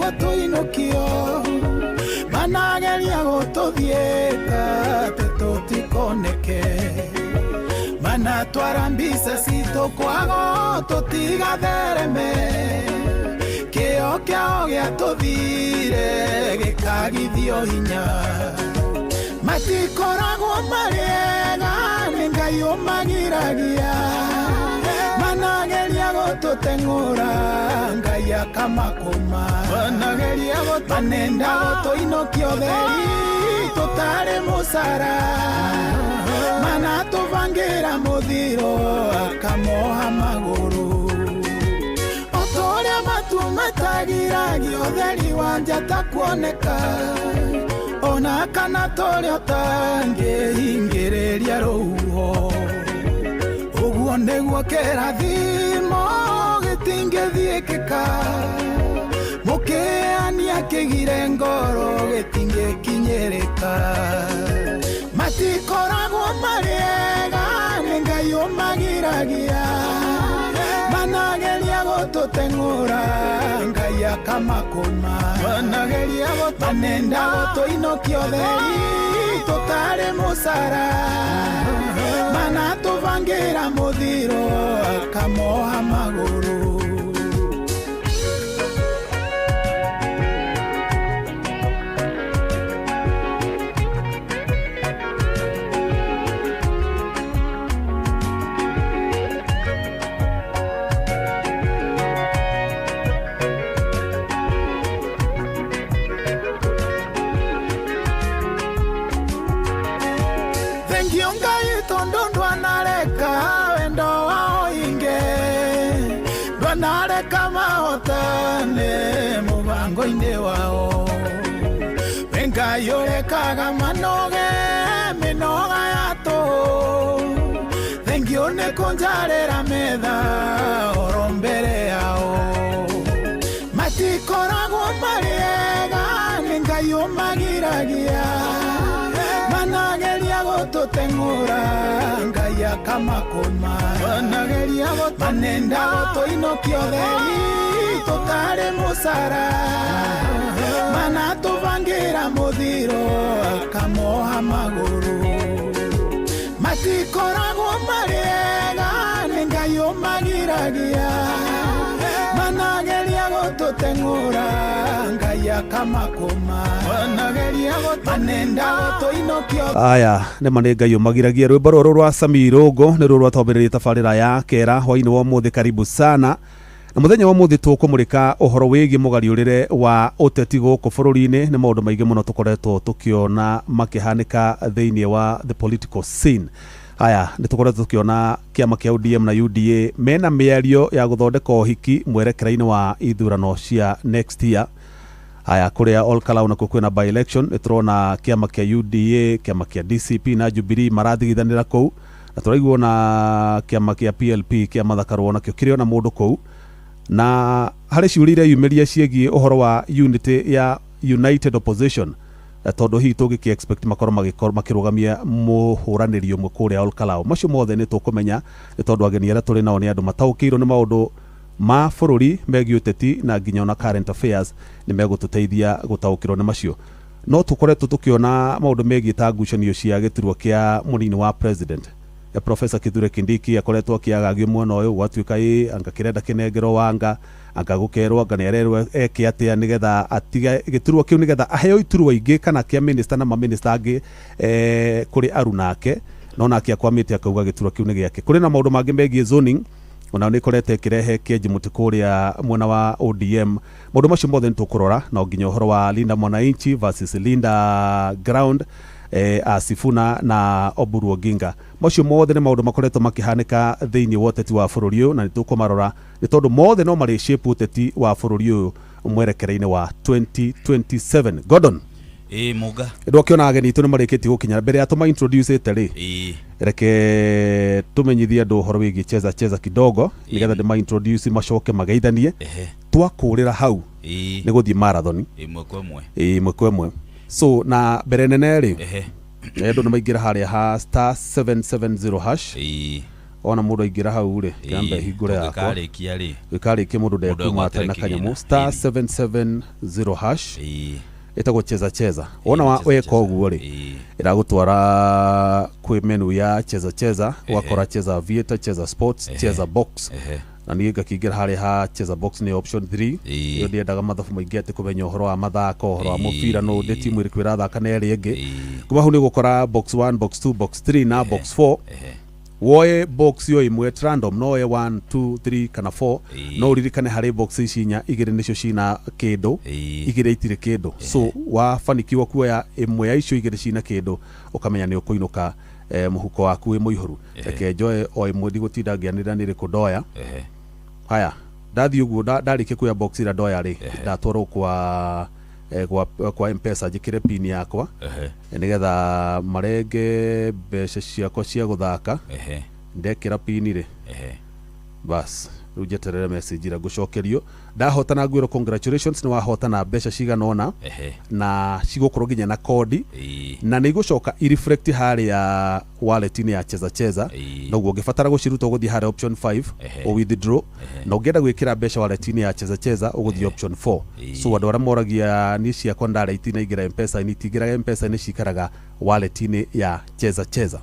nĩguo tũinũkio. Manageria gũtũthiĩka atĩ tũtikoneke. Manatwara mbica citũ kwago tũtigathereme. Kĩo kĩao gĩatũthire gĩkagithio hinya. Matikoragwo marĩ ega, nĩ Ngai ũmagiragia. Manageria gũtũteng'ũra, Ngai akamakũma. Manenda gũtũinũkia ũtheri tũtarĩ mũcara. Manatũbangĩra mũthiro akamoha magũrũ. O ta ũrĩa matu matagiragia ũtheri wa njata kuoneka, ona kana tũrĩa ũtangĩhingĩrĩria rũhuho. Ũguo nĩguo kĩrathimo gĩtingĩthiĩkĩka, mũkĩania kĩgire ngoro gĩtingĩkinyĩrĩka. Matikoragwo marĩ ega, nĩ Ngai ũmagiragia. Manageria gũtũteng'ũra, Ngai akamakũma. Manenda gũtũinũkia ũtheri tũtarĩ mũcara. Manatũbangĩra mũthiro akamoha magũrũ. Thengio Ngai tondũ ndwanareka wendo wao inge, ndwanareka mahotane mũbango-inĩ wao. We Ngai ũrekaga manoge mĩnoga ya tũhũ. Thengio nĩ kũnjarĩra metha oro mbere yao. Matikoragwo marĩ ega, nĩ Ngai ũmagiragia. Manageria gũtũteng'ũra, Ngai akamakũma. Manenda gũtũinũkia ũtheri tũtarĩ mũcara. Manatũbangĩra mũthiro akamoha magũrũ. Matikoragwo marĩ ega, nĩ Ngai ũmagiragia. Manageria gũtũteng'ũra, Ngai akamakũma. Manenda gũtũinũkia. Aya nĩma nĩ Ngai ũmagiragia. Rwĩmbo rũrũ rwa Sami Irũngũ nĩ ruo rwatwambĩrĩria tabarĩra ya kera hwainĩ wa ũmũthĩ. Karibu sana. Na mũthenya wa ũmũthĩ tũkũmũrĩka ũhoro wĩgiĩ mũgariũrĩre wa ũteti gũkũ bũrũri-inĩ. Nĩ maũndũ maingĩ mũno tũkoretwo tũkĩona makĩhanĩka thĩinĩ wa the political scene. Haya, nĩ tũkoretwo tũkĩona kĩama kĩa ODM na UDA mena mĩario ya gũthondeka ũhiki mwerekera-inĩ wa ithurano cia next year. Haya, kũrĩa Ol Kalou nakuo kwĩna by election, nĩ tũrona kĩama kĩa UDA, kĩama kĩa DCP na Jubilee marathigithanĩra kũu, na tũraigua ona kĩama kĩa PLP kĩa Martha Karua nakĩo kĩrĩ ona mũndũ kũu. Na harĩ ciũria ireyumĩria ciĩgiĩ ũhoro wa unity ya United Opposition, tondũ hihi tũngĩkĩ expect makorwo makĩrũgamia mũhũranĩri ũmwe kũrĩa Ol Kalou. Macio mothe nĩ tũkũmenya nĩ tondũ ageni arĩa tũrĩ nao nĩ andũ mataũkĩirwo nĩ maũndũ ma bũrũri megiĩ ũteti na nginya ona current affairs, nĩ megũtũteithia gũtaũkĩrwo nĩ macio. No tũkoretwo tũkĩona maũndũ megiĩ ta ngucanio cia gĩturwa kĩa mũnini wa president. Professor Kithure Kindiki akoretwo akĩagagio mwena ũyũ, gwatuĩka ĩ anga kĩrenda kĩnengerwo wanga, anga gũkerwo anga nĩ arerwo eke atĩa nĩgetha atige gĩturwa kĩu, nĩgetha aheo iturwa ingĩ kana kĩa minister na maminista angĩ kũrĩ arunake, no nake akwamĩte akauga gĩturwa kĩu nĩ gĩake. Kũrĩ na maũndũ mangĩ megiĩ zoning, ona nĩ ĩkoretwo ĩkĩrehe kĩenji mũtĩ kũrĩa mwena wa ODM. Maũndũ macio mothe nĩ tũkũrora, na nginya ũhoro wa Linda Mwananchi versus Linda Ground, Sifuna na Oburu Oginga. Macio mothe nĩ maũndũ makoretwo makĩhanĩka thĩinĩ wa ũteti wa bũrũri ũyũ, na nĩ tũkũmarora nĩ tondũ mothe no marĩ shape ũteti wa bũrũri ũyũ mwerekera-inĩ wa 2027. Gordon. Ĩĩ Mũga. Ndwakĩona ageni itũ nĩ marĩkĩtie gũkinya. Mbere ya tũma introduce ĩte rĩ, reke tũmenyithie andũ ũhoro wĩgiĩ Cheza Cheza kidogo, nĩgetha ndĩma introduce macoke mageithanie. Twakũrĩra hau nĩ gũthiĩ marathon. Ĩmwe kwa ĩmwe. Ĩmwe kwa ĩmwe. So na mbere nene rĩ, andũ nĩ maingĩra harĩa ha *770#. Ona mũndũ aingĩra hau rĩ, kĩambe hingũre yakwa. Ũngĩkarĩkia rĩ, Gĩkarĩkia mũndũ ndekuma egwatĩra atarĩ na kanyamũ. kĩgĩna. Star 770 hash ĩtagwo cheza cheza. Wona wa Cheza weka Cheza. ũguo rĩ, ĩragũtwara kwĩ menu ya cheza cheza, ũgakora cheza aviator, cheza sports, cheza box. Na niĩ ngakĩingĩra harĩa ha cheza box, nĩ option 3. Ĩyo ndiendaga mathabu maingĩ atĩ kũmenya ũhoro wa mathako, ũhoro wa mũbira, nũ ndĩ timu ĩrĩkũ ĩrathaka na ĩrĩa ĩngĩ. Kuma hau nĩ ũgũkora box 1, box 2, box 3 na box 4. Woe box yo ĩmwe at random, no woe 1, 2, 3 kana 4. No ũririkane harĩ box ici inya, igĩrĩ nĩcio cina kĩndũ, igĩrĩ itirĩ kĩndũ. So wabanikiwa kuoya ĩmwe ya icio igĩrĩ cina kĩndũ, ũkamenya nĩ ũkũinũka mũhuko waku wĩ mũihũru. Reke njoe o ĩmwe, ndigũtinda ngĩanĩrĩra nĩ ĩrĩkũ ndoya. Haya, ndathiĩ ũguo, ndarĩkia kuoya box ĩrĩa ndoya rĩ, ndatwarwo kwa Mpesa, njĩkĩre pin yakwa nĩgetha marenge mbeca ciakwa cia gũthaka. Ndekĩra pin rĩ, bas, rĩu njeterere message ĩrĩa ngũcokerio ndahotana, ngwĩrwo congratulations, nĩ wahotana mbeca cigana ũna, na cigũkorwo nginya na kodi, na nĩ igũcoka ireflect harĩa wallet-inĩ ya cheza cheza. Noguo ũngĩbatara gũciruta, ũgũthiĩ harĩa option 5 o withdraw, na ũngĩenda gwĩkĩra mbeca wallet-inĩ ya cheza cheza, ũgũthiĩ option 4. So andũ arĩa moragia niĩ ciakwa ndarĩa itinaingĩra Mpesa-inĩ, itingĩraga Mpesa-inĩ, cikaraga wallet-inĩ ya cheza cheza.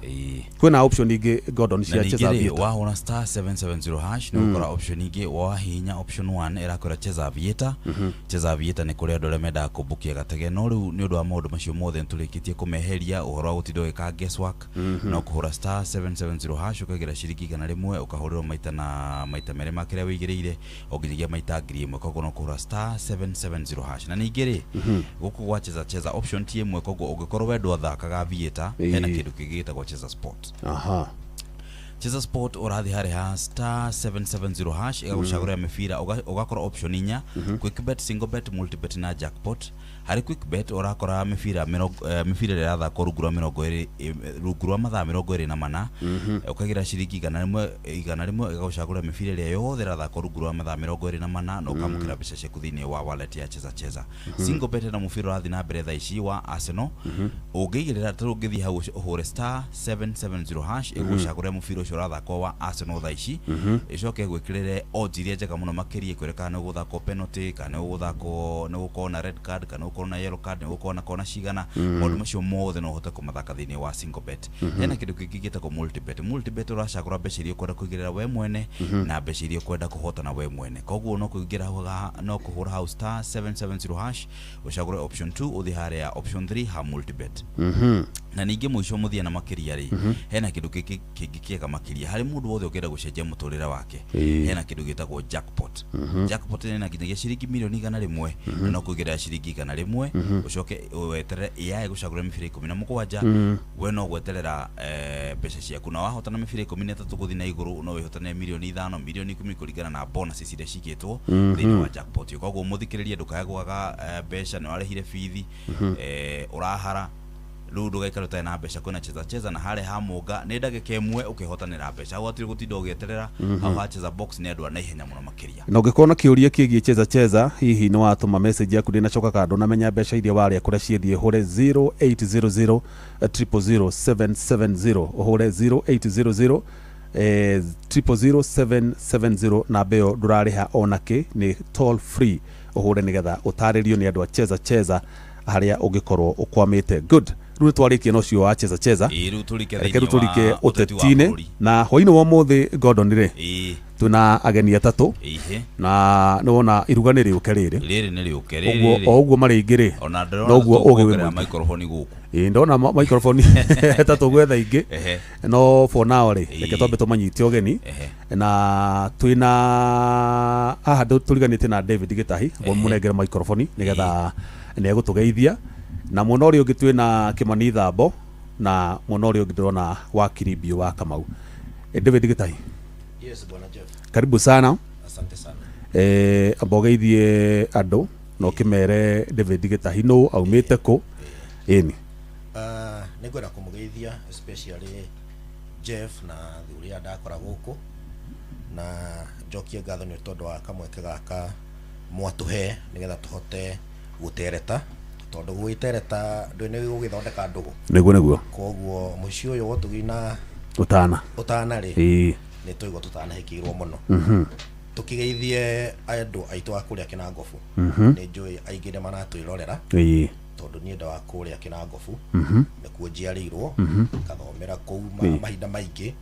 Kwĩna option ingĩ, Gordon, Na cia cheza ningĩ rĩ, aviator? Wahũra star 770 hash nĩ ũgũkora option ingĩ. Wahihinya option 1 ĩrakwĩra cheza aviator. Cheza aviator nĩ kũrĩ andũ arĩa mendaga kũmbũkia gatege, no rĩu nĩ ũndũ wa maũndũ macio mothe nĩtũrĩkĩtie kũmeheria ũhoro wa gũtinda ũgĩka guesswork. No kũhũra star 770 hash, ũkaigĩra ciringi 100, ũkahũrĩrwo maita na maita merĩ ma kĩrĩa wĩigĩrĩire o nginyagia maita 1000. Koguo no kũhũra star 770 hash. Na ningĩ rĩ, gũkũ gwa cheza cheza option ti ĩmwe, koguo ũngĩkorwo we ndwathakaga aviator, hena kĩndũ kĩngĩ gĩtagwo cheza sport. Cheza sport, ũrathiĩ harĩa ha star 770 hash, ĩgagũcagũrĩra mĩbira, ũgakora option inya: quick bet, single bet, multibet na jackpot. Harĩ quick bet ũrakora mĩbira mĩbira ĩrĩa ĩrathakwo rungu rwa 20, rungu rwa mathaa 24. Ũkaigĩra ciringi 100, 100 ĩgagũcagũrĩra mĩbira ĩrĩa yothe ĩrathakwo rungu rwa mathaa 24, na ũkamũkĩra mbeca ciaku thĩinĩ wa wallet ya cheza cheza. Single bet na mũbira ũrathiĩ na mbere thaa ici wa Arsenal, ũngĩigĩrĩra ta rĩu ũngĩthiĩ hau ũhũre star 770 hash, ĩgũcagũrĩra mũbira ũcio ũrathakwo wa Arsenal thaa ici, ĩcoke ĩgwĩkĩrĩre odds iria njega mũno makĩria, ĩkwĩre kana nĩ ũgũthakwo penalty, kana nĩ ũgũthakwo, nĩ gũkorwo na red card, kana nĩ gũkorwo na yellow card, nĩ gũkorwo na kona cigana. Maũndũ macio mothe no ũhote kũmathaka thĩinĩ wa single bet. Hena kĩndũ kĩngĩ gĩtagwo multibet. Multibet ũracagũra mbeca iria ũkwenda kũigĩrĩra we mwene na mbeca iria ũkwenda kũhotana we mwene. Koguo no kũingĩra hau no kũhũra hau star 770 hash, ũcagũre option 2, ũthiĩ harĩa option 3 ha multibet. Na ningĩ mũico mũthia na makĩria rĩ, hena kĩndũ kĩngĩ kĩngĩ kĩega makĩria harĩ mũndũ wothe ũngĩenda gũcenjia mũtũrĩre wake. Hena kĩndũ gĩtagwo jackpot. Jackpot nĩ na nginyagia ciringi mirioni 100, na no kũigĩrĩra ciringi 100, ũcoke weterere AI gũcagũra mĩbira 17. We no gweterera mbeca ciaku, na wahotana mĩbira 13 gũthiĩ na igũrũ, no wĩhotanĩre mirioni 5, mirioni 10, kũringana na bonuses iria cigĩtwo thĩinĩ wa jackpot ĩyo. Koguo mũthikĩrĩrie, ndũkae gwaga mbeca. Nĩ warĩhire bithi, ũrahara rĩu, ndũgaikare ũtarĩ na mbeca. Kwĩna cheza cheza, na harĩa ha mũnga nĩ ndagĩka 1 ũkĩhotanĩra mbeca. Hau hatirĩ gũtinda ũgĩeterera. Hau ha cheza box nĩ andũ a naihenya mũno makĩria. Na ũngĩkorwo na kĩũria kĩgiĩ cheza cheza, hihi nĩ watũma message yaku ndĩnacoka kando ndũnamenya mbeca iria warĩa kũrĩa ciĩthiĩ, hũre 0800 000 770, ũhũre 0800 000 770. Namba ĩyo ndũrarĩha ona kĩ, nĩ toll free. Ũhũre nĩgetha ũtarĩrio nĩ andũ a cheza cheza harĩa ũngĩkorwo ũkwamĩte. Good, rĩu nĩ twarĩkia na ũcio wa cheza cheza. Ĩĩ, rĩu tũrike Reke rĩu thĩinĩ wa tũrike ũteti wa ũteti-inĩ. bũrũri. Na hwainĩ wa ũmũthĩ, Gordon rĩ, twĩna ageni atatũ. Na nĩ wona iruga nĩ rĩũke rĩrĩ. Rĩrĩ nĩ rĩũke. Ũguo Rĩrĩ o ũguo marĩ aingĩ rĩ, ona ndĩrona noguo ũgĩ wĩ tũkuongerera mũingĩ. microphone gũkũ. Ĩĩ, ndona microphone ta tũgwetha ingĩ. No for now rĩ, reke twambe tũmanyite ũgeni. Na twĩna haha tũriganĩtie na David Gĩtahi, mũnengere microphone nĩgetha nĩ egũtũgeithia. Na mwena ũrĩa ũngĩ twĩna Kĩmani Thambo, na mwena ũrĩa ũngĩ ndĩrona wakiri Mbiũ wa Kamau. David Gĩtahi. Yes, bwana Jeff. Karibu sana. Asante sana. Amba ũgeithie andũ na ũkĩmere David Gĩtahi nũ, aumĩte kũ, ĩni. Nĩ ngwenda kũmũgeithia especially Jeff na thuri aya ndakora gũkũ, na njokie ngatho nĩ tondũ wa kamweke gaka mwatũhe nĩgetha tũhote gũtereta, tondũ gwĩtereta ndũĩ nĩ gũgĩthondeka ndũgũ. Nĩguo. Koguo mũciĩ ũyũ wa ũtugi na ũtana. Ũtana rĩ, Nĩ tũigua tũtanahĩkĩirwo mũno. Tũkĩgeithie andũ aitũ a kũrĩa Kĩnangobu. Nĩ njũĩ aingĩ nĩ maratwĩrorera. Tondũ niĩ nda wa kũrĩa Kĩnangobu. Nĩkuo njiarĩirwo, ngathomera kũu mahinda maingĩ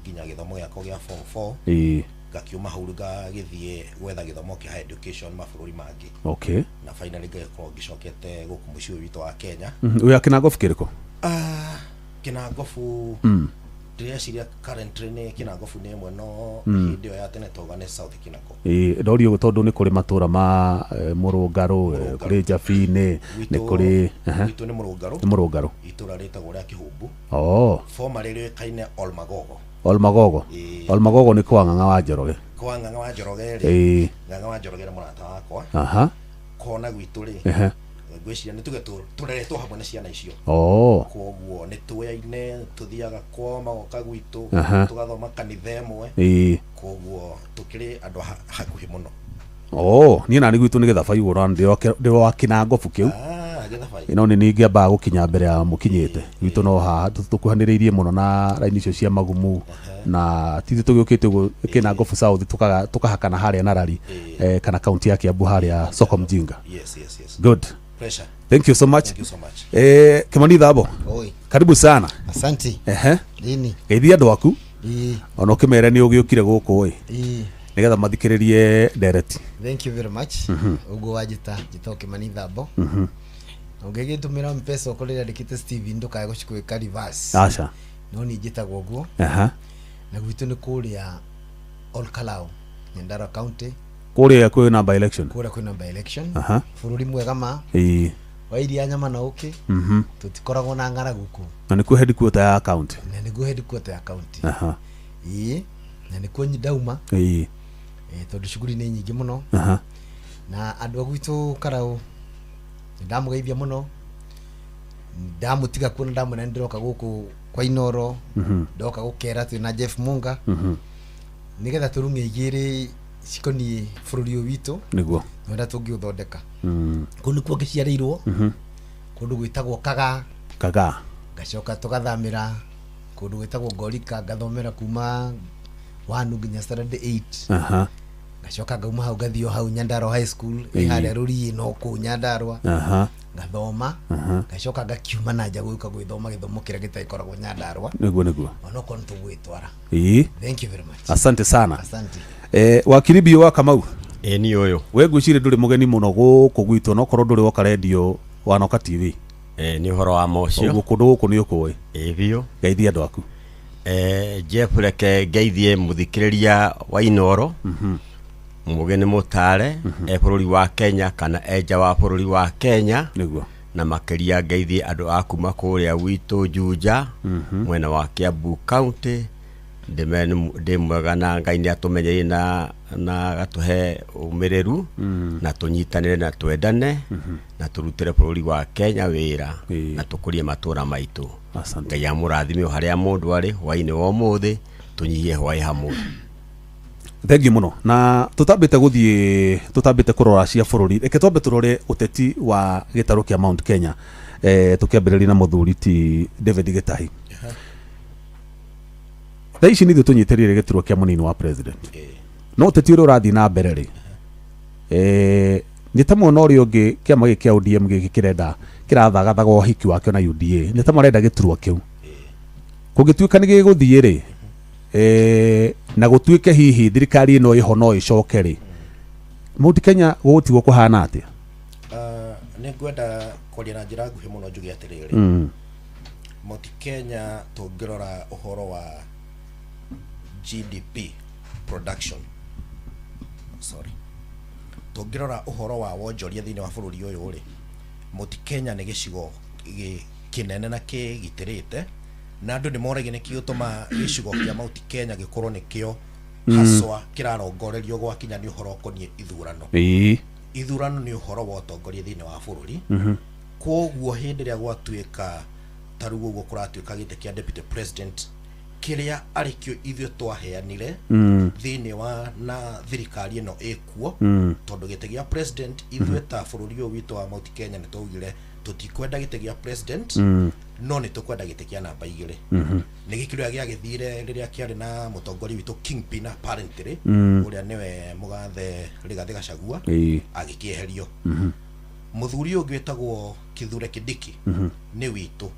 nginya gĩthomo gĩakwa gĩa form 4. Ngakiuma hau ngagĩthiĩ gwetha gĩthomo kĩa higher education mabũrũri mangĩ. Na finally ngagĩkorwo ngĩcokete gũkũ mũciĩ ũyũ witũ wa Kenya. Wĩ Kĩnangobu kĩrĩkũ? Kĩnangobu ndĩreciria currently nĩ Kĩnangobu nĩ ĩmwe, no hĩndĩ ĩyo ya tene twauga nĩ South Kinango. Ĩĩ, ndorio ũguo tondũ nĩ kũrĩ matũra ma Mũrũngarũ, kũrĩ Njabinĩ, nĩ kũrĩ Gwitũ nĩ Mũrũngarũ. Nĩ Mũrũngarũ. Itũra rĩtagwo rĩa Kĩhumbu. Oh. Formerly rĩũĩkaine Olmagogo. Olmagogo. Ĩĩ. Olmagogo nĩ kwa Ng'ang'a wa Njoroge. Kwa Ng'ang'a wa Njoroge rĩ. Ng'ang'a wa Njoroge nĩ mũrata wakwa. Kona gwitũ rĩ. Ngwĩciria nĩ tuge tũreretwo hamwe na ciana icio. Koguo nĩ tũyaine, tũthiaga kwao magoka gwitũ, tũgathoma kanitha ĩmwe. Koguo tũkĩrĩ andũ hakuhĩ mũno. Oh, niĩ nani gwitũ nĩ Gĩthabai ũguo ndĩ wa Kĩnangobu kĩu. Gĩthabai. No nĩ ningĩambaga gũkinya mbere ya mũkinyĩte. Gwitũ no haha tũkuhanĩrĩirie mũno na raini icio cia Magumu na tithuĩ tũgĩũkĩte ũguo Kĩnangobu South tũkahakana harĩa Narari, kana kaunti ya Kiambu harĩa Soko Mjinga. Yes, yes, yes. Good. Pleasure. Thank you so much. Thank you so much. Kimani Thabo. Oi. Karibu sana. Asante. Lini? Geithia andũ aku. Ii. Ona ũkĩmere nĩ ũgĩũkire gũkũ ĩ. Ii. Nĩgetha mathikĩrĩrie ndereti. Thank you very much. Ũguo wanjĩta njĩtagwo Kimani Thabo. Ũngĩgĩtũmĩra Mpesa ũkorwo rĩandĩkĩte Steven ndũkae gũcikwĩka reverse. Aca. No niĩ njĩtagwo ũguo. Na gwitũ nĩ kũrĩa Olkalau, Nyandarua County. Kũrĩa kwĩna by election. Kũrĩa kwĩna by election. Bũrũri mwega ma. Wa iria nyama na ũkĩ. Tũtikoragwo na ng'aragu kũu. Na nĩkuo headquarter ya county. Na nĩkuo headquarter ya county. Ĩĩ. Na nĩkuo ndauma. Tondũ shughuli nĩ nyingĩ mũno. Na andũ a gwitũ Karau nĩndamũgeithia mũno. Ndamũtiga kuo na ndamwĩra nĩndĩroka gũkũ kwa Inoro. Ndoka gũkera twĩ na Jeff Munga. Nĩgetha tũrung'e igĩrĩ cikoniĩ bũrũri ũyũ witũ. Nĩguo. Na ũrĩa tũngĩũthondeka. Kũu nĩkuo ngĩciarĩirwo. Kũndũ gwĩtagwo Kagaa. Kagaa. Ngacoka tũgathamĩra kũndũ gwĩtagwo Ngorika, ngathomera kuma 1 nginya standard 8. Ngacoka ngauma hau ngathiĩ o hau Nyandarua High School, ĩ harĩa Rũriĩ no kũu Nyandarua. Ngathoma. Ngacoka ngakiuma na nja gũka gwĩthoma gĩthomo kĩrĩa gĩtagĩkoragwo Nyandarua. Nĩguo, nĩguo. Onokorwo nĩ tũgwĩtwara. Thank you very much. Asante sana. Asante. Wakiri Biũ wa Kamau. Ĩ niĩ ũyũ. We ngwĩciria ndũrĩ mũgeni mũno gũkũ gwitũ, no korwo ndũrĩ woka redio wanoka TV. Nĩ ũhoro wa mocio. Ũguo kũndũ gũkũ nĩ ũkũĩ. Ĩ biũ. Geithia andũ aku. Jeff, reke ngeithie mũthikĩrĩria wa Inoro. Mũgĩ nĩ mũtare, e bũrũri wa Kenya kana e nja wa bũrũri wa Kenya. Nĩguo. Na makĩria ngeithie andũ a kuma kũrĩa gwitũ Juja, mwena wa Kiambu County. Ndĩmere ndĩ mwega na Ngai nĩ atũmenyeire na agatũhe ũmĩrĩru, na tũnyitanĩre na twendane, na tũrutĩre bũrũri wa Kenya wĩra, na tũkũrie matũra maitũ. Asante. Ngai amũrathime o harĩa mũndũ arĩ hwaĩ-inĩ wa ũmũthĩ, tũnyihie hwaĩ hamwe. Thank you mũno. Na tũtambĩte gũthiĩ, tũtambĩte kũrora cia bũrũri, reke twambe tũrore ũteti wa gĩtarũ kĩa Mount Kenya. Tũkĩambĩrĩria na mũthuri ti David Gĩtahi. Thaa ici nĩ ithuĩ tũnyitĩrĩire gĩturwa kĩa mũnini wa president. No ũteti ũrĩa ũrathiĩ na mbere rĩ, nĩ ta mwena ũrĩa ũngĩ kĩama gĩkĩ kĩa ODM gĩkĩ kĩrenda kĩrathagathaga ũhiki wakĩo na UDA, nĩ ta marenda gĩturwa kĩu. Kũngĩtuĩka nĩ gĩgũthiĩ rĩ, na gũtuĩke hihi thirikari ĩno ĩho no ĩcoke rĩ, Mount Kenya gũgũtigwo kũhana atĩa? Nĩ ngwenda kwaria na njĩra nguhĩ mũno njuge atĩrĩrĩ. Mount Kenya tũngĩrora ũhoro wa GDP production, sorry, tũngĩrora ũhoro wa wonjoria thĩinĩ wa bũrũri ũyũ rĩ, Mount Kenya nĩ gĩcigo kĩnene na kĩgitĩrĩte, na andũ nĩ moragia nĩkĩ gĩtũma gĩcigo kĩa Mount Kenya gĩkorwo nĩkĩo haswa kĩrarongorerio gwakinya nĩ ũhoro ũkoniĩ ithurano. Ithurano nĩ ũhoro wa ũtongoria thĩinĩ wa bũrũri. Koguo hĩndĩ ĩrĩa gwatuĩka ta rĩu ũguo kũratuĩka gĩtĩ kĩa deputy president kĩrĩa arĩkĩo ithuĩ twaheanire thĩinĩ wa na thirikari ĩno ĩkuo, tondũ gĩtĩ gĩa president ithuĩ ta bũrũri ũyũ witũ wa Mount Kenya nĩ twaugire tũtikwenda gĩtĩ gĩa president, No nĩ tũkwenda gĩtĩ kĩa namba 2. Nĩ gĩkĩrĩa gĩagĩthire rĩrĩa kĩarĩ na mũtongoria witũ Kingpin apparently, ũrĩa nĩwe mũgathe Rigathĩ Gachagua, agĩkĩeherio. Mũthuri ũyũ ũngĩ wĩtagwo Kithure Kindiki nĩ witũ,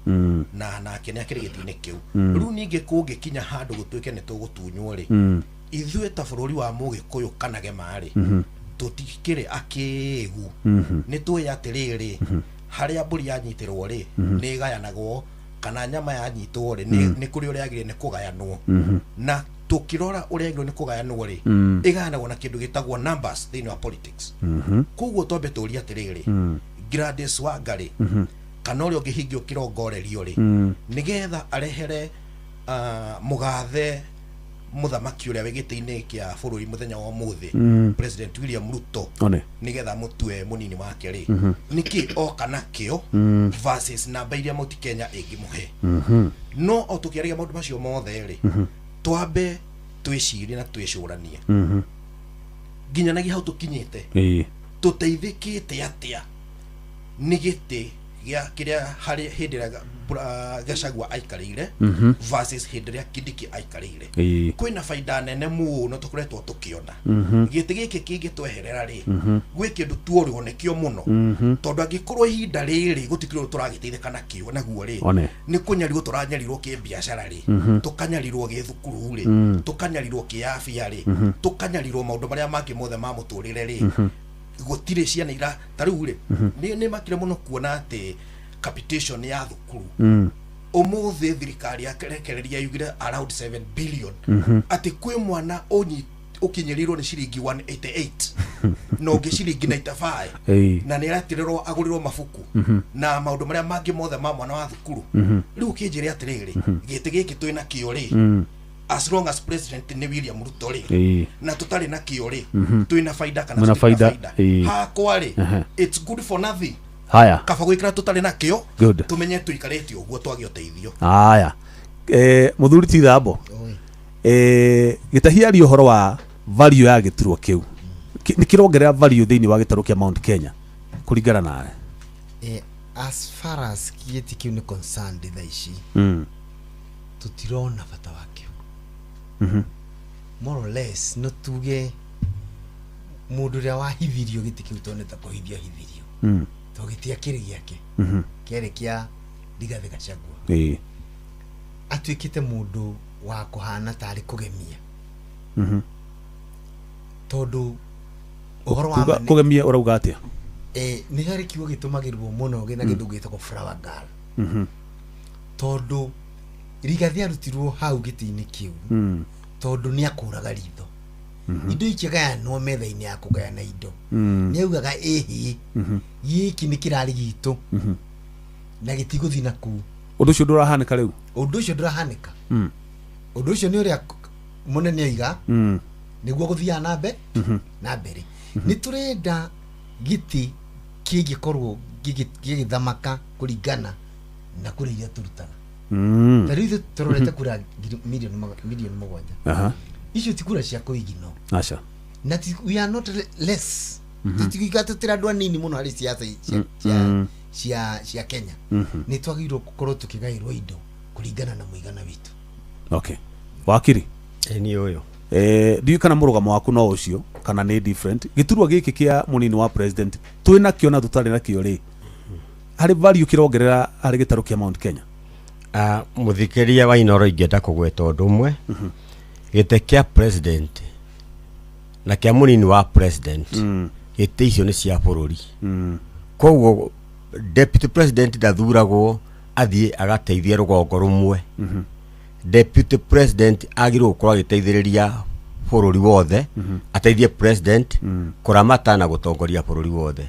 na nake nĩ akĩrĩ gĩtĩ-inĩ kĩu. Rĩu ningĩ kũngĩkinya handũ gũtuĩke nĩ tũgũtunywo rĩ, ithuĩ ta bũrũri wa Mũgĩkũyũ kana Gema rĩ, tũtikĩrĩ akĩgu. Nĩ tũĩ atĩrĩrĩ, harĩa mbũri yanyitĩrwo rĩ, nĩ ĩgayanagwo, kana nyama yanyitwo rĩ, nĩ kũrĩ ũrĩa yagĩrĩire nĩ kũgayanwo. Na tũkĩrora ũrĩa yagĩrĩirwo nĩ kũgayanwo rĩ, ĩgayanagwo na kĩndũ gĩtagwo numbers thĩinĩ wa politics. Koguo twambe tũrie atĩrĩrĩ, Gladys Wanga rĩ, kana ũrĩa ũngĩ hingi ũkĩrongorerio rĩ, nĩgetha arehere mũgathe mũthamaki ũrĩa wĩ gĩtĩ-inĩ kĩa bũrũri mũthenya wa ũmũthĩ, President William Ruto, nĩgetha mũtue mũnini wake rĩ, nĩkĩ oka nakĩo versus namba iria Mount Kenya ĩngĩmũhe? No o tũkĩaragia maũndũ macio mothe rĩ, twambe twĩcirie na twĩcũranie nginyanagia hau tũkinyĩte, tũteithĩkĩte atĩa nĩ gĩtĩ gĩa kĩrĩa harĩ hĩndĩ ĩrĩa Gachagua aikarĩire versus hĩndĩ ĩrĩa Kindiki aikarĩire? Kwĩna baida nene mũno tũkoretwo tũkĩona. Gĩtĩ gĩkĩ kĩngĩtweherera rĩ, gwĩ kĩndũ tuorwo nĩkĩo mũno, tondũ angĩkorwo ihinda rĩrĩ gũtikĩrĩ ũndũ tũragĩteithĩka nakĩo naguo rĩ, nĩ kũnyarirwo tũranyarirwo kĩbiacara rĩ, tũkanyarirwo gĩthukuru rĩ, tũkanyarirwo kĩafya rĩ, tũkanyarirwo maũndũ marĩa mangĩ mothe ma mũtũrĩre rĩ, gũtirĩ ciana ira ta rĩu rĩ, nĩ makire mũno kuona atĩ capitation ya thukuru ũmũthĩ thirikari yarekereria yugire around 7 billion, atĩ kwĩ mwana ũkinyĩrĩirwo nĩ ciringi 188 na ũngĩ ciringi 95, na nĩ aratirĩrwo agũrĩrwo mabuku na maũndũ marĩa mangĩ mothe ma mwana wa thukuru. Rĩu ũkĩnjĩre atĩrĩrĩ, gĩtĩ gĩkĩ twĩ nakĩo rĩ, as long as president nĩ William Ruto rĩ, na tũtarĩ nakĩo rĩ, twĩna baida kana Mwĩna tũtirĩ na baida, baida? Hakwa rĩ, it's good for nothing. Haya. Kaba gwĩkĩra tũtarĩ nakĩo, Good. tũmenye tũikarĩte ũguo twagĩa ũteithio. Haya, muthuri ti thambo, gĩtahi aria ũhoro wa value ya gĩturwa kĩu. Nĩ kĩrongerera value thĩinĩ wa gĩtarũ kĩa Mount Kenya kũringana nawe? As far as gĩtĩ kĩu nĩ concerned thaa ici, tũtirona bata wakĩo. More or less no tuge mũndũ ũrĩa wahithirio gĩtĩ kĩu tonete kũhithio ahithirio, to gĩtiakĩrĩ gĩake, kĩarĩ kĩa Rigathĩ Gachagua. Atuĩkĩte mũndũ wa kũhana tarĩ kũgemia, tondũ ũhoro wa ma Kũgemia ũrauga atĩa? Nĩ harĩ kiugo gĩtũmagĩrwo mũno gĩna gĩthũngũ gĩtagwo flower girl, tondũ Rigathĩ arutirwo hau gĩtĩ-inĩ kĩu tondũ nĩ akũraga ritho indo ikĩgayanwo metha-inĩ ya kũgayana indo, nĩ augaga ĩhĩ, gĩkĩ nĩ kĩrarĩ gitũ na gĩtigũthiĩ na kũu. Ũndũ ũcio ndũrahanĩka rĩu? Ũndũ ũcio ndũrahanĩka. Ũndũ ũcio nĩ ũrĩa mũnene oiga nĩguo gũthiaga na mbere. Nĩ tũrenda gĩtĩ kĩngĩkorwo gĩgĩthamaka kũringana na kũrĩa iria tũrutaga. Ta rĩu ithuĩ tũrorete kura 7 million. Icio ti kura cia kũigino. Aca. Na we are not less, tũtiguiga tũtĩra andũ anini mũno harĩ siasa cia Kenya. Nĩ twagĩrĩirwo gũkorwo tũkĩgaĩrwo indo kũringana na mũigana witũ. Okay, wakiri. Ni ũyũ. Ndiũĩ kana mũrũgamo waku no ũcio kana nĩ different. Gĩturwa gĩkĩ kĩa mũnini wa president twĩ nakĩo na tũtarĩ nakĩo rĩ, harĩ value kĩrongerera harĩ gĩtarũ kĩa Mount Kenya? Mũthikĩria wa Inoro, ingĩenda kũgweta ũndũ ũmwe. Gĩtĩ kĩa president na kĩa mũnini wa president, gĩtĩ icio nĩ cia bũrũri. Koguo deputy president ndathuragwo athiĩ agateithie rũgongo rũmwe. Deputy president agĩrĩirwo gũkorwo agĩteithĩrĩria bũrũri wothe, ateithie president kũramata na gũtongoria bũrũri wothe.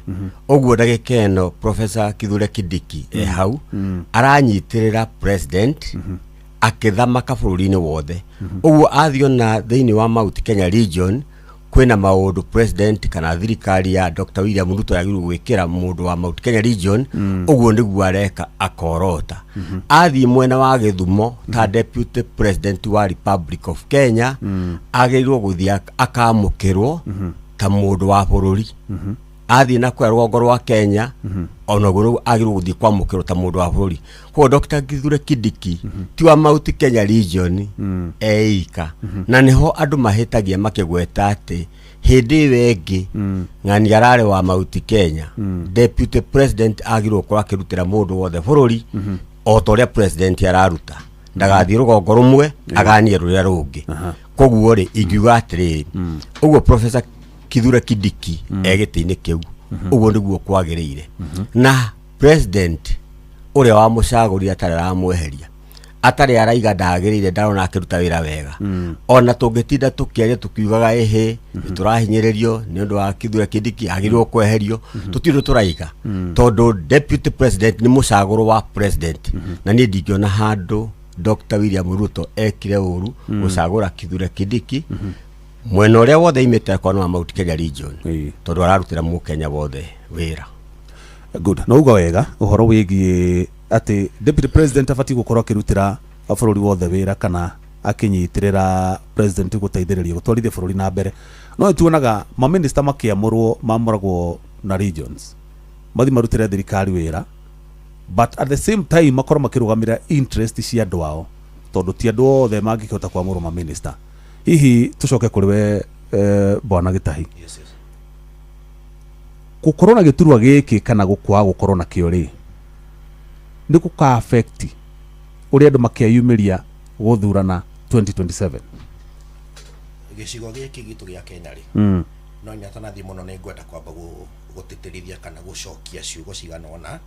Ũguo ndagĩka ĩno Professor Kithure Kindiki e hau aranyitĩrĩra president akĩthamaka bũrũri-inĩ wothe. Ũguo athiĩ ona thĩinĩ wa Mount Kenya region, kwĩna maũndũ president kana thirikari ya Dr. William Ruto yagĩrĩirwo gwĩkĩra mũndũ wa Mount Kenya region, ũguo nĩguo areka akorota. Athiĩ mwena wa Gĩthumo ta deputy president wa Republic of Kenya, agĩrĩirwo gũthiĩ akamũkĩrwo ta mũndũ wa bũrũri. Athiĩ na kũrĩa rũgongo rwa Kenya onaguo rĩu agĩrĩirwo gũthiĩ kwamũkĩrwo ta mũndũ wa bũrũri. Koguo Dr. Kithure Kindiki ti wa Mount Kenya region eika, na nĩho andũ mahĩtagia makĩgweta atĩ hĩndĩ ĩyo ĩngĩ ng'ani ararĩ wa Mount Kenya. Deputy president agĩrĩirwo gũkorwo akĩrutĩra mũndũ wothe bũrũri o ta ũrĩa president araruta, ndagathiĩ rũgongo rũmwe aganie rũrĩa rũngĩ. Koguo rĩ, ingiuga atĩrĩrĩ, ũguo Professor Kithure Kindiki e gĩtĩ-inĩ kĩu, ũguo nĩguo kwagĩrĩire, na president ũrĩa wamũcagũrire atarĩ aramweheria, atarĩ araiga ndagĩrĩire, ndarona akĩruta wĩra wega. Ona tũngĩtinda tũkĩaria tũkiugaga ĩhĩ nĩtũrahinyĩrĩrio nĩ ũndũ wa Kithure Kindiki agĩrĩirwo kweherio, tũtirĩ ũndũ tũraiga, tondũ deputy president nĩ mũcagũrwo wa president, na niĩ ndingĩona handũ Dr. William Ruto ekire ũru gũcagũra Kithure Kindiki mwena ũrĩa wothe imĩte akorwo nĩ wa Mount Kenya region, tondũ ararutĩra mũkenya wothe wĩra. Good, no uga wega ũhoro wĩgiĩ atĩ deputy president abatiĩ gũkorwo akĩrutĩra bũrũri wothe wĩra kana akĩnyitĩrĩra president gũteithĩrĩria gũtwarithia bũrũri na mbere. No nĩtuonaga maminista makĩamũrwo mamũragwo na regions mathi marutĩre thirikari wĩra, but at the same time makorwo makĩrũgamĩrĩra interest cia andũ ao, tondũ ti andũ othe mangĩkĩhota kwamũrwo maminista. Hihi tũcoke kũrĩ we, bwana Gĩtahi. Yes. Gũkorwo na gĩturwa gĩkĩ kana gũkwaga gũkorwo nakĩo rĩ, nĩ gũka affect ũrĩa andũ makeyumĩria gũthurana 2027? Gĩcigo gĩkĩ gitũ gĩa Kenya rĩ, no nyata nathiĩ mũno, nĩ ngwenda kwamba gũtĩtĩrithia kana gũcokia ciugo cigana ũna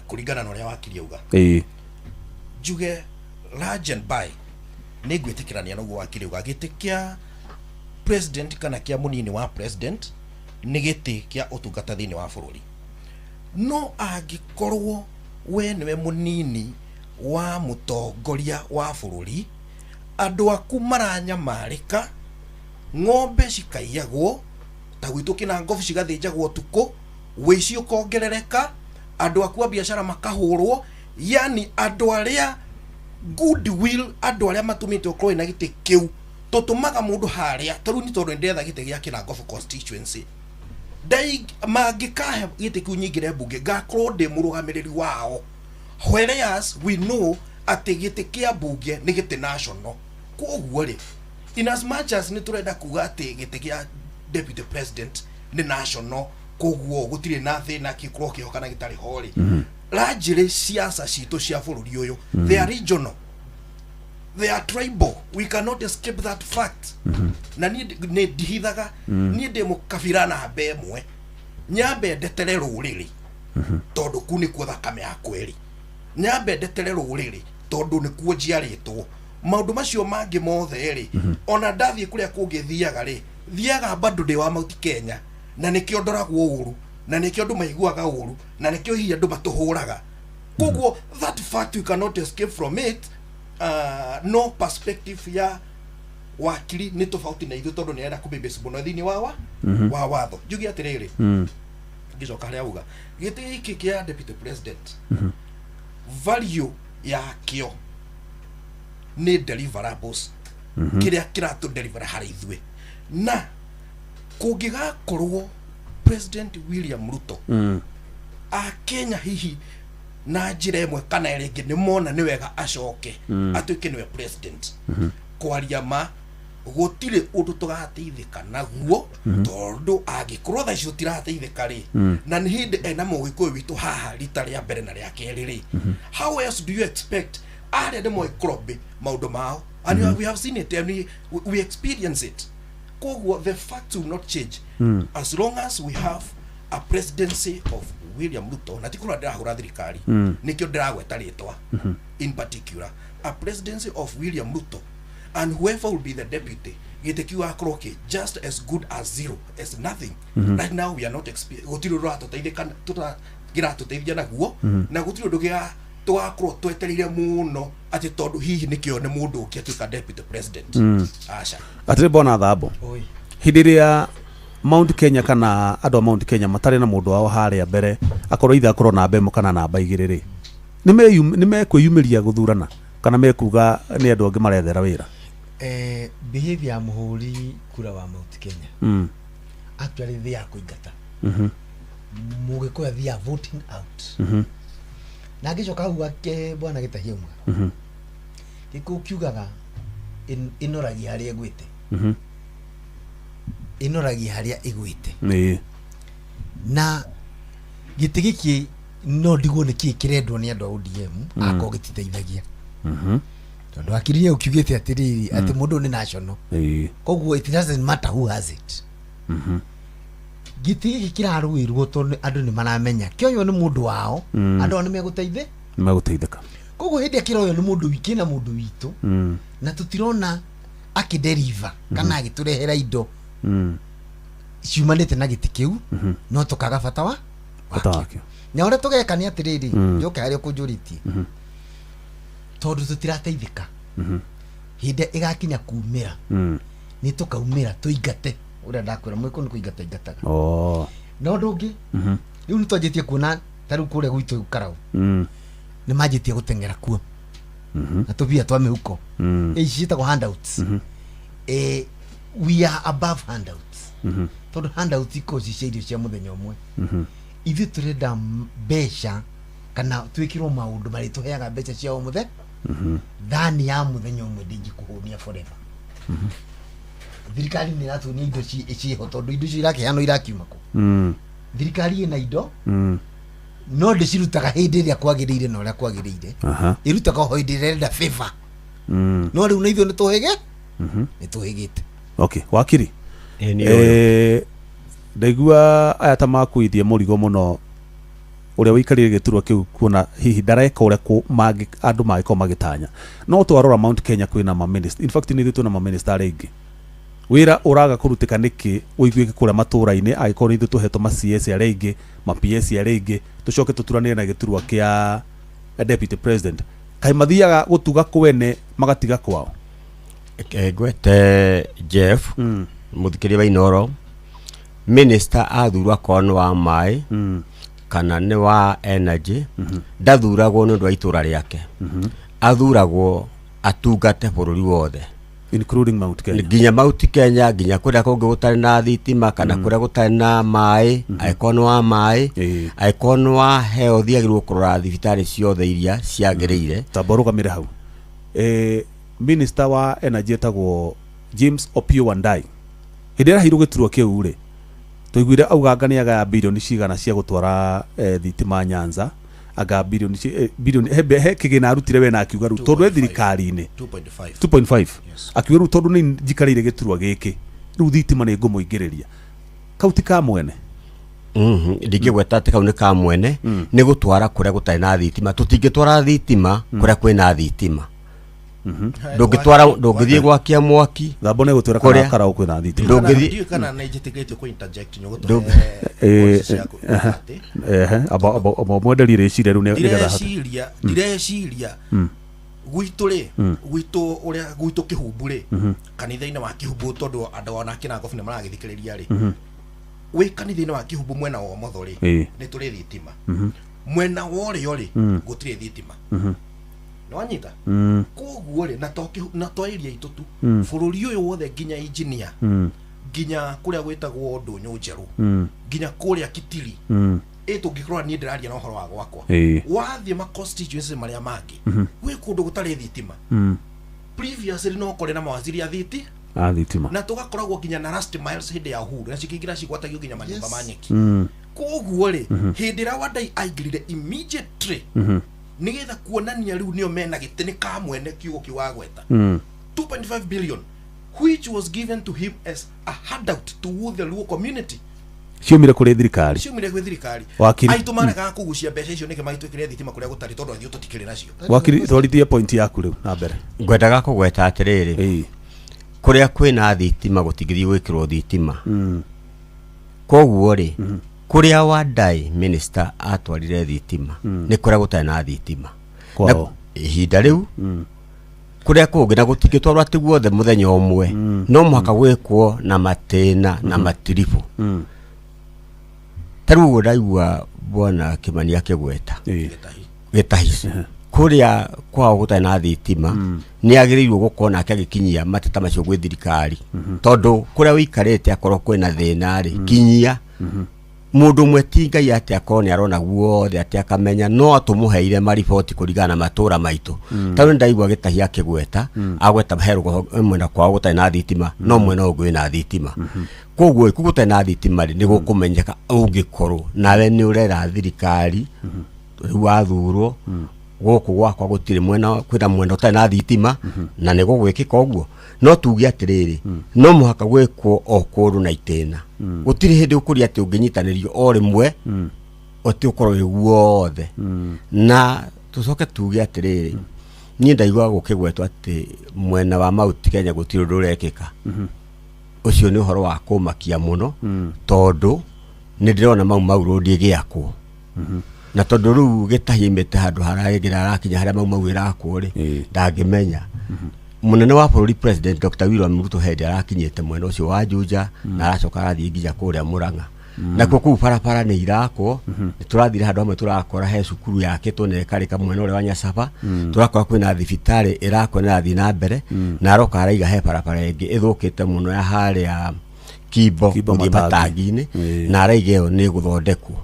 kũringana na ũrĩa wakiri auga. Njuge large and by nĩ ngwĩtĩkĩrania naguo wakiri auga gĩtĩ kĩa president kana kĩa mũnini wa president nĩ gĩtĩ kĩa ũtungata thĩinĩ wa bũrũri. No angĩkorwo we nĩwe mũnini wa mũtongoria wa bũrũri, andũ aku maranyamarĩka, ng'ombe cikaiyagwo ta gwitũ Kĩnangobu, cigathĩnjagwo ũtukũ, wĩici ũkongerereka, andũ aku a biacara makahũrwo, yani andũ arĩa goodwill, andũ arĩa matũmĩte ũkorwo wĩna gĩtĩ kĩu, tũtũmaga mũndũ harĩa ta rĩu nĩ tondũ nĩndĩretha gĩtĩ gĩa Kĩnangobu constituency, ndai mangĩkahe gĩtĩ kĩu nyingĩre mbunge, ngakorwo ndĩ mũrũgamĩrĩri wao, whereas we know atĩ gĩtĩ kĩa mbunge nĩ gĩtĩ national. Koguo rĩ, in as much as nĩ tũrenda kuga atĩ gĩtĩ kĩa deputy president nĩ national, koguo gũtirĩ na thĩna kĩkorwo kĩho kana gĩtarĩ ho rĩ, largely siasa citũ cia bũrũri ũyũ, they are regional, they are tribal. We cannot escape that fact. Na niĩ nĩ ndihithaga, niĩ ndĩ mũkabira namba ĩmwe. Nyambe ndetere rũrĩrĩ tondũ kuu nĩkuo thakame yakwa ĩrĩ, nyambe ndetere rũrĩrĩ tondũ nĩkuo njiarĩtwo. Maũndũ macio mangĩ mothe rĩ, ona ndathiĩ kũrĩa kũngĩ thiaga rĩ, thiaga bado ndĩ wa Mount Kenya, na nĩkĩo ndoragwo ũru, na nĩkĩo andũ maiguaga ũru, na nĩkĩo hihi andũ matũhũraga. Koguo that fact, we cannot escape from it. No perspective ya wakiri nĩ tofauti na ithuĩ tondũ nĩ arenda kũbĩbĩci mũno thĩinĩ wa watho. Njuge atĩrĩrĩ, ngĩcoka harĩa auga gĩtĩ gĩkĩ kĩa deputy president, value yakĩo nĩ deliverables, kĩrĩa kĩratũ deliver harĩ ithuĩ. Na kũngĩgakorwo President William Ruto, akenya hihi na njĩra ĩmwe kana ĩrĩa ĩngĩ nĩ mona nĩ wega acoke atuĩke nĩwe president, kwaria ma gũtirĩ ũndũ tũgateithĩka naguo, tondũ angĩkorwo thaa ici tũtirateithĩka rĩ, na nĩ hĩndĩ ena mũgĩkũyũ witũ haha rita rĩa mbere na rĩa kerĩ rĩ, how else do you expect? Arĩa nĩ moĩ kũrobĩ maũndũ mao, and we have seen it and we experience it. Koguo the fact will not change as long as we have a presidency of William Ruto. Na ti kũrora ndĩrahũra thirikari, nĩkĩo ndĩragweta rĩtwa in particular, a presidency of William Ruto and whoever will be the deputy, gĩtĩ kĩu akorwo kĩ just as good as zero, as nothing. Right now we are not gũtirĩ ũndũ ũratũteithĩka kĩratũteithia naguo, na gũtirĩ ũndũ gĩa tũgakorwo twetereire mũno atĩ tondũ hihi nĩkĩo nĩ mũndũ ũngĩ atuĩka deputy president. Aca. Atĩrĩ bwana Thambo. Oi. Hĩndĩ ĩrĩa Mount Kenya kana andũ a Mount Kenya matarĩ na mũndũ wao harĩa mbere, akorwo ithe akorwo namba ĩmwe kana namba igĩrĩ rĩ, nĩ mekwĩyumĩria gũthurana kana mekuga nĩ andũ angĩ marethera wĩra? Behavior ya mũhũri kura wa Mount Kenya, actually they are kũingata. Mũgĩkũyũ athiaga voting out na ngĩcoka hau gwake bwana Gĩtahi auma. Gĩkũyũ kiugaga ĩnoragia harĩa ĩgwĩte, ĩnoragia harĩa ĩgwĩte. Na gĩtĩ gĩkĩ no ndigwo nĩ kĩĩ kĩrendwo nĩ andũ a ODM akorwo gĩtiteithagia, tondũ akiri ũkiugĩte atĩrĩrĩ atĩ mũndũ ũyũ nĩ national, koguo it doesn't matter who has it. Gĩtĩ gĩkĩ kĩrarũĩrwo tondũ andũ nĩ maramenya kĩoywo nĩ mũndũ wao, andũ ao nĩ megũteithĩ Nĩ megũteithĩka. Koguo hĩndĩ ĩrĩa kĩroywo nĩ mũndũ wikĩ na mũndũ witũ na tũtirona akĩderiva kana agĩtũrehera indo ciumanĩte na gĩtĩ kĩu, no tũkaga bata wa Bata wakĩo. Wakĩo. Na ũrĩa tũgeka nĩ atĩrĩrĩ, njoke harĩa ũkũnjũrĩtie, tondũ tũtirateithĩka, hĩndĩ ĩgakinya kumĩra nĩ tũkaumĩra tũingate ũrĩa ndakwĩra mwĩkũ nĩ kũingata ingataga. Na ũndũ ũngĩ, rĩu nĩ twanjĩtie kuona ta rĩu kũrĩa gwitũ Karau nĩ manjĩtie gũteng'era kuo na tũbia twa mĩhuko ici ciĩtagwo handouts. We are above handouts, tondũ handouts ikoragwo ci cia irio cia mũthenya ũmwe. Ithuĩ tũrenda mbeca kana twĩkĩrwo maũndũ marĩa tũheaga mbeca cia o mũthenya. Thani ya mũthenya ũmwe ndĩngĩkũhũnia forever. Thirikari nĩ ĩratuonia indo ciĩho, tondũ indo icio irakĩheanwo irakiuma kũ? Thirikari ĩna indo no ndĩcirutaga hĩndĩ ĩrĩa kwagĩrĩire na ũrĩa kwagĩrĩire. Ĩrutaga o hĩndĩ ĩrĩa ĩrenda favor. No rĩu na ithuĩ nĩ tũhĩge, nĩ tũhĩgĩte. Okay, wakiri. Ĩĩ, nĩ ũyũ. Ndaigua aya ta makuithie mũrigo mũno ũrĩa ũikarĩire gĩturwa kĩu, kuona hihi ndareka ũrĩa andũ mangĩkorwo magĩtanya. No twarora Mount Kenya kwĩna ma minister, in fact nĩ ithuĩ twĩna ma minister arĩa aingĩ, wĩra ũraga kũrutĩka nĩkĩ ũiguĩke kũrĩa matũra-inĩ, angĩkorwo nĩ ithuĩ tũhetwo ma CS arĩa aingĩ, ma PS arĩa aingĩ, tũcoke tũturanĩre na gĩturwa kĩa deputy president? Kaĩ mathiaga gũtuga kwene magatiga kwao? Reke ngwete Jeff, mũthikĩria wa Inoro, minister athurwo akorwo nĩ wa maĩ kana nĩ wa energy, ndathuragwo nĩ ũndũ wa itũra rĩake, athuragwo atungate bũrũri wothe, including Mount Kenya. Nginya Mount Kenya, nginya kũrĩa kũngĩ gũtarĩ na thitima kana kũrĩa gũtarĩ na maĩ, angĩkorwo nĩ wa maĩ, angĩkorwo nĩ wa health, agĩrĩirwo kũrora thibitarĩ ciothe iria ciagĩrĩire. Tamba ũrũgamĩre hau. Minister wa energy etagwo James Opiyo Wandayi. Hĩndĩ ĩrĩa aheirwo gĩturwa kĩu rĩ, tũiguire auganga nĩ agaya birioni cigana cia gũtwara thitima Nyanza, anga birioni birioni he kĩgĩna arutire we na akiuga rĩu tondũ e thirikari-inĩ. 2.5. 2.5. Yes. Akiuga rĩu tondũ nĩ njikarĩire gĩturwa gĩkĩ, rĩu thitima nĩ ngũmũingĩrĩria. Kau ti ka mwene? Ndingĩgweta atĩ kau nĩ ka mwene. Nĩ gũtwara kũrĩa gũtarĩ na thitima. Tũtingĩtwara thitima kũrĩa kwĩna thitima. Ndũngĩtwara, ndũngĩthiĩ gwakia mwaki Thambo nĩ gũtwĩra Kũrĩa? kana Karau kwĩna thitima. Ndiũĩ kana nĩ njĩtĩkĩrĩtio kũ interject nĩ ũgũtũhe ciaku atĩ Ehe, amba mwenderie rĩciria rĩu nĩgetha hote. Ndireciria gwitũ rĩ, gwitũ ũrĩa gwitũ Kĩhumbu rĩ, kanitha-inĩ wa Kĩhumbu, tondũ andũ ona kĩnangobu nĩ maragĩthikĩrĩria rĩ, wĩ kanitha-inĩ wa Kĩhumbu mwena wa ũmotho rĩ, nĩ tũrĩ thitima. Mwena wa ũrĩo rĩ, gũtirĩ thitima. Nĩ wanyita? Koguo rĩ, na to area itũ tu, bũrũri ũyũ wothe, nginya engineer, nginya kũrĩa gwĩtagwo Ndũnyũ Njerũ, nginya kũrĩa Kitiri, ĩ tũngĩkorwo niĩ ndĩraria na ũhoro wa gwakwa, wathiĩ ma constituency marĩa mangĩ gwĩ kũndũ gũtarĩ thitima. Previously no kũrĩ na mawaziri a thiti A thitima. Na tũgakoragwo nginya na last miles hĩndĩ ya Uhuru na cikĩingĩra cigwatagio nginya manyũmba ma nyeki. Koguo rĩ, hĩndĩ ĩrĩa Wandai aingĩrire immediately nĩgetha kuonania rĩu nĩo mena gĩtĩ, nĩ ka mwene, kiugo kĩu wagweta, 2.5 billion which was given to him as a handout to the Luo community. Ciumire kũrĩ thirikari. Ciumire gwĩ thirikari. Wakiri. Aitũ maregaga kũgucia mbeca icio nĩkĩ magĩtwĩkĩre thitima kũrĩa gũtarĩ, tondũ ithuĩ tũtikĩrĩ nacio? Wakiri, twarithie point yaku rĩu na mbere. Ngwendaga kũgweta atĩrĩrĩ, kũrĩa kwĩna thitima gũtingĩthiĩ gwĩkĩrwo thitima. Koguo rĩ, kũrĩa Wandai minister atwarire thitima nĩ kũrĩa gũtarĩ na thitima. Kwao. Na ihinda rĩu kũrĩa kũngĩ na gũtingĩtwarwo atĩ guothe mũthenya ũmwe, no mũhaka gwĩkwo na matĩna na matiribũ. Ta rĩu ũguo ndaigua bwana Kĩmani akĩgweta Gĩtahi, kũrĩa kwao gũtarĩ na thitima, nĩ agĩrĩirwo gũkorwo nake agĩkinyia mateta macio gwĩ thirikari, tondũ kũrĩa ũikarĩte akorwo kwĩna thĩna rĩ, kinyia. Mũndũ ũmwe ti Ngai atĩ akorwo nĩ arona guothe atĩ akamenya, no atũmũheire mariboti kũringana na matũra maitũ. Tondũ nĩ ndaigua Gĩtahi akĩgweta, agweta he rũgongo mwena kwao gũtarĩ na thitima, no mwena ũngĩ wĩna thitima. Koguo kũu gũtarĩ na thitima rĩ, nĩ gũkũmenyeka ũngĩkorwo nawe nĩ ũrera thirikari rĩu wathurwo gũkũ gwakwa gũtirĩ mwena, kwĩna mwena ũtarĩ na thitima, na nĩ gũgwĩkĩka ũguo. No tuge atĩrĩrĩ, no mũhaka gwĩkwo o kũndũ na itĩna. Gũtirĩ hĩndĩ ũkũria atĩ ũngĩnyitanĩrio o rĩmwe ũtĩ ũkorwo wĩ guothe. Na tũcoke tuge atĩrĩrĩ, niĩ ndaigua gũkĩgwetwo atĩ mwena wa Mount Kenya gũtirĩ ũndũ ũrekĩka. Ũcio nĩ ũhoro wa kũmakia mũno, tondũ nĩ ndĩrona Mau Mau Road ĩgĩakwo. Na tondũ rĩu Gĩtahi aimĩte handũ haragĩra arakinya harĩa Mau Mau ĩrakwo rĩ, ndangĩmenya. Mũnene wa bũrũri President Dr. William Ruto hĩndĩ arakinyĩte mwena ũcio wa Juja, na aracoka arathiĩ nginya kũrĩa Murang'a. Nakuo kũu barabara nĩ irakwo. Nĩ tũrathire handũ hamwe tũrakora he cukuru yakĩtwo na ĩkarĩka mwena ũrĩa wa Nyacaba. Tũrakora kwĩna thibitarĩ ĩrakwo na ĩrathiĩ na mbere, na aroka araiga he barabara ĩngĩ ĩthũkĩte mũno ya harĩa Kimbo Kimbo gũthiĩ Matangi. Matangi-inĩ, na araiga ĩyo nĩ ĩgũthondekwo.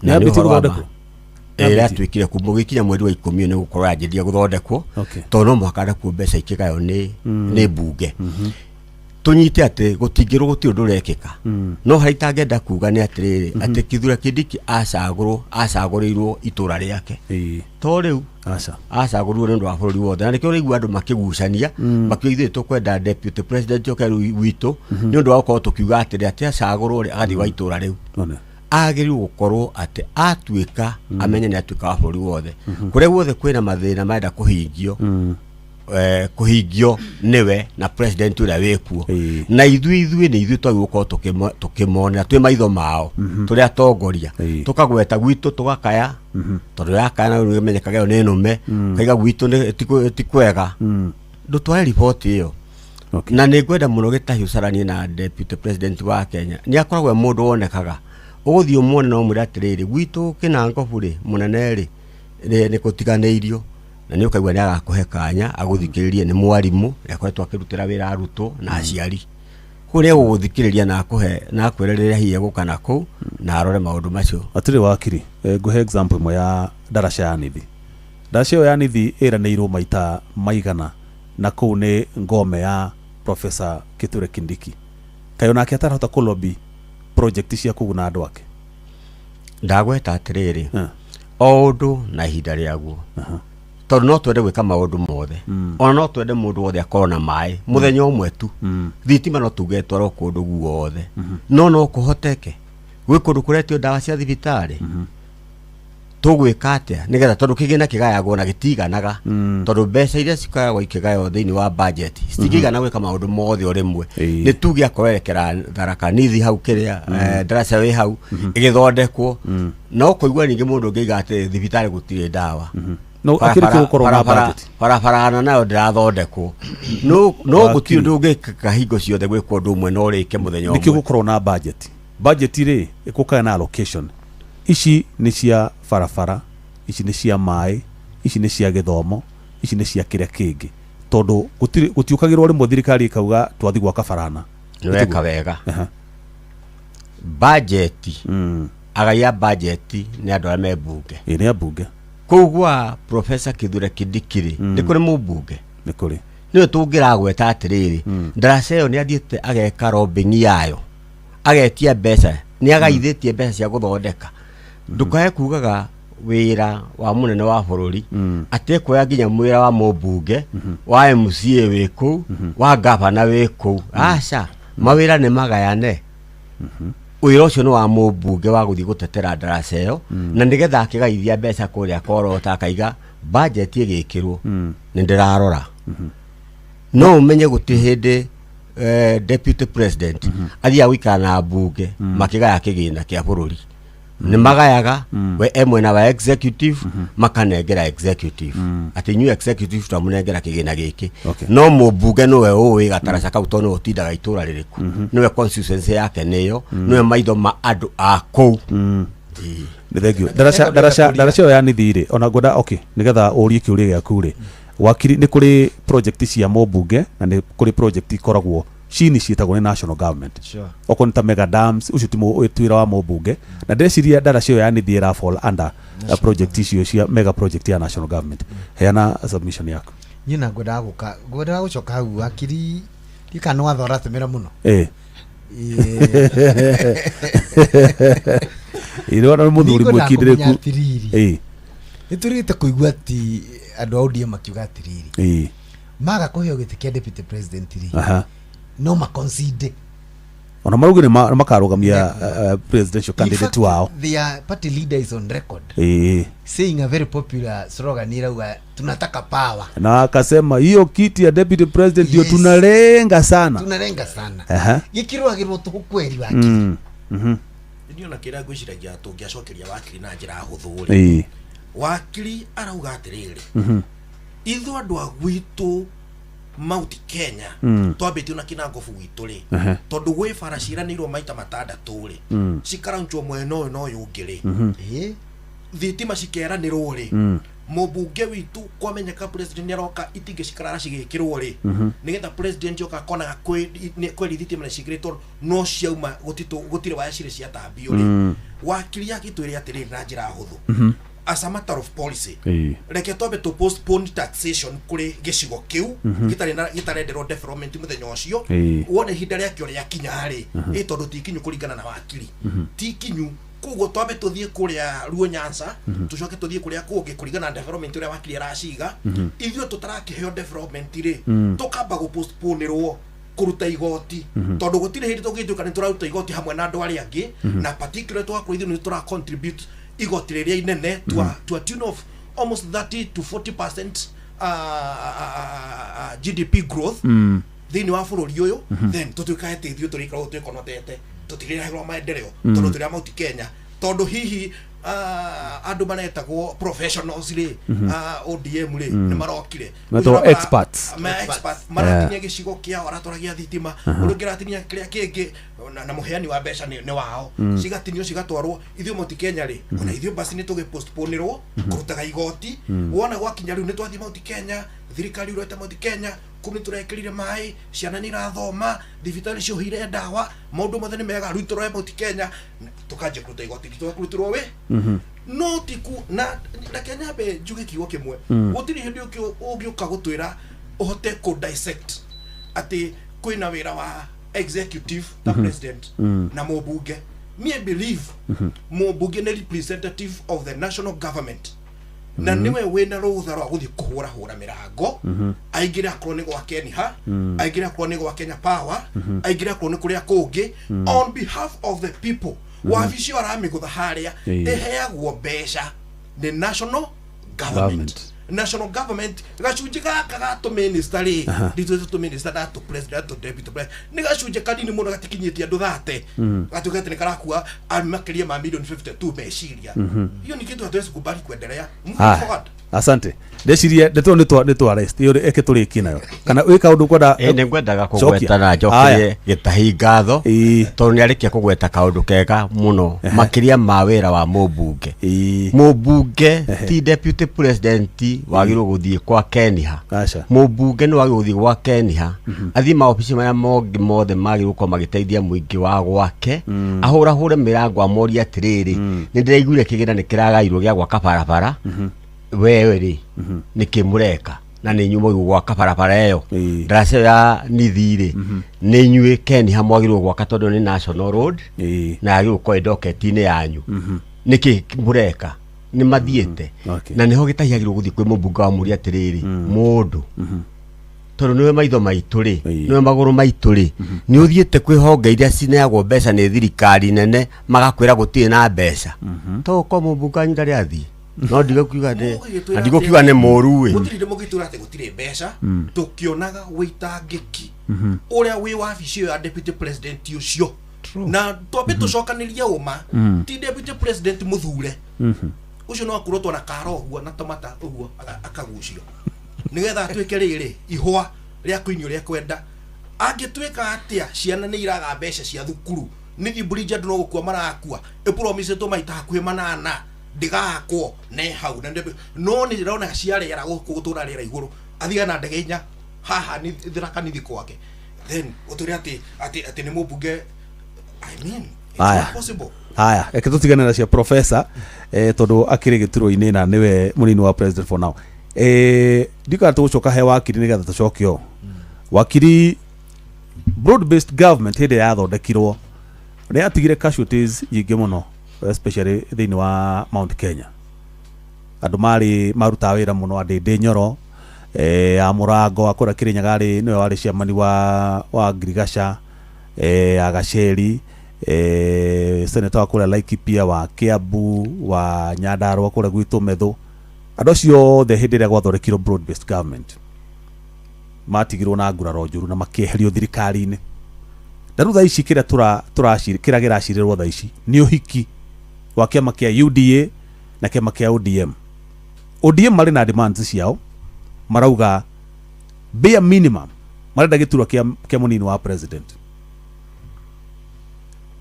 Nĩ yambĩtie ũhoro wa ma. gũthondekwo? Ĩratuĩkire kuma gũgĩkinya mweri wa 10 nĩ gũkorwo yanjĩrĩria gũthondekwo, tondũ no mũhaka nakuo mbeca ikĩgaywo nĩ mbunge. Tũnyite atĩ gũtingĩrwo gũtirĩ ũndũ ũrekĩka. No harĩa itangĩenda kuga nĩ atĩrĩrĩ, atĩ Kithure Kindiki acagũrwo acagũrĩirwo itũra rĩake. To rĩu Aca. Acagũrirwo nĩ ũndũ wa bũrũri wothe, na nĩkĩo ũraigua andũ makĩgucania makiuga ithuĩ tũkwenda deputy president oke rĩu witũ, nĩ ũndũ wa gũkorwo tũkiuga atĩrĩ atĩ acagũrwo rĩ agathiĩ wa itũra rĩu. One. Agĩrĩirwo gũkorwo atĩ atuĩka amenye nĩ atuĩka wa bũrũri wothe, kũrĩa guothe kwĩna mathĩna marenda kũhingio, kũhingio nĩwe na president ũrĩa wĩkuo. Na ithuĩ nĩ ithuĩ twagĩrĩirwo gũkorwo tũkĩmonera twĩ maitho mao, tũrĩ atongoria, tũkagweta gwitũ tũgakaya, tondũ yakaya na rĩu ĩmenyekaga ĩyo nĩ nũme, kaiga gwitũ ti kwega, ndũtware riboti ĩyo. Na nĩ ngwenda mũno Gĩtahi ũcaranie na deputy president wa Kenya. Nĩ akoragwo e mũndũ wonekaga, ũgũthiĩ ũmuone na ũmwĩre atĩrĩrĩ, gwitũ Kĩnangobu rĩ, mũnene rĩ, nĩ kũtiganĩirio, na nĩ ũkaigua nĩ agakũhe kanya agũthikĩrĩrie. Nĩ mwarimũ, nĩ akoretwo akĩrutĩra wĩra arutwo na aciari kũu, nĩ egũgũthikĩrĩria na akũhe na akwĩre rĩrĩa hihi egũka na kũu na arore maũndũ macio. Atirĩ wakiri, ngũhe example ĩmwe ya ndaraca ya Nithi. Ndaraca ĩyo ya Nithi ĩranĩirwo maita maigana, na kũu nĩ ngome ya Professor Kithure Kindiki. Kaĩ onake atarahota kũ lobby project cia kũguna andũ ake? Ndagweta atĩrĩrĩ, o ũndũ na ihinda rĩaguo, tondũ no twende gwĩka maũndũ mothe, ona no twende mũndũ wothe akorwo na maĩ mũthenya ũmwe tu, thitima no tuge ĩtwarwo kũndũ guothe, no kũhoteke gwĩ kũndũ kũretio ndawa cia thibitarĩ. Tũgwĩka atĩa nĩgetha, tondũ kĩgĩna kĩgayagwo na gĩtiganaga, tondũ mbeca iria cikoragwo ikĩgaywo thĩinĩ wa budget citingĩigana gwĩka maũndũ mothe o rĩmwe. Nĩ tuge akoerekera Tharaka Nithi hau kĩrĩa ndaraca wĩ hau ĩgĩthondekwo, no kũigua ningĩ mũndũ ũngĩiga atĩ thibitarĩ gũtirĩ ndawa. No akĩrĩ kĩo gũkorwo na budget. Barabara nayo ndĩrathondekwo, no Wakiri. gũtirĩ ũndũ ũngĩkĩka hingo ciothe gwĩkwo ũndũ ũmwe na ũrĩke mũthenya Nĩkĩo ũmwe. gũkorwo na budget. Budget rĩ, ĩkũkaga na allocation, ici nĩ cia barabara, ici nĩ cia maĩ, ici nĩ cia gĩthomo, ici nĩ cia kĩrĩa kĩngĩ, tondũ gũtiũkagĩrwo rĩmwe thirikari ĩkauga twathi gwaka barana. Nĩ weka wega. Bajeti, agai a bajeti nĩ andũ arĩa me mbunge. Ĩ, nĩ ambunge. Kũu gwa Professor Kithure Kindiki rĩ, nĩ kũrĩ mũmbunge? Nĩ kũrĩ. Nĩwe tũngĩragweta atĩrĩrĩ, ndaraca ĩyo nĩ athiĩte ageka lobbying yayo, agetia mbeca, nĩ agaithĩtie mbeca cia gũthondeka. Ndũkae kugaga wĩra wa mũnene wa bũrũri atĩ ekuoya nginya wĩra wa mũmbunge, wa MCA wĩ kũu, wa gavana wĩ kũu. Aca, mawĩra nĩ magayane. Wĩra ũcio nĩ wa mũmbunge wa gũthiĩ gũtetera ndaraca ĩyo, na nĩgetha akĩgaithia mbeca kũrĩa korota akaiga budget ĩgĩkĩrwo nĩ ndĩrarora. No ũmenye gũtirĩ hĩndĩ deputy president athiaga gũikara na mbunge makĩgaya kĩgĩna kĩa bũrũri. Nĩ magayaga, we e mwena wa executive, makanengera executive atĩ inyuĩ executive twamũnengera kĩgĩna gĩkĩ. No mũmbunge nĩwe ũĩ gataraca kau, tondũ nĩwe ũtindaga itũra rĩrĩku, nĩwe constituency yake nĩyo, nĩwe maitho ma andũ a kũu. Ĩĩ. Nĩ thank you. Ndaraca ĩyo ya Nithi rĩ, ona ngwenda, okay, nĩgetha ũrie kĩũria gĩaku rĩ, wakiri, nĩ kũrĩ project cia mũmbunge na nĩ kũrĩ project ikoragwo Ci initiatagwo nĩ national government. Sure. Okorwo nĩ ta mega dams, ũcio ti wĩra wa mũmbunge, na ndĩreciria ndaraca ĩyo ya Nithi ĩra fall under project icio cia mega project ya national government. Heana submission yaku. Niĩ na ngwendaga gũka, ngwendaga gũcoka hau wakiri ndikana nĩ watho ũratũmĩra mũno. Ĩrona nĩ mũthuri Nĩngwendaga kũmenya mwĩkindĩrĩku. Atĩrĩrĩ, nĩ tũrĩte kũigua atĩ andũ a ODM makiuga atĩrĩrĩ, maga kũheo gĩtĩ kĩa deputy president rĩ, no maconcede. Ona marauga nĩ makarũgamia presidential In candidate fact, wao. Their party leader is on record saying a very popular slogan irauga, "Tunataka power." Na akasema hiyo kiti ya deputy president ndio tunalenga sana. Tunalenga sana. Gĩkĩrũagĩrwo tũhũ kweri wakiri. Niĩ ona kĩrĩa ngwĩciragia tũngĩacokeria wakiri na njĩra hũthũ rĩ, wakiri arauga atĩrĩrĩ, ithuĩ andũ a gwitũ Mount Kenya twambĩtio na kinangobu gwitũ rĩ, tondũ gwĩ bara ciĩranĩirwo maita matandatũ rĩ, cikaraunchwo mwena ũyũ na ũyũ ũngĩ rĩ, thitima cikeranĩrwo rĩ, mũmbunge witũ kwamenyeka president nĩaroka, itingĩ cikarara cigĩkĩrwo rĩ, nĩgetha president oka akonaga kwĩ thitima nĩ ciĩkĩrĩtwo, no ciauma gũtirĩ waya cirĩ ciatambio rĩ. Wakiri agĩtwĩre atĩrĩrĩ na njĩra hũthũ, as a matter of policy, reke twambe tũ postpone taxation kũrĩ gĩcigo kĩu gĩtarĩ na gĩtarenderwo development mũthenya ũcio. Wone ihinda rĩakĩo rĩakinya rĩ, ĩ tondũ ti kinyu kũringana na wakiri, ti kinyu, koguo twambe tũthiĩ kũrĩa Luo Nyanza, tũcoke tũthiĩ kũrĩa kũngĩ kũringana na development ũrĩa wakiri araciga. Ithuĩ tũtarakĩheo development rĩ, tũkamba gũpostponerwo kũruta igoti, tondũ gũtirĩ hĩndĩ tũngĩtuĩka nĩ tũraruta igoti hamwe na andũ arĩa angĩ, na particularly tũgakorwo ithuĩ nĩ tũra contribute igoti rĩrĩa inene to a tune of almost 30 to 40% GDP growth thĩinĩ wa bũrũri ũyũ. Then tũtuĩkaga atĩ ithuĩ tũrĩkoragwo twĩkonotete, tũtirĩrehagĩrwo maendeleo tondũ tũrĩ a Mount Kenya, tondũ hihi andũ maretagwo professionals rĩ, ODM rĩ, nĩ marokire. Metagwo Ũcio experts. Ma expert maratinia gĩcigo kĩao, aratwaragia thitima, ũrĩa ũngĩ aratinia kĩrĩa kĩngĩ, na mũheani wa mbeca nĩ wao, cigatinio cigatwarwo. Ithuĩ Mount Kenya rĩ, ona ithuĩ basi nĩ tũgĩpostponerwo kũrutaga igoti. Wona gwakinya rĩu nĩ twathiĩ Mount Kenya, thirikari ũrete Mount Kenya kũu nĩ tũrekĩrire maĩ, ciana nĩ irathoma, thibitarĩ ciũhire ndawa, maũndũ mothe nĩ mega, rĩu tũroe Mount Kenya tũkanjia kũruta igoti tũgakũrutĩrwo wĩ no tiku. Na reke nyambe njuge kiugo kĩmwe, gũtirĩ hĩndĩ ũngĩũka gũtwĩra ũhote kũ dissect atĩ kwĩna wĩra wa executive ta president na mũmbunge. Me, I believe mũmbunge nĩ representative of the national government, na niwe wĩna rũtha rwa gũthiĩ kũhũrahũra mĩrango, aingĩre akorwo nĩ gwa Keniha, aingĩre akorwo nĩ gwa Kenya Power, aingĩre akorwo nĩ kũrĩa kũngĩ, on behalf of the people. Wabici ĩyo aramĩgũtha harĩa ĩheagwo mbeca nĩ national government. Government. National government gacunjĩ gaka ga tũminista rĩ, nditwĩte tũminista na tũ president, tũ deputy president, nĩ gacunjĩ kanini mũno, gatikinyĩtie andũ thate, gatuĩka atĩ nĩ karakua makĩria ma milioni 52 meciria. Hiyo ni kitu hatuwezi kubali kuendelea moving forward. Asante. Ndeciria ndeto nĩ twa rest ĩyo, reke tũrĩkie nayo, kana wĩ kaũndũ kwenda? Ĩ nĩ ngwendaga Cokia. kũgweta na njokerie Gĩtahi ngatho, tondũ nĩ arĩkia kũgweta kaũndũ kega mũno makĩria ma wĩra wa mũmbunge. Mũmbunge ti deputy president wagĩrĩirwo gũthiĩ kwa Keniha. Aca. Mũmbunge nĩ wagĩrĩirwo gũthiĩ gwa Keniha, athiĩ maobici marĩa mongĩ mothe magĩrĩirwo gũkorwo magĩteithia mũingĩ wa gwake, ahũrahũre mĩrango, amorie atĩrĩrĩ, nĩ ndĩraiguire kĩgĩna nĩ kĩragairwo gĩa gwaka barabara, wewe rĩ, nĩkĩ mũreka na nĩ inyuĩ mwagĩrĩirwo gwaka barabara ĩyo? Ndaraca ĩyo ya Nithi rĩ, nĩ inyuĩ Keniha mwagĩrĩirwo gwaka tondũ nĩ national road na yagĩrĩirwo gũkorwo ĩ ndoketi-inĩ yanyu. Nĩkĩ mũreka nĩ mathiĩte? Na nĩho Gĩtahi agĩrĩirwo gũthiĩ kwĩ mũmbunge wa mũria atĩrĩrĩ, mũndũ tondũ nĩwe maitho maitũ rĩ, nĩwe magũrũ maitũ rĩ, nĩ ũthiĩte kwĩ honge iria cineagwo mbeca nĩ thirikari nene magakwĩra gũtirĩ na mbeca? To ũkorwo mũmbunge wanyu ndarĩ athiĩ, no ndigũkiuga nĩ Mũgĩgĩtwĩra na ndigũkiuga nĩ mũru ĩ. Gũtirĩ hĩndĩ mũgĩtwĩra atĩ gũtirĩ mbeca, tũkĩonaga wĩitangĩki ũrĩa wĩ wabici ĩyo ya deputy president ũcio. Na twambe tũcokanĩrie ũma, ti deputy president mũthure ũcio no akurotwo na kara ũguo na tomata ũguo akagucio nĩgetha atuĩke rĩrĩ ihũa rĩa kũinio rĩa kwenda. Angĩtuĩka atĩa ciana nĩ iraga mbeca cia thukuru, nĩthiĩ bridge andũ no gũkua marakua, ĩpromisĩtwo maita hakuhĩ manana ndĩgakwo ne hau na no nĩ ndĩrona cia rĩera gũkũ gũtũra rĩera igũrũ, athiaga na ndege inya haha nĩ Tharaka Nithi kwake. Then ũtwĩre atĩ atĩ atĩ nĩ mũmbunge. I mean, it's Aya. not possible. Haya, reke tũtigane na cia professor, tondũ akĩrĩ gĩturwa-inĩ na nĩwe mũnini wa president for now. Ndikana tũgũcoka he wakiri nĩgetha tũcoke o wakiri. Broad based government hĩndĩ ĩrĩa yathondekirwo nĩ yatigire casualties nyingĩ mũno, especially thĩinĩ wa Mount Kenya. Andũ marĩ marutaga wĩra mũno, andĩndĩ Nyoro, a Mũrango akũrĩa Kĩrĩnyaga arĩ nĩwe warĩ chairman wa Ngirigaca, Agaceri, senator wa kũrĩa Laikipia, wa Kiambu, wa Nyandarua kũrĩa gwitũ Methu. Andũ acio othe hĩndĩ ĩrĩa gwathondekirwo broad based government matigirwo na nguraro njũru na makĩeherio thirikari-inĩ. Na rĩu thaa ici kĩrĩa kĩrĩa kĩracirĩrwo thaa ici nĩ ũhiki wa kĩama kĩa UDA na kĩama kĩa ODM. ODM marĩ na demands ciao, marauga bare minimum marenda gĩturwa kĩa mũnini wa president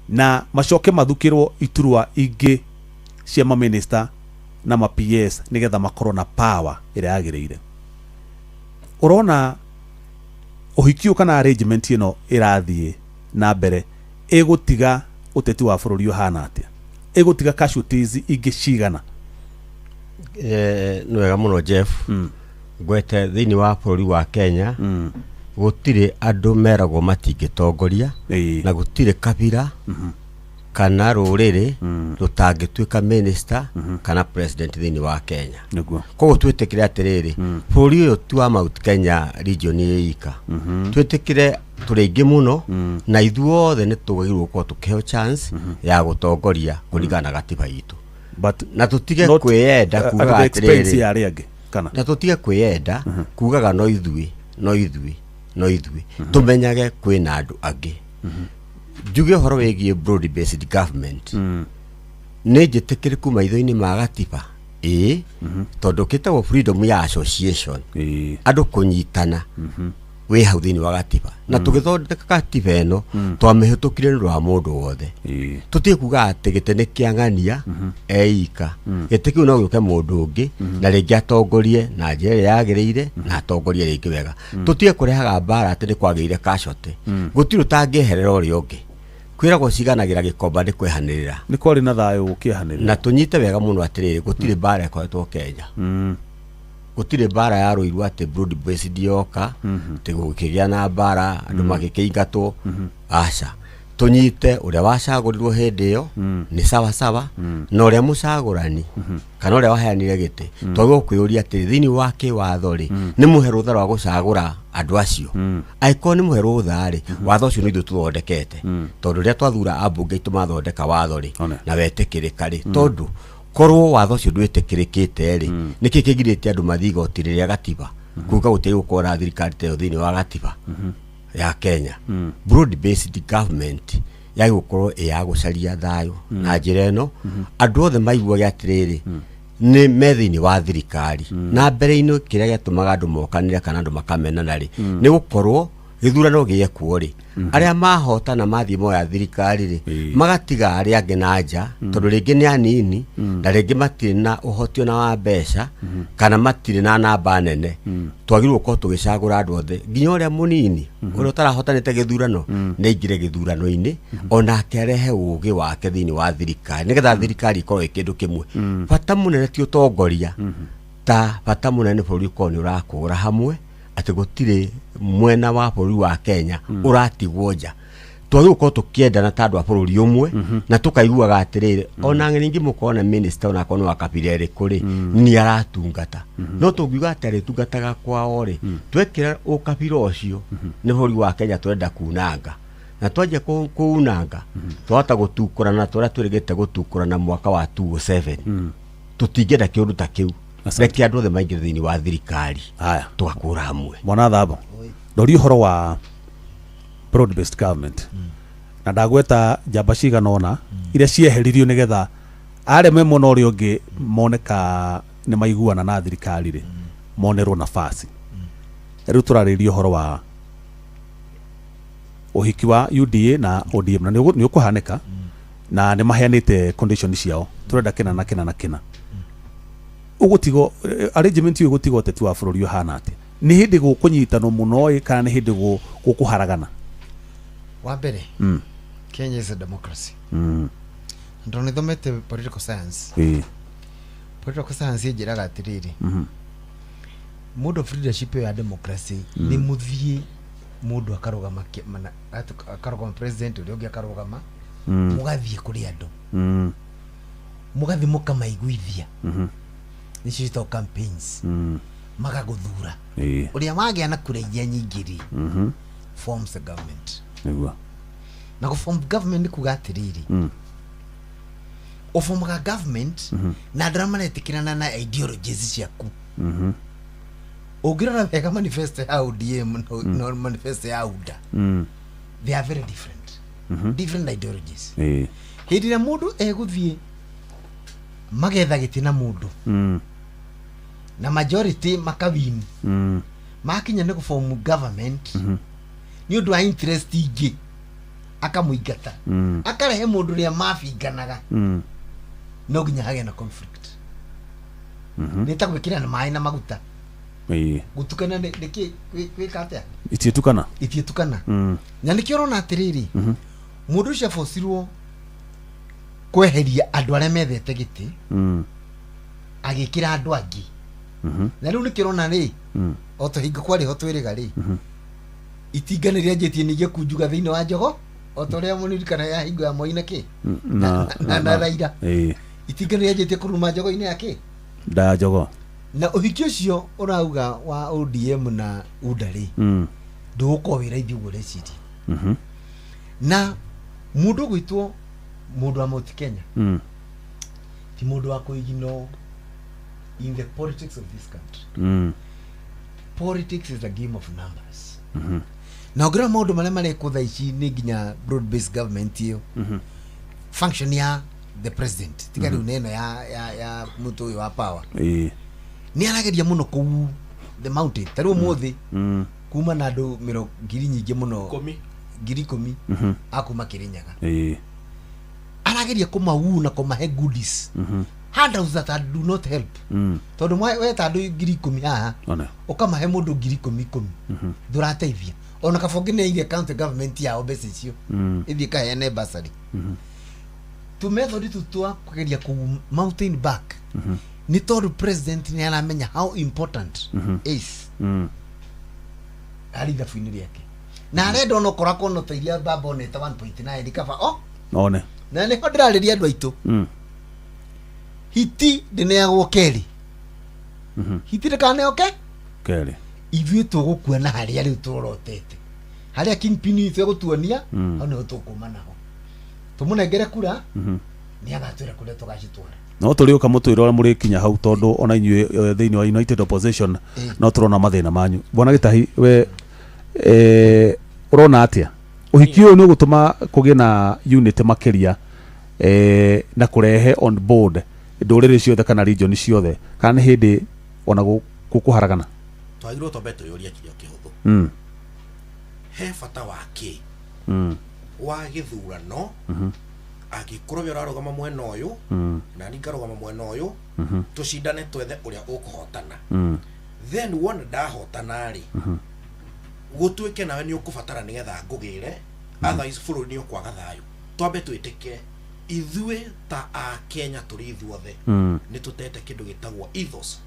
na macoke mathukĩrwo iturwa ingĩ cia maminista na ma PS nĩgetha makorwo na power ĩrĩa yagĩrĩire. Ũrona ũhiki ũyũ kana arrangement ĩno ĩrathiĩ na mbere ĩgũtiga ũteti wa bũrũri ũhana atĩa? Ĩgũtiga casualties ingĩ cigana? Nĩ wega mũno, Jeff. Ngwete thĩinĩ wa bũrũri wa Kenya gũtirĩ andũ meragwo matingĩtongoria na gũtirĩ kabira kana rũrĩrĩ rũtangĩtuĩka minister kana president thĩinĩ wa Kenya. Koguo twĩtĩkĩre atĩrĩrĩ, bũrũri ũyũ ti wa Mount Kenya region ĩ ika. Twĩtĩkĩre tũrĩ aingĩ mũno na ithuothe nĩ tũgĩrĩirwo gũkorwo tũkĩheo chance ya gũtongoria kũringana na gatiba itũ. But na tũtige not, kwĩyenda kugaga at the expense atĩrĩrĩ ya arĩa angĩ kana na tũtige kwĩyenda kugaga no ithuĩ, no ithuĩ, no ithuĩ. Tũmenyage kwĩna andũ angĩ. Njuge ũhoro wĩgiĩ broad based government, nĩ njĩtĩkĩrĩku maitho-inĩ ma gatiba, ĩĩ, tondũ kĩtagwo freedom ya association, andũ kũnyitana wĩ hau thĩinĩ wa gatiba. Na tũgĩthondeka gatiba ĩno twamĩhĩtũkire nĩ ũndũ wa mũndũ wothe. Tũtige kuga atĩ gĩtĩ nĩ kĩa ng'ania eika. Gĩtĩ kĩu no gĩũke mũndũ ũngĩ na rĩngĩ atongorie na njĩra ĩrĩa yagĩrĩire na atongorie rĩngĩ wega. Tũtige kũrehaga mbara atĩ nĩ kwagĩire casualty. Gũtirĩ ũtangĩeherera ũrĩa ũngĩ. Kwĩragwo ciganagĩra gĩkomba nĩ kwehanĩrĩra. Nĩ kwarĩ na thayũ gũkĩehanĩrĩra. Na tũnyite wega mũno atĩrĩrĩ, gũtirĩ mbara ĩkoretwo Kenya. Gũtirĩ mbara ya rũirwo atĩ broad based yoka atĩ gũkĩgĩa na mbara andũ magĩkĩingatwo. Aca, tũnyite ũrĩa wacagũrirwo hĩndĩ ĩyo nĩ sawa sawa na ũrĩa mũcagũrani kana ũrĩa waheanire gĩtĩ. Twagĩrĩirwo kwĩyũria atĩrĩ, thĩinĩ wa kĩwatho rĩ, nĩ mũhe rũtha rwa gũcagũra andũ acio? Angĩkorwo nĩ mũhe rũtha rĩ, watho ũcio nĩ ithuĩ tũthondekete, tondũ rĩrĩa twathura ambunge aitũ mathondeka watho rĩ na wetĩkĩrĩka rĩ, tondũ korwo watho ũcio ndwĩtĩkĩrĩkĩte rĩ, nĩkĩ kĩgirĩtie andũ mathiĩ igoti rĩrĩa gatiba kuga gũtirĩ gũkorwo na thirikari ta ĩyo thĩinĩ wa gatiba ya Kenya? Broad based government yagĩ gũkorwo ĩ ya gũcaria thayũ na njĩra ĩno andũ othe maiguage atĩrĩrĩ nĩ me thĩinĩ wa thirikari. Na mbere-inĩ kĩrĩa gĩatũmaga andũ mokanĩre kana andũ makamenana rĩ, nĩ gũkorwo gĩthurano gĩekwo rĩ, arĩa mahotana mathiĩ moya thirikari rĩ, magatiga arĩa angĩ na nja, tondũ rĩngĩ nĩ anini na rĩngĩ matirĩ na ũhoti ona wa mbeca kana matirĩ na namba nene. Twagĩrĩirwo gũkorwo tũgĩcagũra andũ othe, nginya ũrĩa mũnini, ũrĩa ũtarahotanĩte gĩthurano nĩ aingĩre gĩthurano-inĩ onake arehe ũgĩ wake thĩinĩ wa thirikari nĩgetha thirikari ĩkorwo ĩ kĩndũ kĩmwe. Bata mũnene ti ũtongoria, ta bata mũnene nĩ bũrũri ũkorwo nĩ ũrakũra hamwe, atĩ gũtirĩ mwena wa bũrũri wa Kenya ũratigwo nja. Twagĩrĩirwo gũkorwo tũkĩendana ta andũ a bũrũri ũmwe na tũkaiguaga atĩrĩrĩ, ona ningĩ mũkorwo na minister onakorwo nĩ wa kabira ĩrĩkũ rĩ, nĩ aratungata. No tũngiuga atĩ arĩtungataga kwao rĩ, twekĩra ũkabira ũcio nĩ bũrũri wa Kenya tũrenda kunanga. Na twanjia kuunanga twahota gũtukũrana tũrĩa twĩrĩgĩte gũtukũrana mwaka wa 2007. Tũtingĩenda kĩũndũ ta kĩu. Reke andũ othe maingĩre thĩinĩ wa thirikari. Haya. Tũgakũra hamwe. Mwana thabo ndori ũhoro wa broad based government na ndagweta njamba cigana ũna iria cieheririo nĩgetha arĩa me mwena ũrĩa ũngĩ moneka nĩ maiguana na thirikari rĩ, monerwo nafasi. Rĩu tũrarĩrĩria ũhoro wa ũhiki wa UDA na ODM na nĩ ũkũhanĩka na nĩ maheanĩte condition ciao, tũrenda kĩna na kĩna na kĩna. Ũgũtigwo arrangement ĩyo ĩgũtiga ũteti wa bũrũri ũhana atĩa? Nĩ hĩndĩ gũkũnyitanwo mũno ĩ kana nĩ hĩndĩ gũkũharagana? Wa mbere, Kenya is a democracy. Na tondũ nĩthomete political science, political science ĩnjĩraga atĩrĩrĩ, mode of leadership ĩyo ya democracy nĩ mũthiĩ mũndũ akarũgama akarũgama president, ũrĩa ũngĩ akarũgama, mũgathiĩ kũrĩ andũ, mũgathiĩ mũkamaiguithia, nĩcio ciĩtagwo campaigns, magagũthura. Ũrĩa wagĩa na kura iria nyingĩ rĩ, forms the government. Na gũ-form government nĩ kuga atĩrĩrĩ, ũformaga government na andũ arĩa maretĩkĩrana na ideologies ciaku. Ũngĩrora wega manifesto ya ODM na manifesto ya UDA, they are very different, different ideologies. Hĩndĩ ĩrĩa mũndũ egũthiĩ magetha gĩtĩ na mũndũ na majority makawin, makinya nĩ gũform government, nĩ ũndũ wa interest ingĩ akamũingata, akarehe mũndũ ũrĩa mabinganaga, no nginya hagĩe na conflict. Nĩ ta gwĩkĩra na maĩ na maguta, gũtukana nĩ gwĩka atĩa? Itiĩtukana. Itiĩtukana. Na nĩkĩo ũrona atĩrĩrĩ, mũndũ ũcio abocirwo kweheria andũ arĩa methete gĩtĩ, agĩkĩra andũ angĩ. Na rĩu nĩkĩo ũrona rĩ, o ta hingo kwarĩ ho twĩrĩga rĩ, itinga nĩ rĩanjĩtie ningĩ kunjuga thĩinĩ wa njogo, o ta ũrĩa mũririkana ya hingo ya Moi na kĩ na Raila. Itinga nĩ rĩanjĩtie kũruma njogo-inĩ ya kĩ? Nda njogo. Na ũhiki ũcio ũrauga wa ODM na UDA rĩ, ndũgũkorwo wĩ raithi ũguo ũreciria. Na mũndũ ũgwĩtwo mũndũ wa Mount Kenya ti mũndũ wa kũignore in the politics of this country. Politics is a game of numbers. Na ũngĩrora maũndũ marĩa marekwo thaa ici, nĩ nginya broad based government ĩyo, function ya the president, tiga rĩu neno ya mũtũ ũyũ wa power, nĩ arageria mũno kũu the mountain. Ta rĩu ũmũthĩ kuma na andũ ngiri nyingĩ mũno, 10. 10,000 akuma Kĩrĩnyaga. Arageria kũmawuu na kũmahe goodies, handouts that are do not help, tondũ weta andũ 10,000 haha, One. ũkamahe mũndũ 10,000 10,000, ndũrateithia ona kabonge. Nĩ aige county government yao mbeca icio ĩthiĩ kaheane bursary. Tu method tu twa kũgeria kũ mountain back nĩ tondũ president nĩ aramenya how important is harĩ ithabu-inĩ rĩake, na arenda ona okorwo akona ta iria baba onete 1.9 kaba o One. Na nĩho ndĩrarĩria andũ aitũ, hiti ndĩneagwo kerĩ, hiti ndĩkaneo ke Kerĩ. Ithuĩ tũgũkua na harĩa rĩu tũrorotete, harĩa kingpin itũ egũtuonia, hau nĩho tũkuma naho tũmũnengere kura, nĩ agatwĩra kũrĩa tũgacitwara. No tũrĩũka mũtwĩre ũrĩa mũrĩkinya hau, tondũ ona inyuĩ thĩinĩ wa United Opposition no tũrona mathĩna manyu. Bwana Gĩtahi, we ũrona atĩa ũhiki ũyũ nĩ ũgũtũma kũgĩe na unity makĩria, na kũrehe on board ndũrĩrĩ ciothe kana region ciothe, kana nĩ hĩndĩ ona gũkũharagana? Twagĩrĩirwo twambe twĩyũrie kĩũria kĩhũthũ. He bata wa kĩ wa gĩthurano angĩkorwo we ũrarũgama mwena ũyũ na niĩ ngarũgama mwena ũyũ, tũcindane twethe ũrĩa ũkũhotana? Then wona ndahotana rĩ, gũtuĩke nawe nĩ ũkũbatara nĩgetha ngũgĩre, otherwise bũrũri nĩ ũkwaga thayũ. Twambe twĩtĩkĩre ithuĩ ta akenya tũrĩ ithuothe nĩ tũtete kĩndũ gĩtagwo ethos,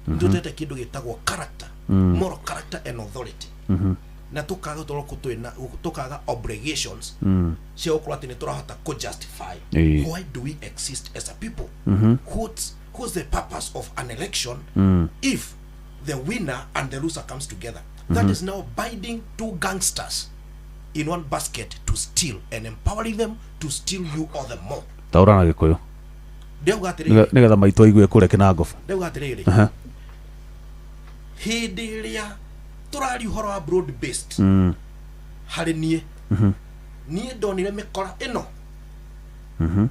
nĩ tũtete kĩndũ gĩtagwo character, moral character and authority, na tukaga tũroko twĩna tukaga obligations cia gũkorwo atĩ nĩ tũrahota kũ justify why do we exist as a people. What's the purpose of an election if the winner and the loser comes together? That is now binding two gangsters in one basket to steal and empowering them to steal you all the more. Taũra na Gĩkũyũ. Ndauga atĩrĩrĩ, nĩgetha maitũ aigue kũrĩa kĩnangobu. Ndauga atĩrĩrĩ, hĩndĩ ĩrĩa tũraria ũhoro wa broad based, harĩ niĩ, niĩ ndonire mĩkora ĩno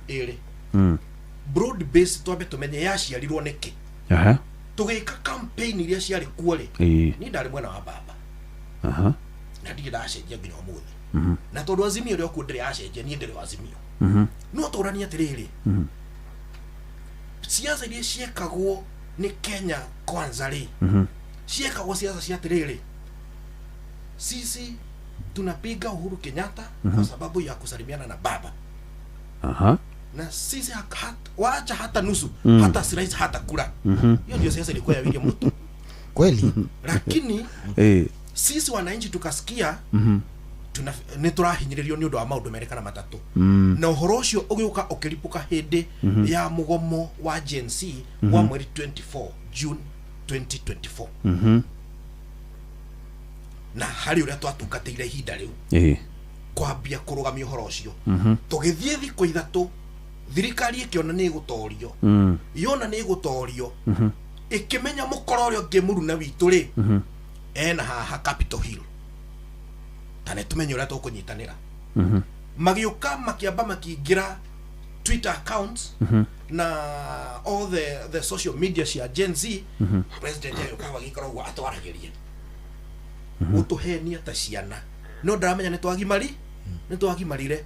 ĩrĩ broad based. Twambe tũmenye yaciarirwo nĩkĩ. Tũgĩka campaign iria ciarĩ kuo rĩ, niĩ ndarĩ mwena wa baba na ndirĩ ndacenjia nginya ũmũthĩ, na tondũ Azimio ũrĩa okuo ndĩrĩ yacenjia, niĩ ndĩrĩ wa Azimio. No tũranie atĩrĩrĩ, ciaca iria ciekagwo nĩ Kenya Kwanza rĩ, ciekagwo ciaca cia atĩrĩrĩ, sisi Tunapiga Uhuru Kenyatta kwa sababu ya kusalimiana na baba. Na sisi waacha hata nusu, hata rais hata kula. Hiyo ndio siasa ilikuwa ya William Ruto. Kweli. Lakini sisi wananchi tukasikia nä tå rahinyä nä å ndå wa maå ndå merä kana matatå na å horo å cio å gä å ka å kä ripå hä ya mũgomo wa Gen Z wa mweri 24 June 2024 na harä å rä a twatungatä ire ihinda rä u kwambia kå rå gamia å horo å cio tå gä thiä thikå ithatå thirikari ä kä ona nä ä gå torio yona nä ä gå torio ä kä menya må koro å rä a å ngä må runa witå rä ena haha Capitol Hill ta nä tå menye å rä a tå kå nyitanä ra magĩũka makĩamba makĩingĩra Twitter accounts na all the social media cia Gen Z. President agĩũka agĩikara ũguo atwaragĩrie gũtũhenia ta ciana no ndaramenya nĩ twagimari nĩ twagimarire.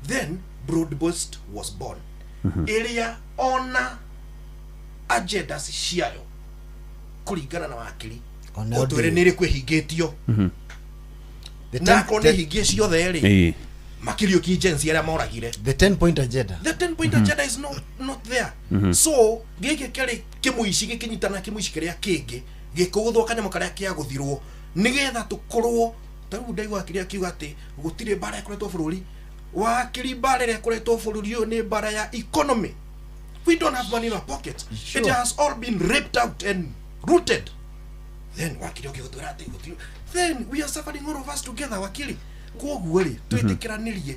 Then broad based was born ĩrĩa ona agendas ciayo kũringana na wakiri ũtwĩre nĩ ĩrĩkũ ĩhingĩtio na akorwo nĩ hingie ciothe rĩ makĩriũki Gen Z arĩa moragire. The 10 point agenda. The 10 point agenda is not there. So gĩkĩ kĩarĩ kĩmũici gĩkĩnyitana kĩmũici kĩrĩa kĩngĩ gĩkũgũthwo kanyamũ karĩa kĩagũthirwo nĩgetha tũkorwo ta rĩu ndaigua wakiri akiuga atĩ gũtirĩ mbara ĩkoretwo bũrũri. Wakiri mbara ĩrĩa ĩkoretwo bũrũri ũyũ nĩ mbara ya economy. We don't have money in our pockets. Sure. It has all been ripped out and rooted. Then wakiri ũkĩgũtwĩra atĩ gũtirĩ. Then we are suffering all of us together wakiri. Koguo rĩ twĩtĩkĩranĩrie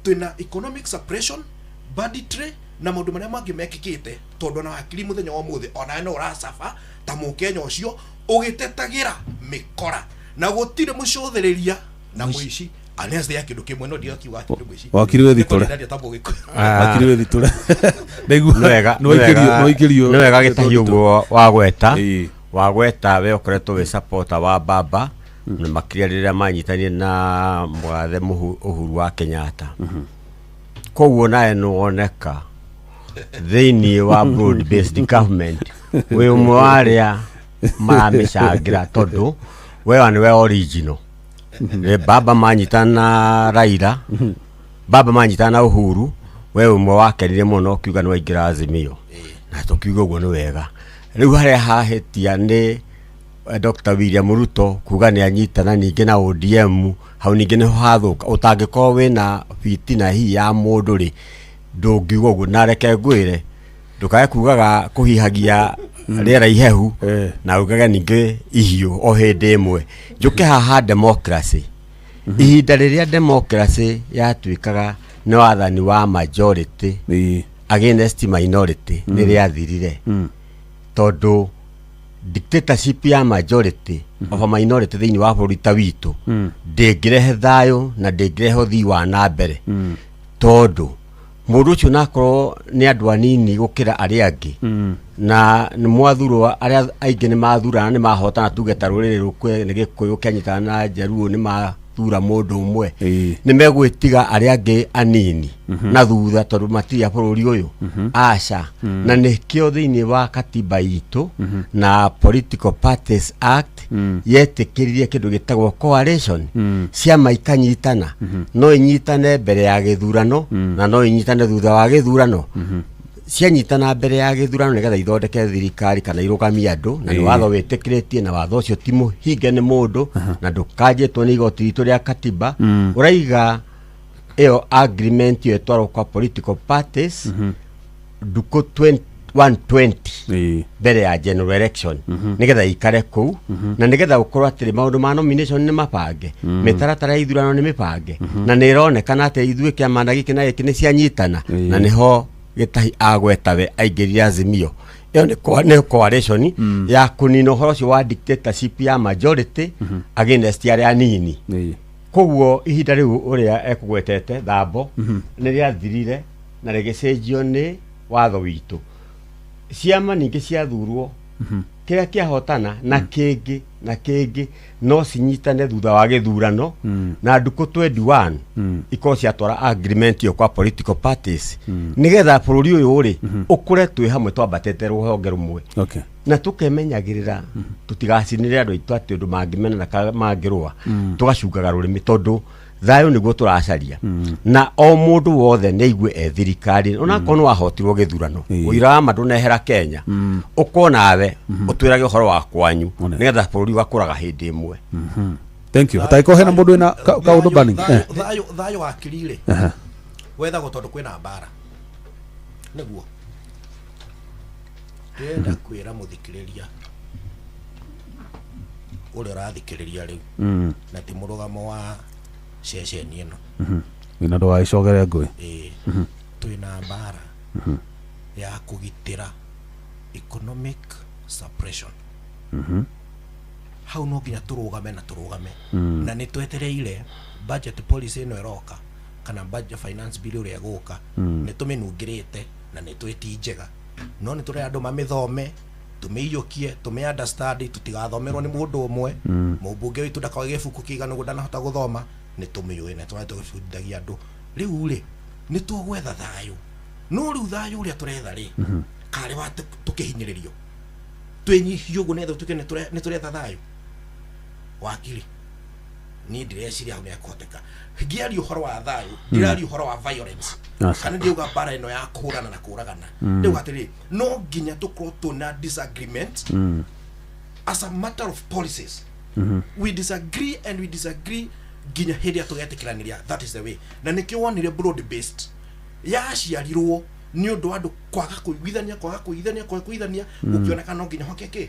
twĩna economic suppression, banditry na maũndũ marĩa mangĩ mekĩkĩte tondũ ona wakiri mũthenya wa ũmũthĩ onawe no ũracaba ta mũkenya ũcio ũgĩtetagĩra mĩkora na gũtirĩ mũcũthĩrĩria na mũici unless ya kĩndũ kĩmwe no ndigakiuga atĩ nĩ mũici. Wakiri wĩ thitũre. Wakiri wĩ thitũre. Ndaigua nĩ wega gĩtahi ũguo wagweta wagweta we ũkoretwo wĩ supporter wa baba na makĩria rĩrĩa manyitanire na mũgathe Uhuru wa Kenyatta. Koguo nawe nĩwoneka thĩinĩ wa broad based government wĩ ũmwe wa arĩa maramĩcangĩra tondũ we nĩwe original. Baba manyitana na Raila, baba manyitana na Uhuru, we ũmwe wakenire mũno ũkiuga nĩ waingĩra Azimio na tũkiuga ũguo nĩ wega. Rĩu harĩa hahĩtia nĩ Dr. William Ruto kuga nĩ anyitana ningĩ na ODM hau ningĩ nĩho hathũka. Ũtangĩkorwo wĩna fitina hihi ya mũndũ rĩ ndũngiuga ũguo. Na reke ngwĩre ndũkae kugaga kũhihagia rĩera ihehu na ugage ningĩ ihiũ o hĩndĩ ĩmwe. Njũke haha democracy. Ihinda rĩrĩa democracy yatuĩkaga nĩ wathani wa majority against minority nĩ rĩathirire tondũ dictatorship ya majority of a minority thĩinĩ wa bũrũri ta witũ ndĩngĩrehe thayũ na ndĩngĩrehe ũthii wa na mbere tondũ mũndũ ũcio nakorwo nĩ andũ anini gũkĩra arĩa angĩ na nĩ mwathurwo arĩa aingĩ nĩ mathurana nĩ mahotana tuge ta rũrĩrĩ rũkwe nĩ Gĩkũyũ kĩanyitana na Njaruo nĩ mathura mũndũ ũmwe nĩ megwĩtiga arĩa angĩ anini na thutha tondũ matirĩ a bũrũri ũyũ aca. Na nĩkĩo thĩinĩ wa katiba itũ na Political Parties Act yetĩkĩririe kĩndũ gĩtagwo coalition. Ciama ikanyitana no inyitane mbere ya gĩthurano na no inyitane thutha wa gĩthurano. Cianyitana mbere ya gĩthurano nĩgetha ithondeke thirikari kana irũgamie andũ na nĩ watho wĩtĩkĩrĩtie na watho ũcio ti mũhinge nĩ mũndũ na ndũkanjĩtwo nĩ igoti ritũ rĩa katiba. Ũraiga ĩyo agreement ĩyo ĩtwarwo kwa political parties ndukũ 120 mbere ya general election nĩgetha ikare kũu na nĩgetha gũkorwo atĩrĩ maũndũ ma nomination nĩ mabange mĩtaratara ya ithurano nĩ mĩbange na nĩ ĩronekana atĩ ithuĩ kĩama na gĩkĩ na gĩkĩ nĩ cianyitana na nĩho gĩtahi agweta we aingĩrire Azimio. Ĩyo nĩ coalition ya kũnina ũhoro ũcio wa dictatorship ya majority against arĩa anini. Koguo ihinda rĩu ũrĩa ekũgwetete Thambo nĩ rĩathirire na rĩgĩcenjio nĩ watho witũ. Ciama ningĩ ciathurwo kĩrĩa kĩahotana na kĩngĩ Na kĩngĩ no cinyitane thutha wa gĩthurano na ndukũ 21 ikorwo ciatwara agreement ĩyo kwa political parties, nĩgetha bũrũri ũyũ rĩ ũkũre twĩ hamwe, twambatĩte rũhonge rũmwe na tũkemenyagĩrĩra tũtigacinĩre andũ aitũ atĩ ũndũ mangĩmenana kana mangĩrũa, tũgacungaga rũrĩmĩ, tondũ thayũ nĩguo tũracaria, na o mũndũ wothe nĩ aigue e thirikari, onakorwo nĩ wahotirwo gĩthurano. Ũira wa ma ndũnehera Kenya, ũkorwo nawe ũtwĩrage ũhoro wa kwanyu, nĩgetha bũrũri ũgakũraga hĩndĩ ĩmwe. Thank you. Hataiko hena mũndũ wĩna kaũndũ burning? Thayũ, thayũ wa akiri rĩ wethagwo tondũ kwĩna mbara. Nĩguo ndĩrenda kwĩra mũthikĩrĩria ũrĩa ũrathikĩrĩria rĩu, na ti mũrũgamo wa ceceni ĩno. Wĩna ndũgagĩcogere ngũĩ. Ĩĩ, twĩna mbara ya kũgitĩra economic suppression. Hau no nginya tũrũgame na tũrũgame, na nĩ twetereire budget policy ĩno ĩroka, kana budget finance bill ũrĩa ĩgũka. Nĩ tũmĩnungĩrĩte na nĩ twĩ njega, no nĩ tũrenda andũ mamĩthome, tũmĩiyũkie, tũmĩ understand, tũtigathomerwo nĩ mũndũ ũmwe. Mũmbunge witũ ndakauge gĩbuku kĩigana ũguo ndanahota gũthoma. Nĩ tũmĩũĩ na tũrathiĩ tũgĩbundithagia andũ. Rĩu rĩ, nĩ tũgwetha thayũ, no rĩu thayũ ũrĩa tũretha rĩ, karĩ wa tũkĩhinyĩrĩrio twĩnyihie ũguo nĩgetha tũtuĩke nĩ tũretha thayũ wakiri. Niĩ ndĩreciria hau nĩekũhoteka. Ngĩaria ũhoro wa thayũ, ndĩraria ũhoro wa violence kana ndiuga mbara ĩno ya kũhũrana na kũragana. Rĩu atĩrĩ, no nginya tũkorwo tũna disagreement as a matter of policies. We disagree and we disagree nginya hĩndĩ ĩrĩa tũgetĩkĩranĩria. That is the way, na nĩkĩo wonire broad based yaciarirwo nĩ ũndũ wa andũ kwaga kũiguithania, kwaga kũiguithania, kwaga kũiguithania, gũkĩoneka no nginya hoke kĩ.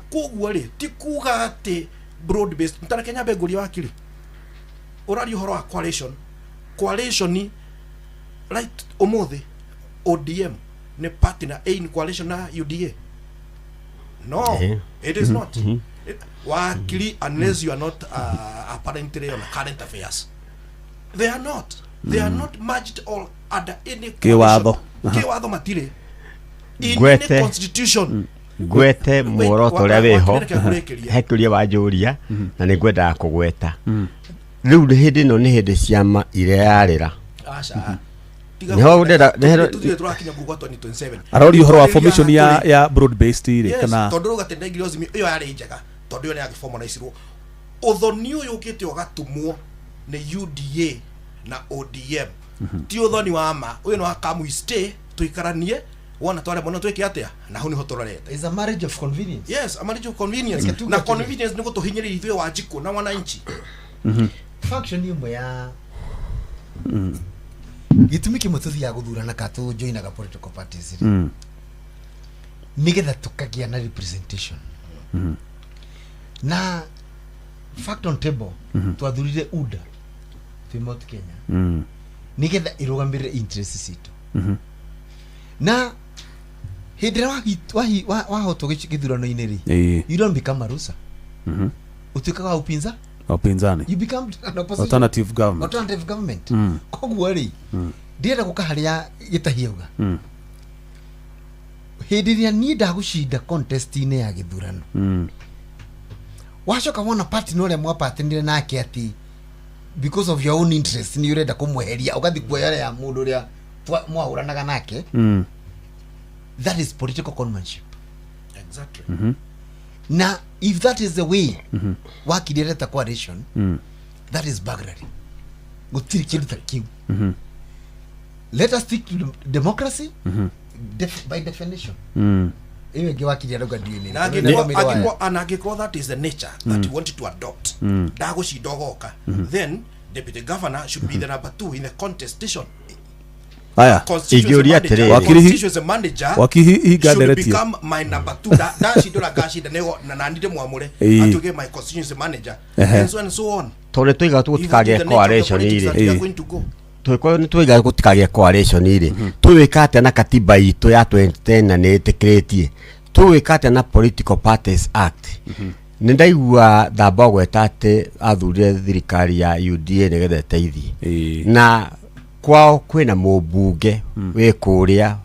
Koguo rĩ, ti kuga atĩ broad based mtareke nyambe ngũrie wakiri ũraria ũhoro wa coalition. Coalition, right, ũmũthĩ ODM nĩ partner in coalition na UDA? No. It is not. Wakiri, unless you are not apparently on current affairs, they are not merged or under any Kĩwatho. Kĩwatho matirĩ in any constitution. Ngwete muoroto ũrĩa wĩho. Wakiri, reke ngũrĩkĩrie. He kĩũria wanjũria na nĩ ngwendaga kũgweta. Rĩu nĩ hĩndĩ ĩno, nĩ hĩndĩ ciama ireyarĩra. Aca. Nĩho Tutire tũrakinya kuga 2027. Aroria ũhoro wa formation ya broad based rĩ. Yes, kana tondũ rĩu atĩ ndaingire Azimio ĩyo yarĩ njega, tondũ ĩyo nĩ yagĩformalizirwo. Ũthoni ũyũ ũkĩte ũgatumwo nĩ UDA na ODM ti ũthoni wa ma. Ũyũ nĩ wa come we stay, tũikaranie, wona twaremwo no twĩke atĩa, na hau nĩho tũrorete. Is a marriage of convenience. Yes, a marriage of convenience. Reke tuge Na atĩrĩ. Convenience nĩ gũtũhinyĩrĩria ithuĩ Wanjikũ na wananchi. Function imwe ya gĩtũmi kĩmwe tũthiaga gũthurana ka tũjoinaga political parties rĩ, nĩgetha tũkagĩa na representation. Na fact on table, twathurire UDA twĩ Mount Kenya nĩgetha ĩrũgamĩrĩre interest citũ, na hĩndĩ ĩrĩa wahotwo gĩthurano-inĩ rĩ, you don't become a loser, ũtuĩkaga wa upinza Upinzani. You become an opposition. Alternative government. Alternative government. Koguo rĩ, ndĩrenda gũka harĩa gĩtahi auga, hĩndĩ ĩrĩa niĩ ndagũcinda contest-inĩ ya gĩthurano, wacoka wona partner ũrĩa mwapatinire nake atĩ because of your own interest nĩ ũrenda kũmweheria, ũgathiĩ kuoya ya mũndũ ũrĩa mwahũranaga nake, that is political conmanship. Na if that is the way wakirĩreta coalition, that is burglary. Gũtirĩ kĩndũ ta kĩu. Let us stick to democracy by definition. Ĩyo ĩngĩ wakiri arauga ndiũĩ nĩ Na ĩrĩkũ. angĩkorwo, and angĩkorwo that is the nature that you want to adopt, ndagũcinda ũgoka, then deputy governor should be the number two in the contestation. Aya. Constituency Ingĩũria manager- atĩrĩrĩ. Constituency manager Wakiri, hinga should ndereti. become my number two. Ndacindũra ngacinda nego na nani ndĩmwamũre atuĩke my constituency manager, and so on and so on. Tondũ nĩ twoiga If that is gũtikagĩe the nature of the coalition politics rĩ, that we are going to go. Tũgĩkorwo nĩ twoiga gũtikagĩe coalition rĩ, tũgwĩka atĩa na katiba itũ ya 2010 na nĩ ĩtĩkĩrĩtie? Tũgwĩka atĩa na Political Parties Act? Nĩ ndaigua Thamba gweta atĩ athurire thirikari ya UDA nĩgetha ĩteithie, na kwao kwĩna mũmbunge wĩ kũrĩa.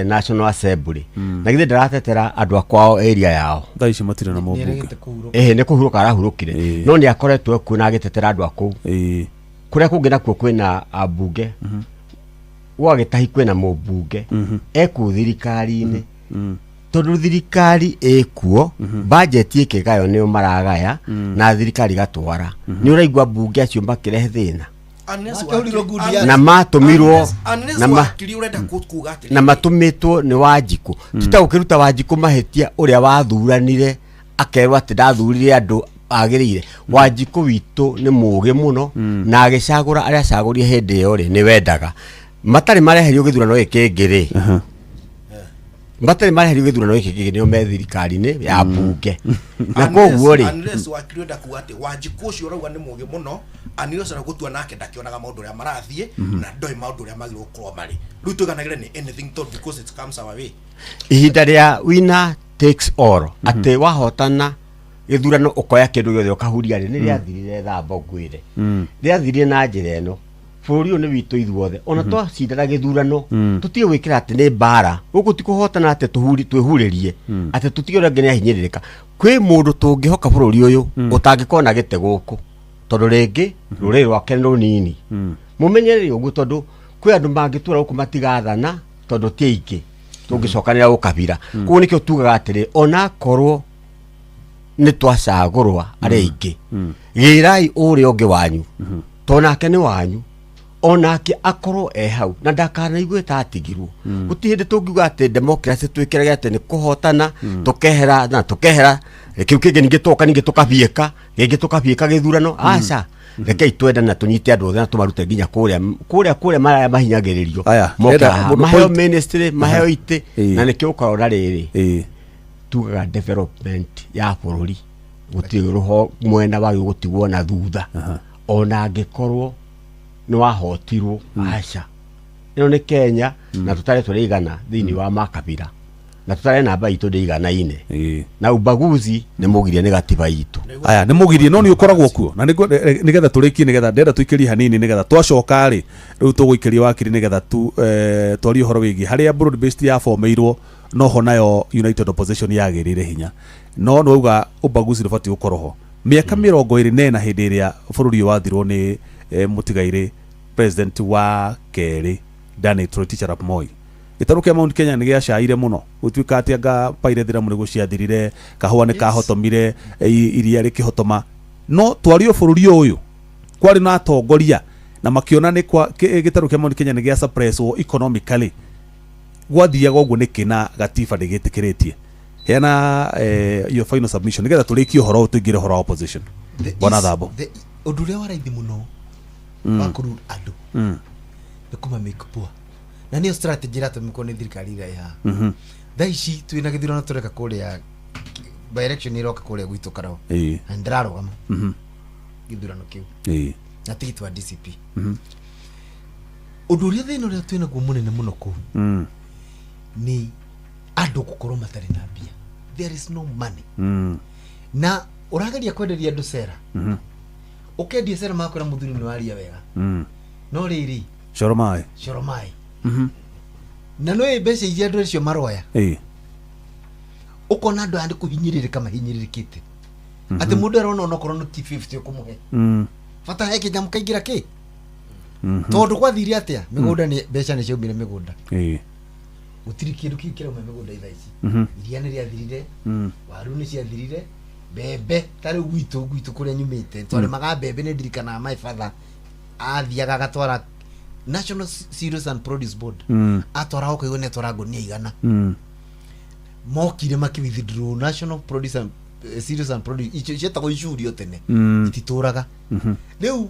National Assembly na githĩ ndaratetera andũ a kwao area yao. Thaa ici matirĩ na mũmbunge. Nĩaregete kũhurũka. Ĩhĩ, nĩ kũhurũka arahurũkire, no nĩ akoretwo kuo na agĩtetera andũ a kũu. Kũrĩa kũngĩ nakuo kwĩna ambunge, gwa Gĩtahi kwĩna mũmbunge ekũu thirikari-inĩ, tondũ thirikari ĩkuo, bajeti ĩkĩgayo nĩo maragaya na thirikari gatwara. Nĩ ũraigua mbunge acio makĩrehe thĩna Makĩhũrirwo ngundi ya- na matũmirwo na na ma- wakiri urenda kuga atĩrĩrĩ. Na matũmĩtwo nĩ Wanjikũ. Ti ta gũkĩruta Wanjikũ mahĩtia ũrĩa wathuranire akerwo atĩ ndathurire andũ agĩrĩire. Wanjikũ witũ nĩ mũũgĩ mũno, na agĩcagũra arĩa acagũrire hĩndĩ ĩyo rĩ, nĩ wendaga matarĩ mareherio gĩthurano gĩkĩ kĩngĩ rĩ, matarĩ mareherio gĩthurano gĩkĩ kĩngĩ, nĩo me thirikari-inĩ ya mbunge, na koguo rĩ, Unless wakiri ũrenda kuga atĩ Wanjikũ ũcio ũrauga nĩ mũũgĩ mũno, unless aragũtua nake ndakĩonaga maũndũ ũrĩa marathiĩ na ndoĩ maũndũ ũrĩa magĩrĩirwo gũkorwo marĩ. Rĩu tũiganagĩre nĩ anything tondũ because it comes our way. Ihinda rĩa winner takes all, atĩ wahotana gĩthurano ũkoya kĩndũ gĩothe ũkahuria rĩ, nĩ rĩathirire. Thambo ngwĩre, rĩathirire na njĩra ĩno: bũrũri ũyũ nĩ witũ ithuothe. Ona twacindana gĩthurano, tũtige gwĩkĩra atĩ nĩ mbara gũkũ, ti kũhotana atĩ twĩhurĩrie atĩ tũtige ũrĩa ũngĩ nĩ ahinyĩrĩrĩka. Kwĩ mũndũ tũngĩhoka bũrũri ũyũ ũtangĩkorwo na gĩtĩ gũkũ, tondũ rĩngĩ rũrĩrĩ rwake nĩ rũnini. Mũmenyerere ũguo, tondũ kwĩ andũ mangĩtũra gũkũ matigathana, tondũ ti aingĩ tũngĩcokanĩra gũkabira. Koguo nĩkĩo tugaga atĩrĩ, onakorwo nĩ twacagũrwa arĩa aingĩ, gĩrai ũrĩa ũngĩ wanyu, tondũ nake nĩ wanyu, onake akorwo e hau na ndakanaigue ta atigirwo. Gũtirĩ hĩndĩ tũngiuga atĩ democracy twĩkĩrage atĩ nĩ kũhotana tũkehera na tũkehera kĩu kĩngĩ, ningĩ twoka ningĩ tũkabiĩka rĩngĩ, tũkabiĩka gĩthurano. Aca, rekei twendane na tũnyite andũ othe na tũmarute nginya kũrĩa kũrĩa kũrĩa maraya mahinyagĩrĩrio. Aya, moke ndĩrenda haha, mũndũ maheo ministry, maheo itĩ. Na nĩkĩo ũkorwo na rĩrĩ, tugaga development ya bũrũri gũtirĩ rũho mwena wagĩrĩirwo gũtigwo na thutha, ona angĩkorwo nĩ wahotirwo. Aca, ĩno nĩ Kenya na tũtare tũrĩ igana thĩinĩ wa makabira, na tũtare namba itũ ndĩ iganaine, na ubaguzi nĩ mũgirie nĩ gatiba itũ. Aya, nĩ mũgirie, no nĩ ũkoragwo kuo na nĩgetha tũrĩkie, nĩgetha ndĩrenda tũikĩrie hanini, nĩgetha twacoka rĩ, rĩu tũgũikĩria wakiri, nĩgetha tu twarie ũhoro wĩgiĩ harĩa broad based yabomeirwo, noho nayo United Opposition yagĩrĩire hinya. No nĩ wauga ubaguzi ndũbatiĩ gũkorwo ho. Mĩaka 24 hĩndĩ ĩrĩa bũrũri ũyũ wathirwo nĩ mũtigairĩ president wa kerĩ Daniel Toroitich arap Moi, gĩtarũ kĩa Mount Kenya nĩ gĩacaire mũno, gũtuĩka atĩ anga pyrethrum nĩ gũciathirire, kahũa nĩ kahotomire, iria rĩkĩhotoma. No twario bũrũri ũyũ kwarĩ na atongoria na makĩona nĩ kwa gĩtarũ kĩa Mount Kenya nĩ gĩa suppresswo economically. Gwathiaga ũguo nĩkĩ na gatiba ndĩgĩtĩkĩrĩtie? Heana your final submission nĩgetha tũrĩkie ũhoro ũyũ, tũingĩre ũhoro wa opposition. Bwana Thabo. Ũndũ ũrĩa wa raithi mũno wa kũrule andũ nĩ kũma make poor, na nĩyo strategy ĩratũmĩkwo nĩ thirikari ĩrĩa ĩ haha thaa ici. Twĩna gĩthurano tũreka kũrĩa, by election ĩroka kũrĩa gwitũ Karao, na nĩndĩrarũgama gĩthurano kĩu na tigiti wa DCP. Ũndũ ũrĩa thĩna ũrĩa twĩnaguo mũnene mũno kũu nĩ andũ gũkorwo matarĩ na mbia. There is no money, na ũrageria kwenderia andũ cera, ũkendia cera, magakwĩra mũthuri nĩ waria wega, no rĩrĩ, coro maĩ. Coro maĩ. Na nĩ mbeca iria andũ acio maroya, ũkona andũ aya nĩ kũhinyĩrĩrĩka mahinyĩrĩrĩkĩte, atĩ mũndũ arona onokorwo nĩ ti 50 ũkũmũhe, bata he kĩnyamũ kaingĩra kĩ, tondũ gwathire atĩa? Mĩgũnda nĩ mbeca nĩ ciaumire mĩgũnda, gũtirĩ kĩndũ kĩu kĩrauma mĩgũnda thaa ici. Iria nĩ rĩathirire, waru nĩ ciathirire, mbembe ta rĩu gwitũ kũrĩa nyumĩte twarĩmaga mbembe. Nĩ ndirikanaga my father athiaga agatwara National Cereals and Produce Board, atwara ũkaigua nĩ atwara ngũnia 100. Mokire maki withdraw National Produce and Cereals and Produce, icio cietagwo icurio tene, ititũraga. Rĩu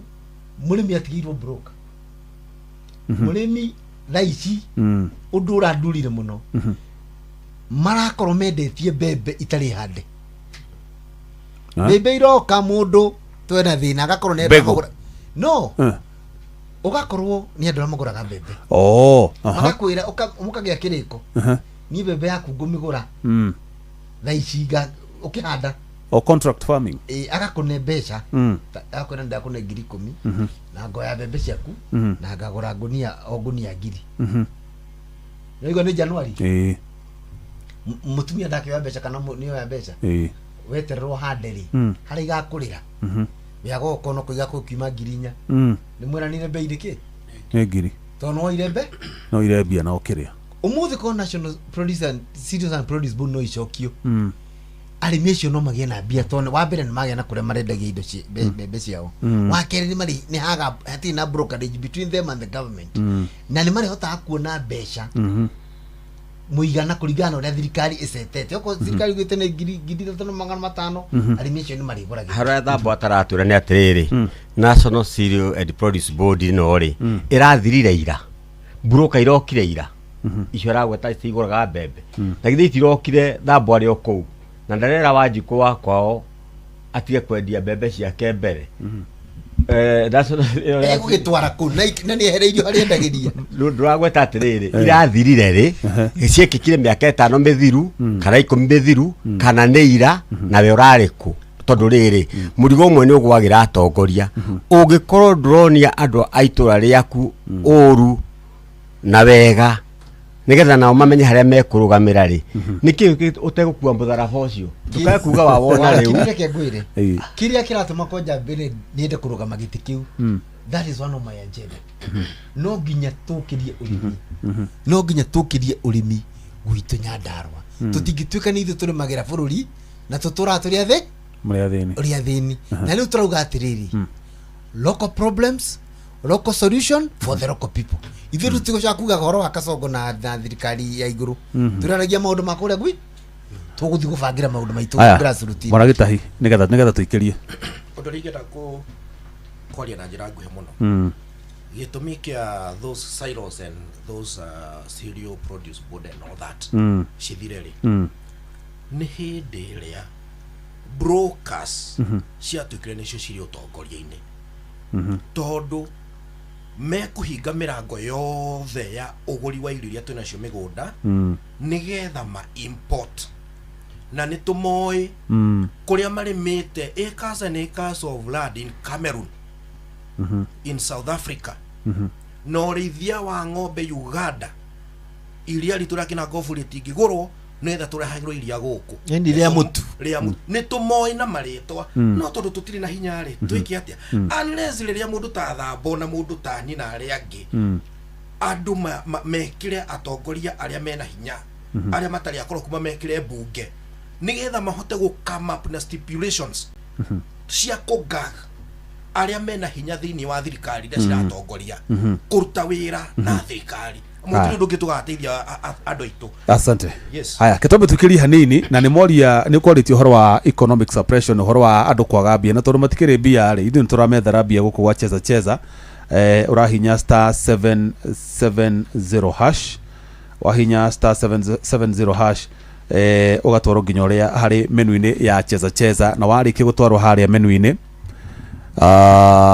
mũrĩmi atigĩirwo broke. Mũrĩmi thaa ici, ũndũ ũrandurire mũno, marakorwo mendetie mbembe itarĩ hande. Mbembe iroka mũndũ twena thĩna, agakorwo nĩ andũ Mbegũ. No ũgakorwo nĩ andũ arĩa magũraga mbembe, Oh, aha. magakwĩra mũkagĩa kĩrĩko, niĩ mbembe yaku ngũmĩgũra thaa ici ũkĩhanda. O contract farming. Ĩ, agakũne mbeca. Agakwĩra ndakũne 10,000 na ngoya mbembe ciaku na ngagũra ngũnia o ngũnia 1,000. Nĩwaigua nĩ January? Ĩĩ. Mũtumia ndakĩoya mbeca kana nĩoya mbeca? Ĩĩ. Wetererwo hande rĩ, harĩa igakũrĩra wĩagoka no kũiga kiuma 4,000. Nĩ mweranire mbei nĩkĩ? Nĩ ngiri. Tondũ nĩwoire mbe No ire mbia na ũkĩrĩa. Ũmũthĩ korwo National Produce and Cereals and Produce Board no icokio, arĩmi acio no magĩe na mbia, tondũ wa mbere nĩ magĩa na kũrĩa marendagia indo mbembe ciao, wa kerĩ nĩ marĩ nĩ haga hatirĩ na brokerage between them and the government, na nĩ marĩhotaga kuona mbeca mũigana kũringana na ũrĩa thirikari ĩcetete. Okorwo thirikari ugĩte nĩ 3500, arĩmi acio nĩ marĩgũragĩra. Harĩa Thambo ataratwĩra nĩ atĩrĩrĩ, National Cereal and Produce Board ĩno rĩ, ĩrathirire ira, broker irokire ira, icio aragweta cigũraga mbembe na githĩ itirokire Thambo arĩ o kũu, na ndarera Wanjikũ wa kwao atige kwendia mbembe ciake mbere. Ĩno Egũgĩtwara kũ na nĩ ehereirio harĩa endagĩria? Ndũragweta atĩrĩrĩ, irathirire rĩ, ciĩkĩkire mĩaka 5 mĩthiru kana 10 mĩthiru kana nĩ ira, nawe ũrarĩ kũ? Tondũ rĩrĩ, mũrigo ũmwe nĩ ũgwagĩra atongoria, ũngĩkorwo ndũronia andũ a itũra rĩaku ũru na wega nĩgetha nao mamenye harĩa mekũrũgamĩra rĩ, nĩkĩ ũtegũkua mũtharaba ũcio? Ndũkae kuga wawona rĩu. Reke ngwĩre. Ĩĩ. Kĩrĩa kĩratũma kwanja mbere niende kũrũgama gĩtĩ kĩu, that is one of my agenda. No nginya tũkĩrie ũrĩmi, no nginya tũkĩrie ũrĩmi gwitũ Nyandarũa. Tũtingĩtuĩka nĩ ithuĩ tũrĩmagĩra bũrũri na tũtũraga tũrĩ athĩ Mũrĩ athĩni. Ũrĩ athĩni. Na rĩu tũrauga atĩrĩrĩ, local problems, local solution for the local people. Ithuĩ rĩu tũtigũcoka kugaga ũhoro wa Kasongo na thirikari ya igũrũ, tũraragia maũndũ ma kũrĩa gwi tũgũthiĩ gũbangĩra maũndũ maitũ Aya, grassroots. Bwana Gĩtahi, nĩgetha tũikĩrie. Ũndũ ũrĩa ingĩenda kwaria na njĩra nguhĩ mũno, gĩtũmi kĩa those silos and those cereal produce board and all that cithire rĩ, nĩ hĩndĩ ĩrĩa brokers ciatuĩkire nĩcio cirĩ ũtongoria-inĩ, tondũ mekũhinga mĩrango yothe ya ũgũri wa irio iria twĩnacio mĩgũnda nĩgetha ma import, na nĩ tũmoĩ kũrĩa marĩmĩte acres and acres of land in Cameroon, in South Africa, na ũrĩithia wa ng'ombe Uganda. Iria ritũ rĩa Kĩnangobu rĩtingĩgũrwo nĩgetha tũrehagĩrwo iria gũkũ. Yaani rĩa mũtu. Rĩa mũtu. Nĩ tũmoĩ na marĩtwa, no tondũ tũtirĩ na hinya rĩ, twĩke atĩa? Unless rĩrĩa mũndũ ta Thambo na mũndũ ta niĩ na arĩa angĩ, andũ mekĩre atongoria arĩa mena hinya, arĩa matarĩ akoroku, mamekĩre mbunge nĩgetha mahote gũ come up na stipulations cia kũgag arĩa mena hinya thĩinĩ wa thirikari iria ciratongoria kũruta wĩra na thirikari. Mũtirĩ ũndũ ũngĩ tũgateithia andũ aitũ. Asante. Yes. Haya, kĩtombe tũkĩrie hanini na nĩ moria nĩ kwarĩtie ũhoro wa economic suppression, ũhoro wa andũ kwaga mbia, na tondũ matikĩrĩ mbia rĩ, ithuĩ nĩ tũramethera mbia gũkũ gwa Cheza Cheza. Ũrahinya star 770 hash, wahinya star 770 hash, ũgatwarwo nginya ũrĩa harĩ menu-inĩ ya Cheza Cheza, na warĩkia gũtwarwo harĩa menu-inĩ,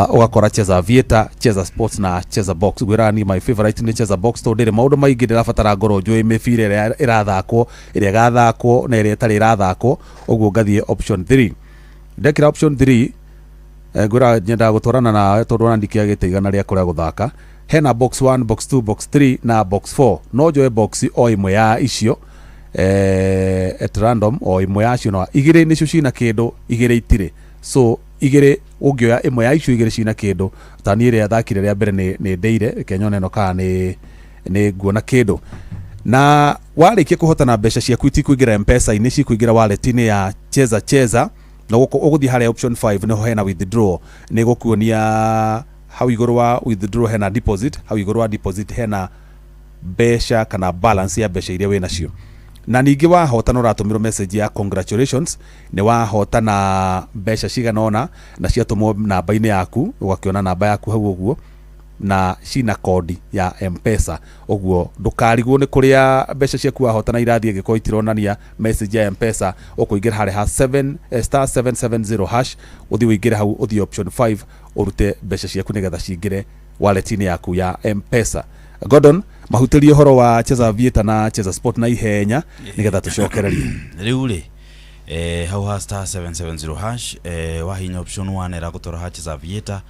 ũgakora Cheza Aviator, Cheza Sports na Cheza Box. Ngwĩraga niĩ my favorite nĩ Cheza Box, tondũ ndĩrĩ maũndũ maingĩ, ndĩrabatara ngorwo njũĩ mĩbira ĩrĩa ĩrathakwo, ĩrĩa ĩgathakwo na ĩrĩa ĩtarĩ ĩrathakwo. Ũguo ngathiĩ option 3, ndekĩra option 3, ngwĩraga nyendaga gũtwarana nawe tondũ ona ndikĩagĩte 100 rĩa kũrĩa gũthaka. Hena box 1, box 2, box 3 na box 4. No njoe box o ĩmwe ya icio, at random, o ĩmwe yacio, no igĩrĩ nĩcio cina kĩndũ, igĩrĩ itirĩ. So igĩrĩ ũngĩoya ĩmwe ya icio igĩrĩ cina kĩndũ, ta niĩ ĩrĩa thakire rĩa mbere nĩ ndĩire, reke nyone ĩno kana nĩ nguona kĩndũ. Na warĩkia kũhotana, mbeca ciaku itikũingĩra M-Pesa-inĩ, cikũingĩra wallet-inĩ ya Cheza Cheza, na gũkũ ũgũthiĩ harĩa option 5, nĩho hena withdraw. Nĩ gũkuonia hau igũrũ wa withdraw hena deposit, hau igũrũ wa deposit hena mbeca kana balance ya mbeca iria wĩnacio. Na ningĩ wahotana ũratũmĩrwo message ya congratulations, nĩ wahotana mbeca cigana ũna, na ciatũmwo namba-inĩ yaku, ũgakĩona namba yaku hau ũguo na cina kodi ya M-Pesa. Ũguo ndũkarigwo nĩ kũrĩa mbeca ciaku wahotana irathiĩ angĩkorwo itironania message ya M-Pesa. Ũkũingĩra harĩa ha 7 star 770 hash, ũthiĩ ũingĩre hau, ũthiĩ option 5, ũrute mbeca ciaku nĩgetha cingĩre wallet-inĩ yaku ya M-Pesa. Gordon, mahutĩrie ũhoro wa Cheza Aviator na Cheza Sport na ihenya nĩgetha tũcokererie. Rĩu rĩ, Hau ha star 770 hash, wahinya option 1 ĩragũtwara ha Cheza Aviator,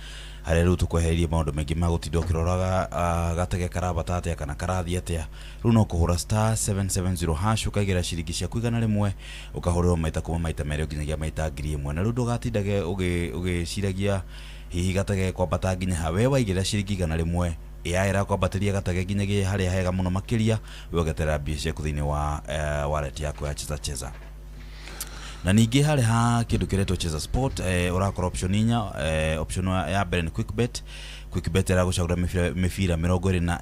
harĩa rĩu tũkwehereirie maũndũ maingĩ ma gũtinda ũkĩroraga gatege karabata atĩa kana karathiĩ atĩa. Rĩu no kũhũra star 770 hash, ũkaigĩra ciringi ciaku 100, ũkahũrĩrwo maita kuma maita 2 nginyagia maita 1000. Na rĩu ndũgatindage ũgĩciragia hihi gatege kwambata nginya ha. We waigĩrĩra ciringi 100, AI ĩrakwambatĩria gatege nginyagia harĩa hega mũno makĩria, we ũgeterera mbia ciaku thĩinĩ wa wallet yaku ya Cheza Cheza. Na ningĩ harĩ ha kĩndũ kĩretwo Cheza Sport, ũrakora option 4. Option ya mbere nĩ quick bet. Quick bet ĩragũcagũra mĩbira 24,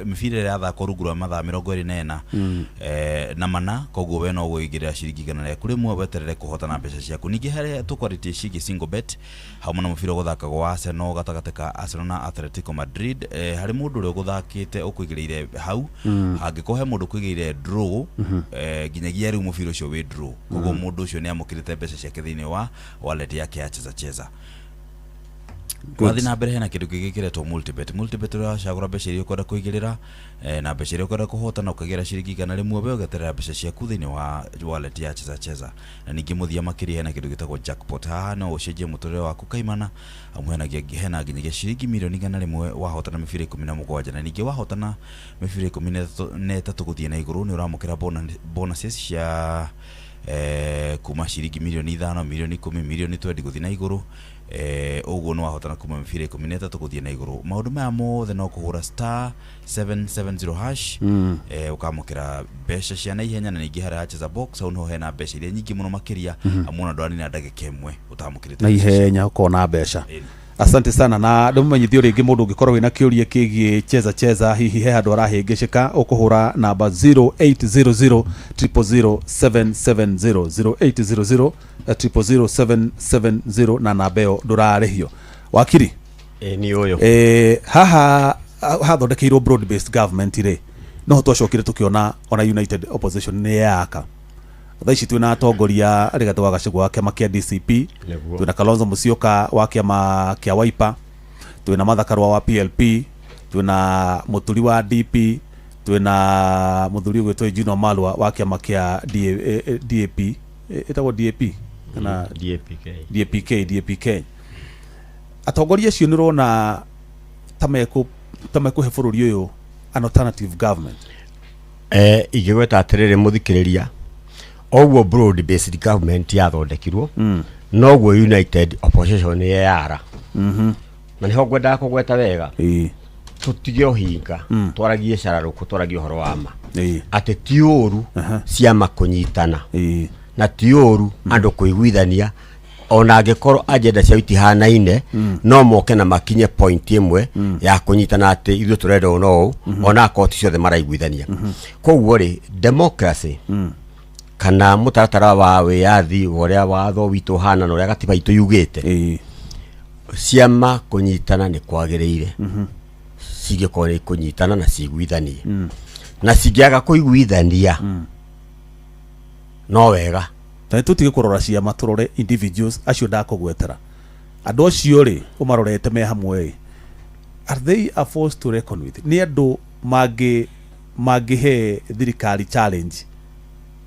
mĩbira ĩrĩa yathakwo rungu rwa mathaa 24 na mana. Koguo we no ũigĩrĩra ciringi 100 weterere kũhotana mbeca ciaku. Ningĩ harĩa tũkwarĩtie ciĩgiĩ single bet, hamwe na mũbira ũgũthakagwo wa Arsenal, gatagatĩ ka Arsenal na Atletico Madrid, harĩ mũndũ ũrĩa ũgũthakĩte ũkũigĩrĩire hau, hangĩkorwo he mũndũ ũkũigĩrĩire draw, nginyagia rĩu mũbira ũcio wĩ draw, koguo mũndũ ũcio nĩ amũkĩrĩte mbeca ciake thĩinĩ wa wallet yake ya Cheza Cheza. Wathiĩ na mbere, hena kĩndũ kĩngĩ kĩretwo multibet. Multibet, ũracagũra mbeca iria ũkwenda kũigĩrĩra na mbeca iria ũkwenda kũhotana, ũkagĩra ciringi 100, we ũgeterera mbeca ciaku thĩinĩ wa wallet ya Cheza Cheza. Na ningĩ mũthia makĩria, hena kĩndũ gĩtagwo jackpot. Haha no ũcenjie mũtũrĩre waku kaimana, amu hena nginyagia ciringi mirioni 100 wahotana mĩbira 17. Na ningĩ wahotana mĩbira 13 gũthiĩ na igũrũ, nĩ ũramũkĩra bonuses cia kuma ciringi mirioni 5, mirioni 10, mirioni 20 gũthiĩ na igũrũ. Ũguo nĩ wahotana kuma mĩbira 13 gũthiĩ na igũrũ. Maũndũ maya mothe no kũhũra star 770 hash, ũkamũkĩra mbeca cia naihenya. Na ningĩ harĩa Cheza Box, hau niho hena mbeca iria nyingĩ mũno makĩria, amu ona ndũranina ndagĩka 1 ũtamũkĩrĩte na mbeca. Ihenya ũkona mbeca. Ĩni. Asante sana, na ndĩmũmenyithio rĩngĩ, mũndũ ũngĩkorwo wĩna kĩũria kĩgiĩ Cheza Cheza, hihi he handũ arahĩngĩcĩka, ũkũhũra namba 0800 000 770, 0800 000 770, na namba ĩyo ndũrarĩhio. Wakiri. Ĩ nĩ ũyũ. Haha hathondekeirwo broad based government rĩ, no twacokire tũkĩona ona United Opposition nĩ yaka. Thaa ici twĩna atongoria Rigathĩ wa Gachagua wa kĩama kĩa DCP, twĩna Kalonzo Musyoka wa kĩama kĩa Wiper, twĩna Martha Karua wa PLP, twĩna Mũturi wa DP, twĩna mũthuri ũgwĩtwo Eugene Wamalwa wa kĩama kĩa DAP, ĩtagwo DAP kana DAPK. DAPK, DAPK. Atongoria acio nĩ ũrona ta mekũhe bũrũri ũyũ an alternative government? Ingĩgweta atĩrĩrĩ, mũthikĩrĩria, oguo broad based government yathondekirwo, noguo United Opposition yeyara, na nĩho ngwendaga kũgweta wega. Tũtige ũhinga, twaragie cararũkũ, twaragie ũhoro wa ma, atĩ ti ũru ciama kũnyitana, na ti ũru andũ kũiguithania, ona angĩkorwo agenda ciao itihanaine, no moke na makinye point ĩmwe ya kũnyitana atĩ ithuĩ tũrenda ũũ no ũũ, ona akorwo ti ciothe maraiguithania. Koguo rĩ, democracy kana mũtaratara wa wĩyathi wa ũrĩa watho witũ ũhana na ũrĩa gatiba itũ yugĩte, ciama kũnyitana nĩ kwagĩrĩire, cingĩkorwo nĩ kũnyitana na ciguithanie, na cingĩaga kũiguithania no wega. Na nĩ tũtige kũrora ciama, tũrore individuals acio ndakũgwetera. Andũ acio rĩ, ũmarorete me hamwe rĩ, are they a force to reckon with? Nĩ andũ mangĩhe thirikari challenge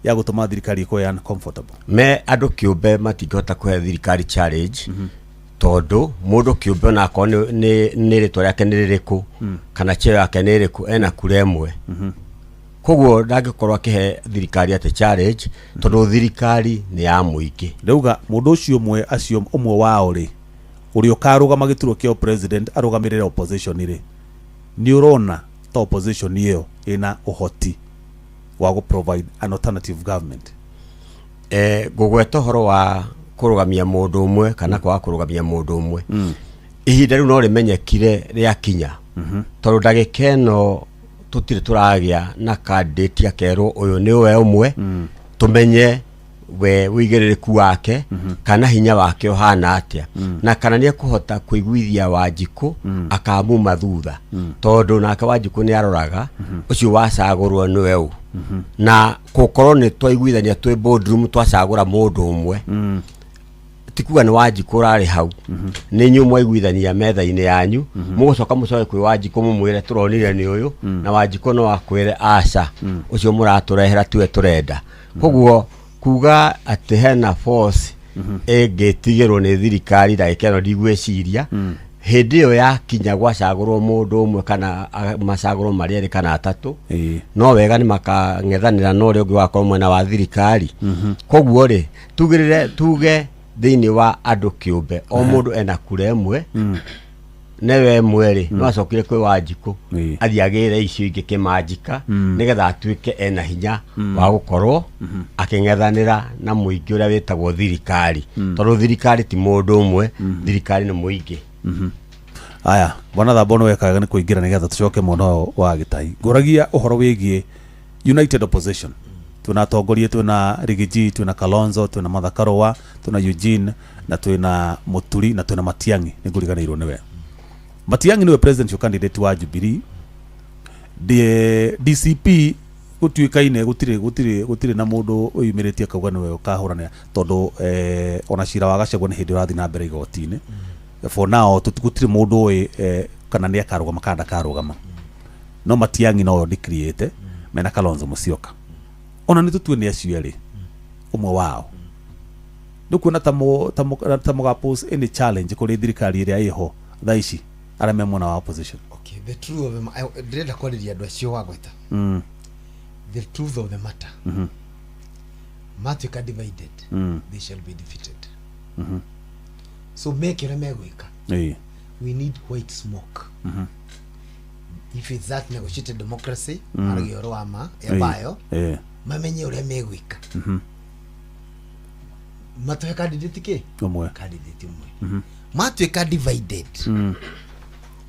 ya gũtũma thirikari ĩkorwo uncomfortable? Me andũ kĩũmbe matingĩhota kũhe thirikari challenge, tondũ mũndũ kĩũmbe, onakorwo nĩ rĩtwa rĩake nĩ rĩrĩkũ kana cheo yake nĩ ĩrĩkũ, ena kura 1. Koguo ndangĩkorwo akĩhe thirikari atĩ challenge, tondũ thirikari nĩ ya mũingĩ. Ndauga mũndũ ũcio ũmwe, acio ũmwe wao rĩ, ũrĩa ũkarũgama gĩturwa kĩa president arũgamĩrĩre opposition rĩ, nĩ ũrona ta opposition ĩyo ĩna ũhoti wa gũ provide an alternative government? Ngũgweta ũhoro wa kũrũgamia mũndũ ũmwe kana kwaga kũrũgamia mũndũ ũmwe, ihinda rĩu no rĩmenyekire rĩakinya, tondũ ndagĩka ĩno tũtirĩ tũragĩa na candidate akerwo ũyũ nĩ we ũmwe, tũmenye we ũigĩrĩrĩku wake kana hinya wake ũhana atĩa, na kana nĩ ekũhota kũiguithia Wanjikũ akamuma thutha, tondũ nake Wanjikũ nĩ aroraga ũcio wacagũrwo nĩwe ũ, na gũkorwo nĩ twaiguithania twĩ boardroom twacagũra mũndũ ũmwe, ti kuga nĩ Wanjikũ ũrarĩ hau. Nĩ inyuĩ mwaiguithania metha-inĩ yanyu, mũgũcoka mũcoke kwĩ Wanjikũ mũmwĩre tũronire nĩ ũyũ, na Wanjikũ no akwĩre aca, ũcio mũratũrehera tiwe tũrenda. Koguo Kuga atĩ hena force ĩngĩtigĩrwo nĩ thirikari ndagĩka ĩno ndigwĩciria. Hĩndĩ ĩyo yakinya gwacagũrwo mũndũ ũmwe kana macagũrwo marĩ erĩ kana atatũ, no wega nĩ makang'ethanĩra na ũrĩa ũngĩ wakorwo mwena wa thirikari. Koguo rĩ, tugĩrĩre tuge thĩinĩ wa andũ kĩũmbe o mũndũ ena kura ĩmwe, newe ĩmwe rĩ no acokire kwĩ Wanjikũ athiĩ agĩre icio ingĩ kĩmanjika nĩgetha atuĩke ena hinya wa gũkorwo akĩng'ethanĩra na mũingĩ ũrĩa wĩtagwo thirikari, tondũ thirikari ti mũndũ ũmwe, thirikari nĩ mũingĩ. Aya bwana Thambo nĩ wekaga nĩ kũingĩra nĩgetha tũcoke mwena ũyũ wa gĩtai. Ngũragia ũhoro wĩgiĩ United Opposition. Twĩna atongoria, twĩna Rigiji, twĩna Kalonzo, twĩna Martha Karua, twĩna Eugene na twĩna Muturi na twĩna Matiang'i. Nĩ ngũriganĩirwo nĩwe. Matiang'i nĩwe presidential candidate wa Jubilee. DCP gũtuĩkaine gũtirĩ na mũndũ ũyumĩrĩtie akauga nĩwe ũkahũranĩra, tondũ ona cira wa Gachagua nĩ hĩndĩ ũrathiĩ na mbere igoti-inĩ. For now gũtirĩ mũndũ ũĩ kana nĩ akarũgama kana ndakarũgama. No Matiang'i no decreate mena Kalonzo Musyoka. Ona nĩ tũtue nĩ acio erĩ ũmwe wao. Nĩ kuona ta mũga pose any challenge kũrĩ thirikari ĩrĩa ĩho thaa ici arĩa me mwena wa opposition. Okay, the truth of the ndĩrenda kwarĩria andũ acio wagweta. The truth of the matter, matuĩka divided, they shall be defeated. So meke ũrĩa megwĩka. We need white smoke. If it's that negotiated democracy, maragia ũhoro wa ma ya bayo, mamenye ũrĩa megwĩka. Matũhe candidate kĩ? Ũmwe. Candidate ũmwe. Matuĩka divided,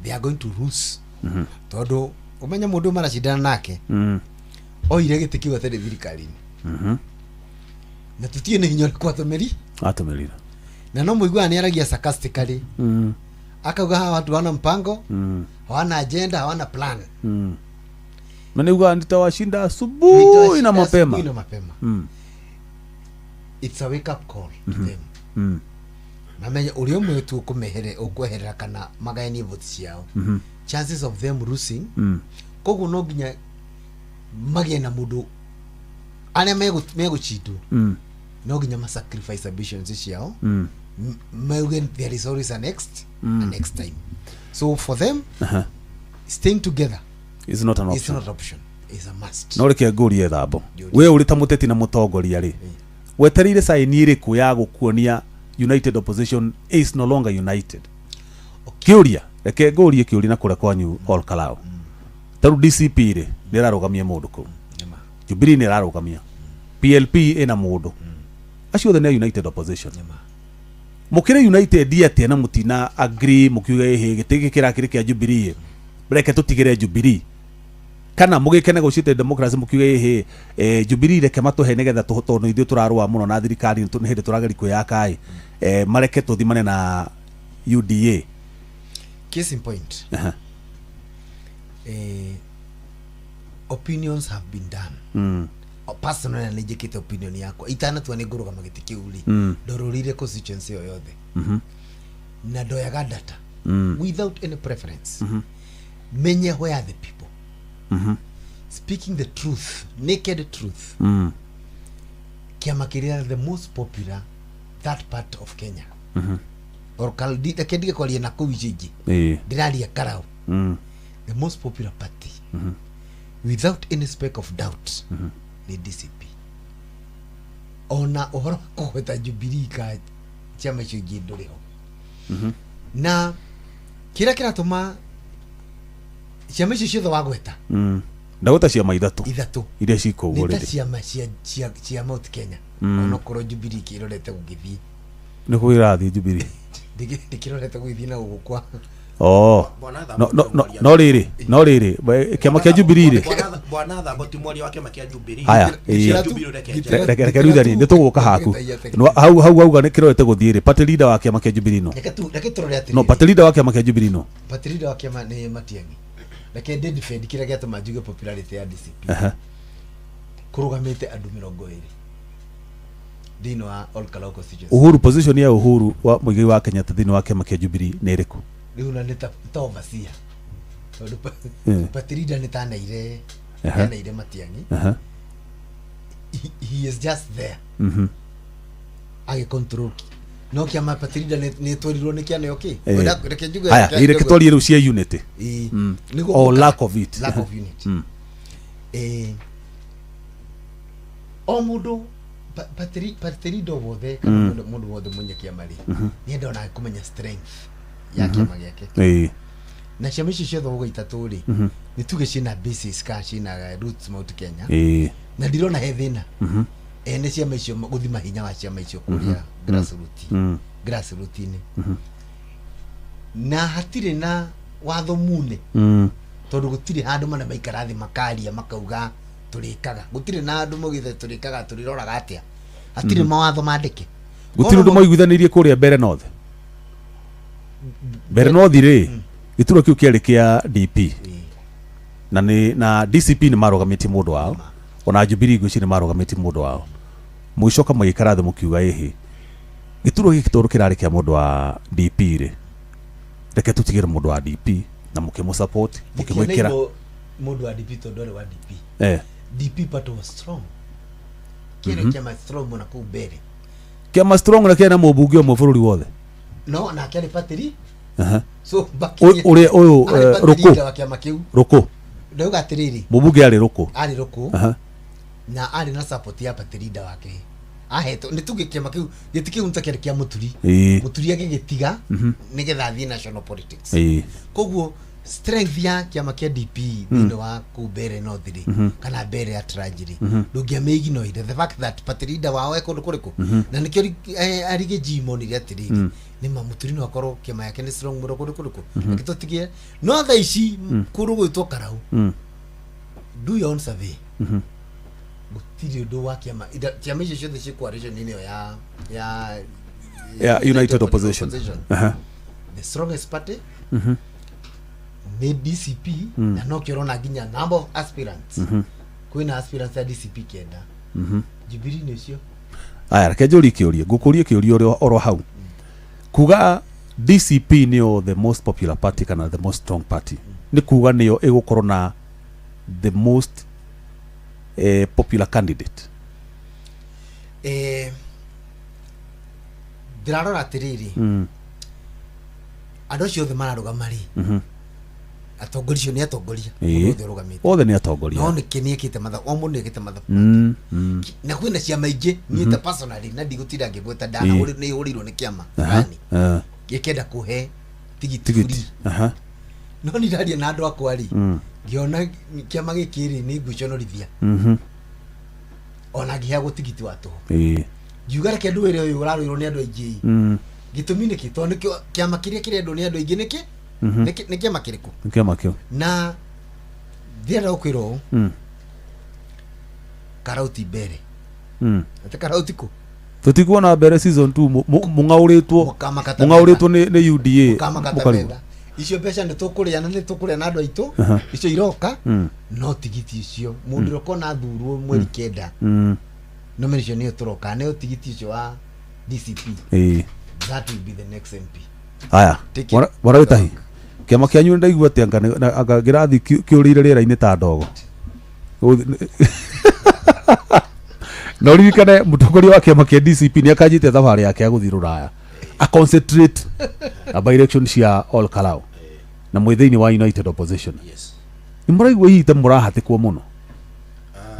they are going to lose. Tondũ ũmenye mũndũ maracindana nake oire gĩtĩ kĩu atarĩ thirikari-inĩ. Na tũtiĩ nĩ hinya ũrĩkũ atũmĩrire. Na no mũiguaga nĩ aragia sarcastically. Akauga hawa watu hawana mpango, hawana agenda, hawana plan. Na nĩugaga nitawashinda asubuhi na mapema. It's a wake up call to them. Mamenye ũrĩa ũmwe tu ũkweherera kana magayanie votes ciao. Chances of them losing. Koguo no nginya magĩe na mũndũ arĩa megũcindwo. No nginya ma sacrifice ambitions ciao. Mauge there is always a next, a next time. So for them, staying together is not an option. It's not an option. It's a must. No reke ngũrie Thambo. We ũrĩ ta mũteti na mũtongoria rĩ, wetereire saini ĩrĩkũ ya gũkuonia United Opposition is no longer united? Kĩũria, reke ngũrie kĩũria na kũrĩa kwanyu Ol Kalou. Tarĩu DCP rĩ, nĩ ĩrarũgamia mũndũ kũu. Jubilee nĩ ĩrarũgamia. PLP ĩna mũndũ. Acio othe nĩ United Opposition. Mũkĩrĩ united atĩa na mũtina agree mũkiuga ĩhĩ gĩtĩ gĩkĩ kĩrakĩrĩ kĩa Jubilee, reke tũtigĩre Jubilee. Kana mũgĩke negotiated democracy mũkiuga ĩhĩ Jubilee reke matũhe nĩgetha tondũ ithuĩ tũrarũa mũno na thirikari nĩ hĩndĩ tũrageria kwĩyaka ĩ, mareke tũthimane na UDA. Case in point. Opinions have been done. Personally nĩ njĩkĩte opinion yakwa itanatua nĩ ngũrũgama gĩtĩ kĩu rĩ, ndorũrire constituency ĩyo yothe na ndoyaga data without any preference. Menye where are the people. Speaking the truth, naked truth. Kĩama kĩrĩa the most popular that part of Kenya. Or reke ndige kwaria na kũu icio ingĩ. Ndĩraria Karau. The most popular party without any speck of doubt ni DCP. Ona ũhoro wa kũgweta Jubilee ka ciama icio ingĩ ndũrĩ ho. Na kĩrĩa kĩratũma ciama icio ciothe wagweta, ndagweta ciama ithatũ iria cikũu nĩ ta ciama cia Mount Kenya. Onokorwo Jubilee kĩrorete gũgĩthiĩ nĩ kũ ĩrathiĩ Jubilee ndĩkĩrorete gũgĩthiĩ na gũkũ kwa no rĩrĩ kĩama kĩa Jubilee rĩ, Bwana Thambo ti mwaria wa kĩama kĩa Jubilee. Haya, reke rĩu nĩ tũgũka haku hau hau auga nĩ kĩrorete gũthiĩ rĩ, party leader wa kĩama kĩa Jubilee no reke tũrore atĩrĩrĩ. No party leader wa kĩama kĩa Jubilee no party leader wa kĩama nĩ Matiang'i. Reke ndĩ defend kĩrĩa gĩatũma njuge popularity ya DCP. Kũrũgamĩte andũ 20 thĩinĩ wa Ol Kalou constituency. Uhuru, position ya Uhuru wa Muigai wa Kenyatta thĩinĩ wa kĩama kĩa Jubilee nĩ ĩrĩkũ? Rĩu na nĩ ta overseer. Tondũ party leader nĩ tanaire Matiang'i. He is just there agĩ control no kĩama party leader nĩ twerirwo nĩ kĩaneo kĩ. Reke njuge. Haya, reke twarie rĩu cia unity. Ĩĩ. Nĩguo or lack of it. Lack of unity. O mũndũ party leader wothe kana mũndũ wothe mwenye kĩama rĩ, nĩenda onake kũmenya strength ya kĩama gĩake. Na ciama icio ciothe ũguo itatũ rĩ, nĩ tuge ciĩna basis kana ciĩna roots Mount Kenya. Na ndirona he thĩna ene ciama icio gũthima hinya wa ciama icio kũrĩa grassroot grassroot-inĩ, na hatirĩ na watho mune, tondũ gũtirĩ handũ mana maikara thĩ makaria makauga tũrĩkaga, gũtirĩ na handũ maugĩte tũrĩkaga, tũrĩroraga atĩa, hatirĩ mawatho mandĩke. Gũtirĩ ũndũ maiguithanĩirie kũrĩa Mbere North. Mbere North rĩ, gĩturwa kĩu kĩarĩ kĩa DP na nĩ na DCP nĩ marũgamĩtie mũndũ wao, ona Jubilee ngwĩciria nĩ marũgamĩtie mũndũ wao. Mũgĩcoka mũgĩikara thĩ mũkiuga, ĩhĩ, gĩturwa gĩkĩ tondũ kĩrarĩ kĩa mũndũ wa DP rĩ, reke tũtigĩre mũndũ wa DP, na mũkĩmũ support, mũkĩmwĩkĩra. Gĩtianairwo mũndũ wa DP tondũ arĩ wa DP. DP party was strong, kĩarĩ kĩama strong mũno kũu mbere. Kĩama strong na kĩarĩ na mũmbunge ũmwe bũrũri wothe. No nake arĩ party so Ũrĩa ũyũ arĩ party Rũkũ. leader wa kĩama kĩu. Rũkũ. Ndauga atĩrĩrĩ, Mũmbunge arĩ Rũkũ. Arĩ Rũkũ. Na arĩ na support ya party leader wake ahetwo, nĩ tuge kĩama kĩu gĩti kĩu nĩ kĩarĩ kĩa Mũturi. Mũturi agĩgĩtiga nĩgetha athiĩ national politics. Koguo strength ya kĩama kĩa DP thĩinĩ wa kũu Mbere North rĩ, kana Mbere at large rĩ, ndũngĩamĩignoire the fact that party leader wao e kũndũ kũrĩkũ, na nĩkĩo Arigĩ G monire atĩrĩrĩ, nĩma Mũturi no akorwo kĩama yake nĩ strong mũno kũndũ kũrĩkũ, reke tũtigie. No thaa ici kũndũ gwĩtwo Karau, do your own survey, gũtirĩ ũndũ wa kĩama ciama icio ciothe ciĩ coalition-inĩ ĩyo ya Ya United Opposition. The strongest party nĩ DCP, na no kĩo ũrona nginya number of aspirants, kwĩna aspirants ya DCP 9, Jubilee nĩ ũcio. Aya, reke njũrie kĩũria, ngũkũrie kĩũria oro hau. Kuga DCP nĩyo the most popular party kana the most strong party, nĩ kuga nĩyo ĩgũkorwo na the most popular candidate? Ndĩrarora atĩrĩrĩ, andũ acio othe mararũgama rĩ, atongoria acio nĩ atongoria, mũndũ wothe ũrũgamĩte. Othe nĩ atongoria. No nĩkĩ nĩ ekĩte mathabu, o mũndũ nĩ ekĩte mathabu. Na kwĩna ciama ingĩ, niĩ ta personally na ndigũtinda ngĩgweta, ndana nĩ hũrĩirwo nĩ kĩama fulani gĩkenda kũhe tigiti tigiti free. No nĩ ndaria na andũ akwa rĩ, ngĩona kĩama gĩkĩ rĩ, nĩ ngwĩconorithia ona ngĩheagwo tigiti wa tũhũ. Ngiuga reke ndũĩre ũyũ ũrarũĩrwo nĩ andũ aingĩ. Gĩtũmi nĩkĩ? Tondũ nĩkĩo kĩama kĩrĩa kĩrendwo nĩ andũ aingĩ nĩkĩ? Nĩ kĩama kĩrĩkũ? Nĩ kĩama kĩu. Na ndĩrenda gũkwĩra ũũ, Karauti mbere, atĩ Karauti kũ? Tũtikuona mbere season 2, mũng'aũrĩtwo. Mũkamakata. Mũng'aũrĩtwo nĩ UDA. Mũkamakata. Mũkarigwo. Metha icio mbeca nĩ tũkũrĩa na nĩ tũkũrĩa na andũ aitũ. Icio iroka, no tigiti ũcio mũndũ ũrĩa ũkona thurwo mweri 9, nomination ĩyo tũroka nĩyo tigiti ũcio wa DCP, that will be the next MP. Haya. Take it. Bwana Wĩtahi, kĩama kĩanyu nĩ ndaigua atĩ anga kĩrathi kĩũrĩire rĩera-inĩ ta ndogo. Na ũririkane mũtongoria wa kĩama kĩa DCP nĩ akanjĩte thabarĩ yake ya gũthiĩ rũraya a concentrate na by election cia Ol Kalou, na mwĩ thĩinĩ wa United Opposition. Yes. Nĩ mũraigua hihi ta mũrahatĩkwo mũno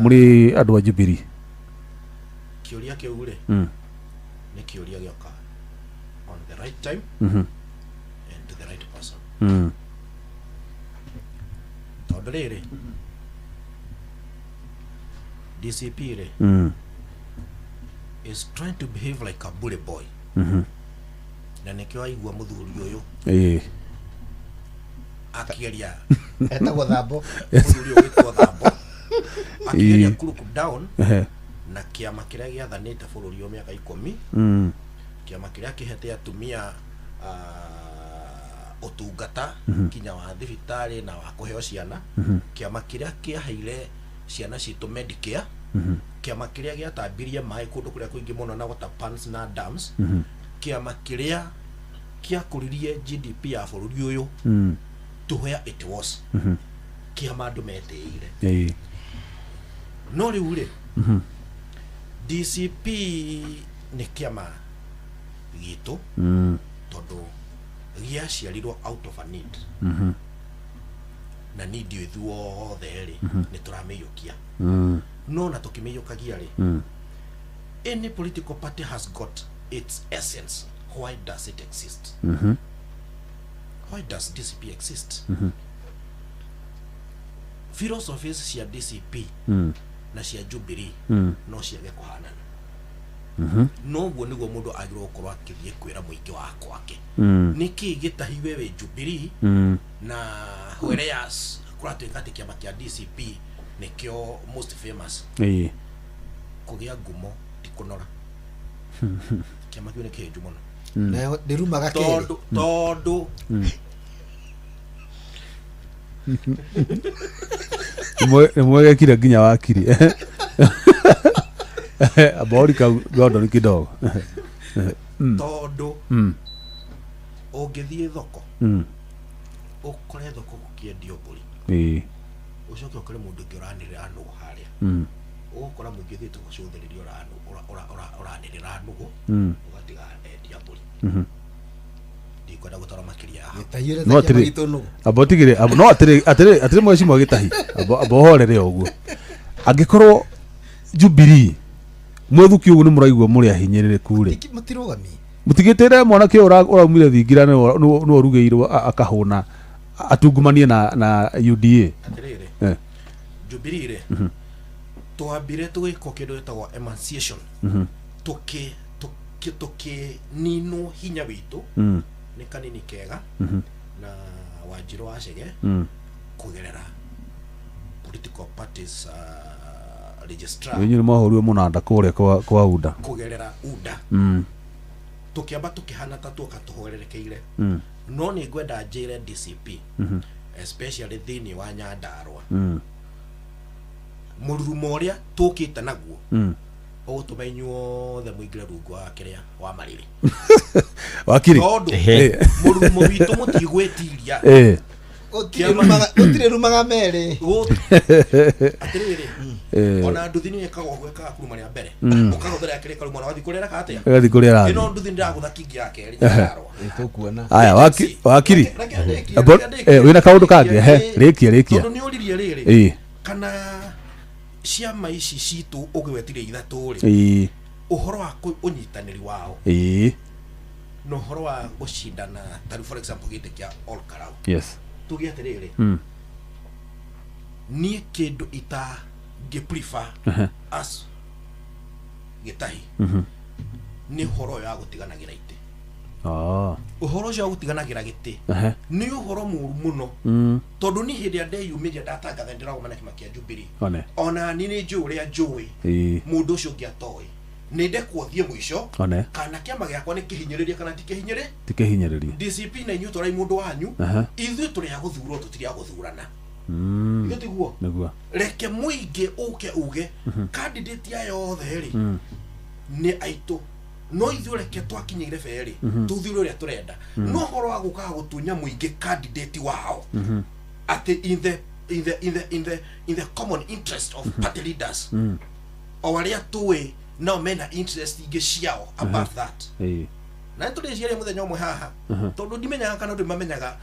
mũrĩ andũ a Jubilee? Kĩũria kĩu rĩ, nĩ kĩũria gĩoka on the right time and to the right person, tondũ rĩrĩ, DCP rĩ is trying to behave like a bully boy, na nĩkĩo aigua mũthuri ũyũ akĩgeria Etagwo Thambo. Mũthuri ũyũ gwĩtwo Thambo akĩgeria kũ look down na kĩama kĩrĩa gĩathanĩte bũrũri ũyũ mĩaka 10, kĩama kĩrĩa kĩhete atumia ũtungata kinya wa thibitarĩ na wa kũheo ciana, kĩama kĩrĩa kĩaheire ciana citũ Medicare, kĩama kĩrĩa gĩatambirie maĩ kũndũ kũrĩa kũingĩ mũno na water pans na dams, kĩama kĩrĩa kĩakũririe GDP ya bũrũri ũyũ to where it was, kĩama andũ metĩĩire. No rĩu rĩ, DCP nĩ kĩama gitũ tondũ gĩaciarirwo out of a need na need ĩyo ithuothe rĩ nĩ tũramĩiyũkia no na tũkĩmĩiyũkagia rĩ any political party has got its essence. Why does it exist? Why does DCP exist? Philosophies cia DCP na cia Jubilee no ciage kũhanana, noguo nĩguo mũndũ agĩrĩirwo gũkorwo akĩthiĩ kwĩra mũingĩ wa kwake nĩkĩ gĩtahi we wĩ Jubilee na whereas kũratuĩka atĩ kĩama kĩa DCP nĩkĩo most famous. Kũgĩa ngumo ti kũnora, kĩama kĩu nĩ kĩhĩnju mũno. Nayo ndĩrumaga kerĩ. Tondũ Nĩ mwegekire nginya wakiri ambori kau gondori kidogo. Tondũ ũngĩthiĩ thoko ũkore thoko gũkĩendio mbũri, ũcoke ũkore mũndũ ũngĩ ũranĩrĩra nũgũ harĩa, ũgũkora mũingĩ ũthiĩte gũcũthĩrĩria ũranĩrĩra nũgũ, ũgatiga endia mbũri. Ndikwenda gũtara makĩria haha. Gĩtahi No ũrĩa atĩrĩ- gitũ nũgũ. Amba ũtigĩre no atĩrĩ mwecimwa gĩtahi amba ũhorere ũguo angĩkorwo Jubilee mwethuki ũguo nĩ mũraigua mũrĩ ahinyĩrĩrĩku rĩ. Matirũgami. Mũtigĩtĩre mwanake ũyũ ũraumire thingira nĩwe ũrugĩirwo akahũna atungumanie na UDA. Atĩrĩrĩ, Jubilee rĩ, twambire tũgĩkwo kĩndũ gĩtagwo emanciation, tũkĩninwo hinya witũ nĩ kanini kega na Wanjirũ wa Chege kũgerera political parties registrar. Inyuĩ nĩ mwahũrirwe mũnanda kũrĩa kwa UDA. Kũgerera UDA tũkĩamba tũkĩhana ta tuoka tũhwererekeire, no nĩ ngwenda njĩre DCP, especially thĩinĩ wa Nyandarua, mũrurumo ũrĩa tũkĩte naguo ũgũtũma inyuothe mũingĩre rungu wa kĩrĩa wa marĩrĩ. Wakiri. Tondũ mũrurumo witũ mũtigwĩtiria. Gũtirĩ rumaga merĩ. Atĩrĩrĩ, ona nduthi nĩ ĩkaga ũguo, ĩkaga kuruma rĩa mbere, ũkahũthĩra ya kerĩ karuma na wathiĩ kũrĩa ĩreka atĩa? Ĩgathiĩ kũrĩa ĩrathiĩ. Ĩno nduthi ndĩragũtha kingi ya kerĩ Nyandarua. Tũkuona. Aya, wakiri. Reke ndĩkie, reke ndĩkie. Wĩna kaũndũ kangĩ? Ehe, rĩkia, rĩkia. Tondũ nĩ ũririe rĩrĩ, kana ciama ici citũ ũgwetire ithatũ rĩ, ũhoro wa ũnyitanĩri wao na ũhoro wa gũcindana, tarĩu for example gĩtĩ kĩa Ol Kalou, tuge atĩrĩrĩ, niĩ kĩndũ itangĩ prefer as gĩtahi nĩ ũhoro ũyũ wa gũtiganagĩra itĩ. Ũhoro ũcio wa gũtiganagĩra gĩtĩ nĩ ũhoro mũru mũno, tondũ niĩ hĩndĩ ĩrĩa ndeyumĩria ndatangatha ndĩragoma na kĩama kĩa Jubilee, One. ona niĩ nĩ njũĩ ũrĩa njũĩ mũndũ ũcio ũngĩ atoĩ, nĩ ndekwo thiĩ mũico One. kana kĩama gĩakwa nĩ kĩhinyĩrĩrie kana ti kĩhinyĩrĩ. Ti kĩhinyĩrĩrie. DCP na inyuĩ twarai mũndũ wanyu. Ithuĩ tũrĩ a gũthurwo, tũtirĩ a gũthurana. Ithuĩ tiguo? Nĩguo. Reke mũingĩ ũke uge candidate aya othe rĩ nĩ aitũ, no ithuĩ reke twakinyĩire berĩ tuthure ũrĩa tũrenda, no ũhoro wa gũkaga gũtunya mũingĩ candidate wao atĩ in the common interest of party leaders, o arĩa tũĩ nao mena interest ingĩ ciao above that. Na nĩ tũrĩciaria mũthenya ũmwe haha, tondũ ndimenyaga kana andũ mamenyaga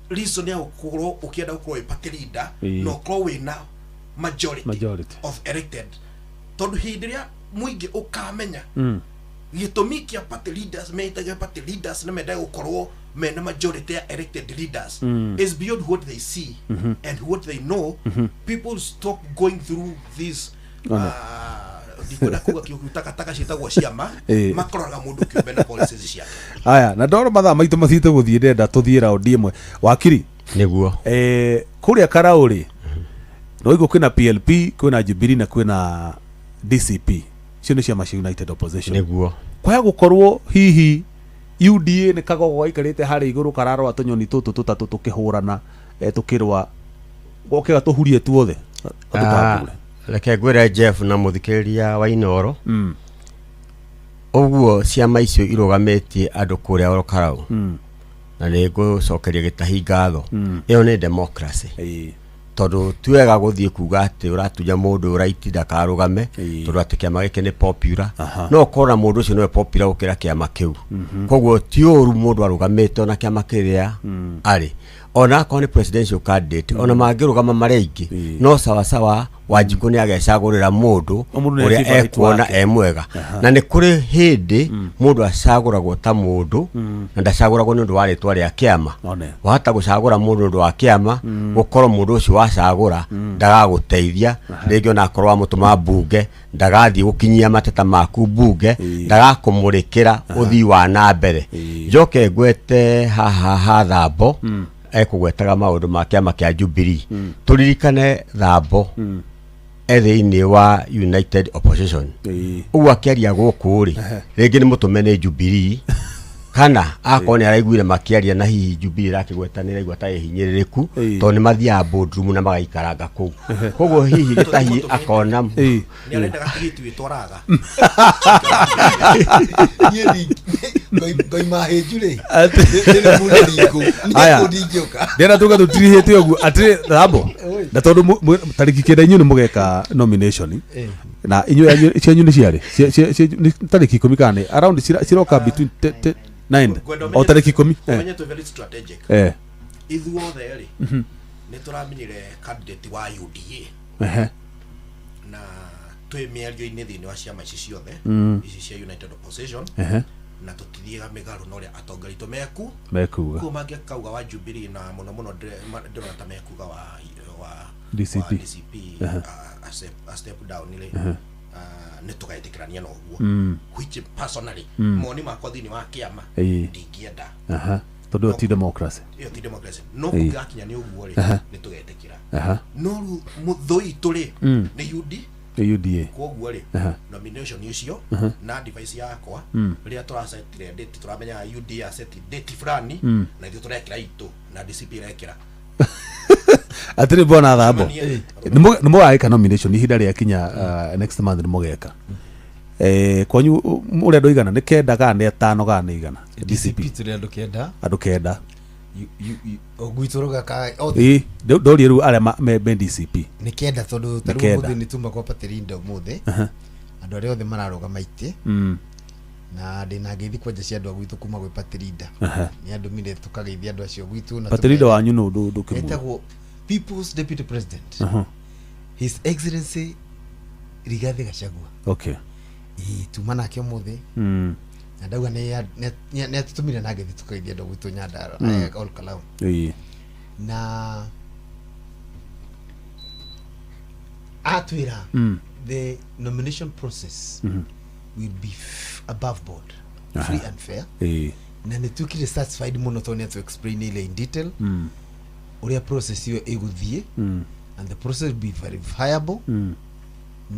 reason ya gũkorwo ũkĩenda gũkorwo wĩ party leader na ũkorwo wĩna majority, Majority. of elected, tondũ hĩndĩ ĩrĩa mũingĩ ũkamenya gĩtũmi kĩa party leaders meitaga party leaders na mendaga gũkorwo mena majority ya elected leaders is beyond what they see and what they know. People stop going through this, ndikwenda kuga kiugo takataka ciĩtagwo ciama, makoraga mũndũ kĩũmbe na policies ciake. Aya, na ndoro mathaa maitũ mathiĩte gũthiĩ, ndĩrenda tũthiĩ raundi ĩmwe, wakiri. Nĩguo. Kũrĩa Karau rĩ, no kwĩna PLP, kwĩna Jubilee na kwĩna DCP, icio nĩ ciama cia United Opposition. Nĩguo. Kwaya gũkorwo hihi UDA nĩ kagogo gaikarĩte harĩa igũrũ kararora tũnyoni tũtũ tũtatũ tũkĩhũrana, tũkĩrũa, goke gatũhurie tuothe gatũtambure. Reke ngwĩre Jeff na mũthikĩrĩria wa Inoro, ũguo ciama icio irũgamĩtie andũ kũrĩa Ol Kalou, na nĩ ngũcokeria gĩtahi ngatho, ĩyo nĩ democracy. Tondũ ti wega gũthiĩ kuga atĩ ũratunya mũndũ right ndakarũgame, tondũ atĩ kĩama gĩkĩ nĩ popular. No ũkona mũndũ ũcio nĩwe popular gũkĩra kĩama kĩu. Koguo ti ũru mũndũ arũgamĩte ona kĩama kĩrĩa arĩ, ona akorwo nĩ presidential candidate, ona mangĩrũgama marĩ aingĩ, no sawa sawa Wanjikũ nĩ agecagũrĩra mũndũ O mũndũ nĩ ũrĩa favorite ekuona wake. e mwega. Na nĩ kũrĩ hĩndĩ mũndũ acagũragwo ta mũndũ na ndacagũragwo nĩ ũndũ wa rĩtwa rĩa kĩama. One. Wahota gũcagũra mũndũ ũndũ wa kĩama, gũkorwo mũndũ ũcio wacagũra ndagagũteithia rĩngĩ, ona akorwo wamũtũma mbunge ndagathiĩ gũkinyia mateta maku mbunge, ndagakũmũrĩkĩra ũthii wa na mbere. Njoke ngwete haha ha Thambo ekũgwetaga maũndũ ma kĩama kĩa Jubilee. Tũririkane Thambo e thĩinĩ wa United Opposition. Ũguo akĩaria gũkũ rĩ, rĩngĩ nĩ mũtũme nĩ Jubilee, kana akorwo nĩ araiguire makĩaria na hihi Jubilee ĩrakĩgweta nĩ ĩraigua ta ĩhinyĩrĩrĩku, tondũ nĩ mathiaga boardroom na magaikaranga kũu. Koguo hihi Gĩtahi akona Nĩ arendaga tigiti wĩtwaraga. Niĩ ngoima hĩnju rĩ, ndĩrĩ mũndũ ringũ. Aya. Niĩ ndingĩũka. Ndĩrenda tuge tũtirihĩte ũguo atĩrĩ Thambo, na tondũ tarĩki 9 inyuĩ nĩ mũgeka nomination, na inyuĩ cianyu nĩ ciarĩ nĩ tarĩki 10 kana nĩ around ciroka between 9 Ngwenda o tarĩki 10. Ũmenye twĩ very strategic. Ithuothe rĩ, nĩ tũramenyire candidate wa UDA na twĩ mĩario-inĩ thĩinĩ wa ciama ici ciothe, ici cia United Opposition, na tũtithiaga mĩgarũ na ũrĩa atongoria aitũ meku Mekuga. Kũu mangĩkauga wa Jubilee, na mũno mũno ndĩrona ta mekuga wa DCP. wa DCP a step down rĩ, nĩ tũgetĩkĩrania na ũguo, which personally moni makwa thĩinĩ wa kĩama ndingĩenda. Tondũ ĩyo ti democracy. Ĩyo ti democracy, no kũngĩgakinya nĩ ũguo rĩ, nĩ tũgetĩkĩra. No rĩu mũthũ itũ rĩ, nĩ UD Nĩ UDA. Koguo rĩ, nomination icio na advice yakwa, rĩrĩa tũrasetire date, tũramenya UDA set date fulani na ithuĩ tũrekĩra itũ na DCP irekĩra. Atĩrĩ bwana Thambo, Cemania. nĩ mũgagĩka nomination ihinda rĩa kinya next month nĩ mũgeka. Kwanyu ũrĩa andũ igana nĩ 9 kana nĩ 5 kana nĩ 100 DCP? Tũrĩ andũ 9. Andũ 9. Gwitũ rũgaka othe. Ĩ ndorie rĩu arĩa me DCP. Nĩ 9, tondũ ta Nĩ rĩu 9. ũmũthĩ nĩ tuma kwa Patirinda ũmũthĩ, andũ arĩa othe mararũgama itĩ, na ndĩna ngeithi kwanja cia andũ a gwitũ kuma gwĩ Patirinda. Nĩ andũmire tũkageithia andũ acio gwitũ na Patirinda tũmere- wanyu nũ ndũkĩmũĩ? Etagwo People's Deputy President, His Excellency Rigathi Gachagua. Ĩĩ, tuma nake ũmũthĩ na ndauga nĩ atũtũmire na ngeithi tũkageithia andũ a gwitũ Nyandarua, Ol Kalou. Na atwĩra the nomination process will be above board, free and fair, na nĩ tuĩkire satisfied mũno tondũ nĩ atũ explain ile in detail ũrĩa process ĩyo ĩgũthiĩ, and the process will be verifiable,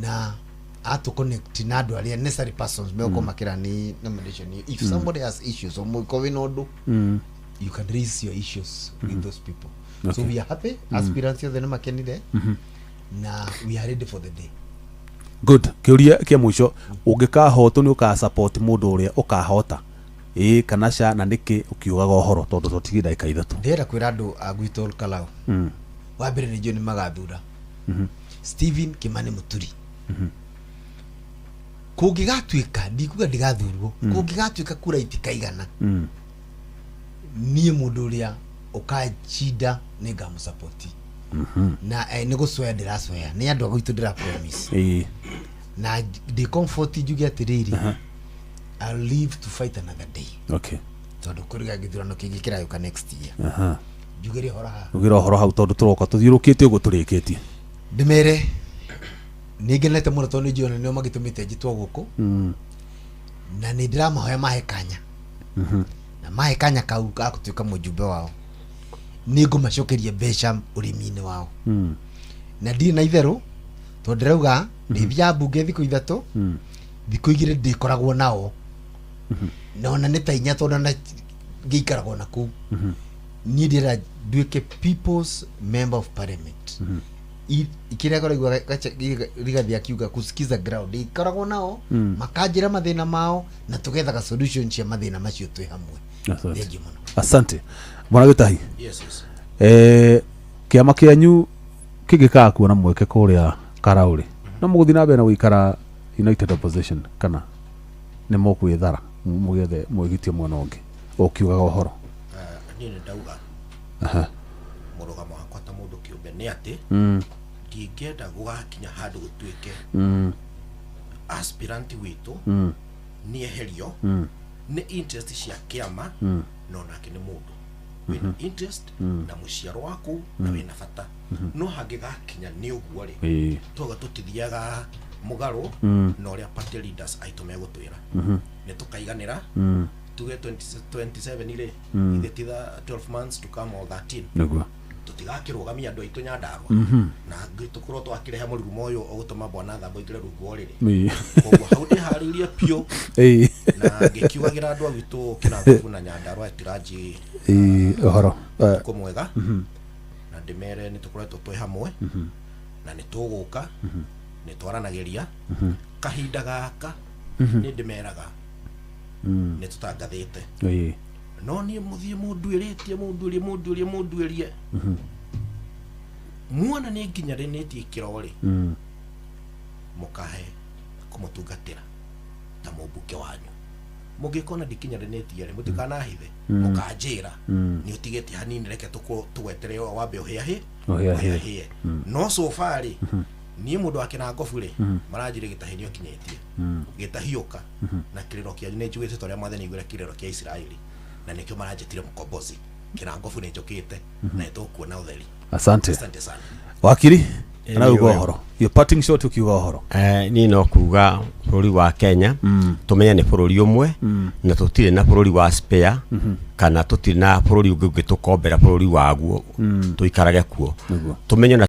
na atũ connect na andũ arĩa necessary persons megũkorwo makĩrani nomination ĩyo. If somebody has issues or mũgĩkorwo wĩna ũndũ, you can raise your issues with those people. So we are happy, aspirants othe nĩ makenire na we are ready for the day. Good. Kĩũria kĩa mũico, ũngĩkahotwo nĩ ũka support mũndũ ũrĩa ũkahota, ĩĩ kana ca, na nĩkĩ, ũkiugaga ũhoro tondũ tũtigĩ ndagĩka 3? Ndĩrenda kwĩra andũ a gwitũ Ol Kalou, wa mbere nĩ njũĩ nĩ magathura Stephen Kimani Muturi. Kũngĩgatuĩka, ndikuga ndigathurwo, kũngĩgatuĩka kura itikaigana, niĩ mũndũ ũrĩa ũkanjinda nĩ ngamũsapoti na nĩ gũcwaya ndĩracwaya nĩ andũ a gwitũ ndĩra promise na ndĩ comfort njuge atĩrĩrĩ, I'll live to fight another day, tondũ kũrĩ gĩthurano kĩngĩ kĩrayũka next year. Njugĩre ũhoro haha. Ugĩra ũhoro hau tondũ tũroka tũthiũrũkĩte ũguo tũrĩkĩtie. Ndĩmere nĩ ngenete mũno tondũ nĩ njũĩ ona nĩo magĩtũmĩte njĩtwo gũkũ, na nĩ ndĩramahoya mahe kanya, na mahe kanya kau ga gũtuĩka mũjumbe wao, nĩ ngũmacokeria mbeca ũrĩmi-inĩ wao. Na ndirĩ na itherũ tondũ ndĩrauga ndĩthiaga mbunge thikũ 3, thikũ 2 ndĩkoragwo nao, na ona nĩ ta 4 tondũ ona ngĩikaragwo na kũu. Niĩ ndĩrenda nduĩke people's member of parliament. Kĩrĩa kũraigua Rigathi akiuga kusikiza ground, ikoragwo nao makanjĩra mathĩna mao na tũgethaga solution cia mathĩna macio twĩ hamwe. Asante. Thengiũ mũno. Asante bwana Gĩtahi. Yes. Kĩama kĩanyu Kĩngĩkaga kuona mweke kũrĩa Karaũrĩ, no mũgũthiĩ na mbere na gũikara United Opposition kana nĩ mũkwĩthara mũgethe mwĩgitie mwena ũngĩ ũkiugaga ũhoro? Niĩ nĩ ndauga mũrũgamo wakwa ta mũndũ kĩũmbe nĩ atĩ ndingĩenda gũgakinya handũ gũtuĩke aspirant witũ nĩ eherio nĩ interest cia kĩama, no nake nĩ mũndũ wĩna interest na mũciaro waku na wĩna bata, no hangĩgakinya nĩ ũguo rĩ, twauga tũtithiaga mũgarũ na ũrĩa party leaders aitũ megũtwĩra. Nĩ tũkaiganĩra tuge 2027 rĩ, ithe titha 12 months to come or 13, tũtigakĩrũgamia andũ aitũ Nyandarua na tũkorwo twakĩrehe mũrurumo ũyũ ũgũtũma bwana Thambo aingĩre rungu wa ũrĩrĩ. Koguo hau ndĩharĩirie biũ na ngĩkiugagĩra andũ a gwitũ Kĩnangobu na Nyandarua etiranji Ũhoro. Ũtukũ mwega, na ndĩmere nĩ tũkoretwo twĩ hamwe na nĩ tũgũka nĩ twaranagĩria kahinda gaka. Nĩ ndĩmeraga nĩ tũtangathĩte, no niĩ mũthiĩ mũnduĩrĩtie, mũnduĩrie, mũnduĩrie, mũnduĩrie, muona nĩ nginya rĩnĩtie ikĩro rĩ, mũkahe kũmũtungatĩra ta mũmbunge wanyu. Mũngĩkona ndikinyanĩtie rĩ, mũtikanahithe, mũkanjĩra nĩ ũtigĩtie hanini, reke tũgwetere wambe ũhĩahĩ Ũhĩahĩe. Ũhĩahĩe. No so far rĩ, niĩ mũndũ wa Kĩnangobu rĩ, maranjĩre gĩtahi nĩ ũkinyĩtie gĩtahiũka na kĩrĩro kĩanyu nĩ njugĩte ta ũrĩa Mwathani aiguire kĩrĩro kĩa Isiraeli, na nĩkĩo maranjĩtire mũkombozi. Kĩnangobu nĩ njũkĩte na nĩ tũkuona ũtheri. Asante. Asante sana. Wakiri, na uga Nĩ ũyũ. ũhoro, your parting shot, ukiuga ũhoro. Niĩ no kuga bũrũri wa Kenya tũmenye nĩ bũrũri ũmwe na tũtirĩ na bũrũri wa spare kana tũtirĩ na bũrũri ũngĩ ũngĩtũkombera bũrũri waguo tũikarage kuo. Tũmenye na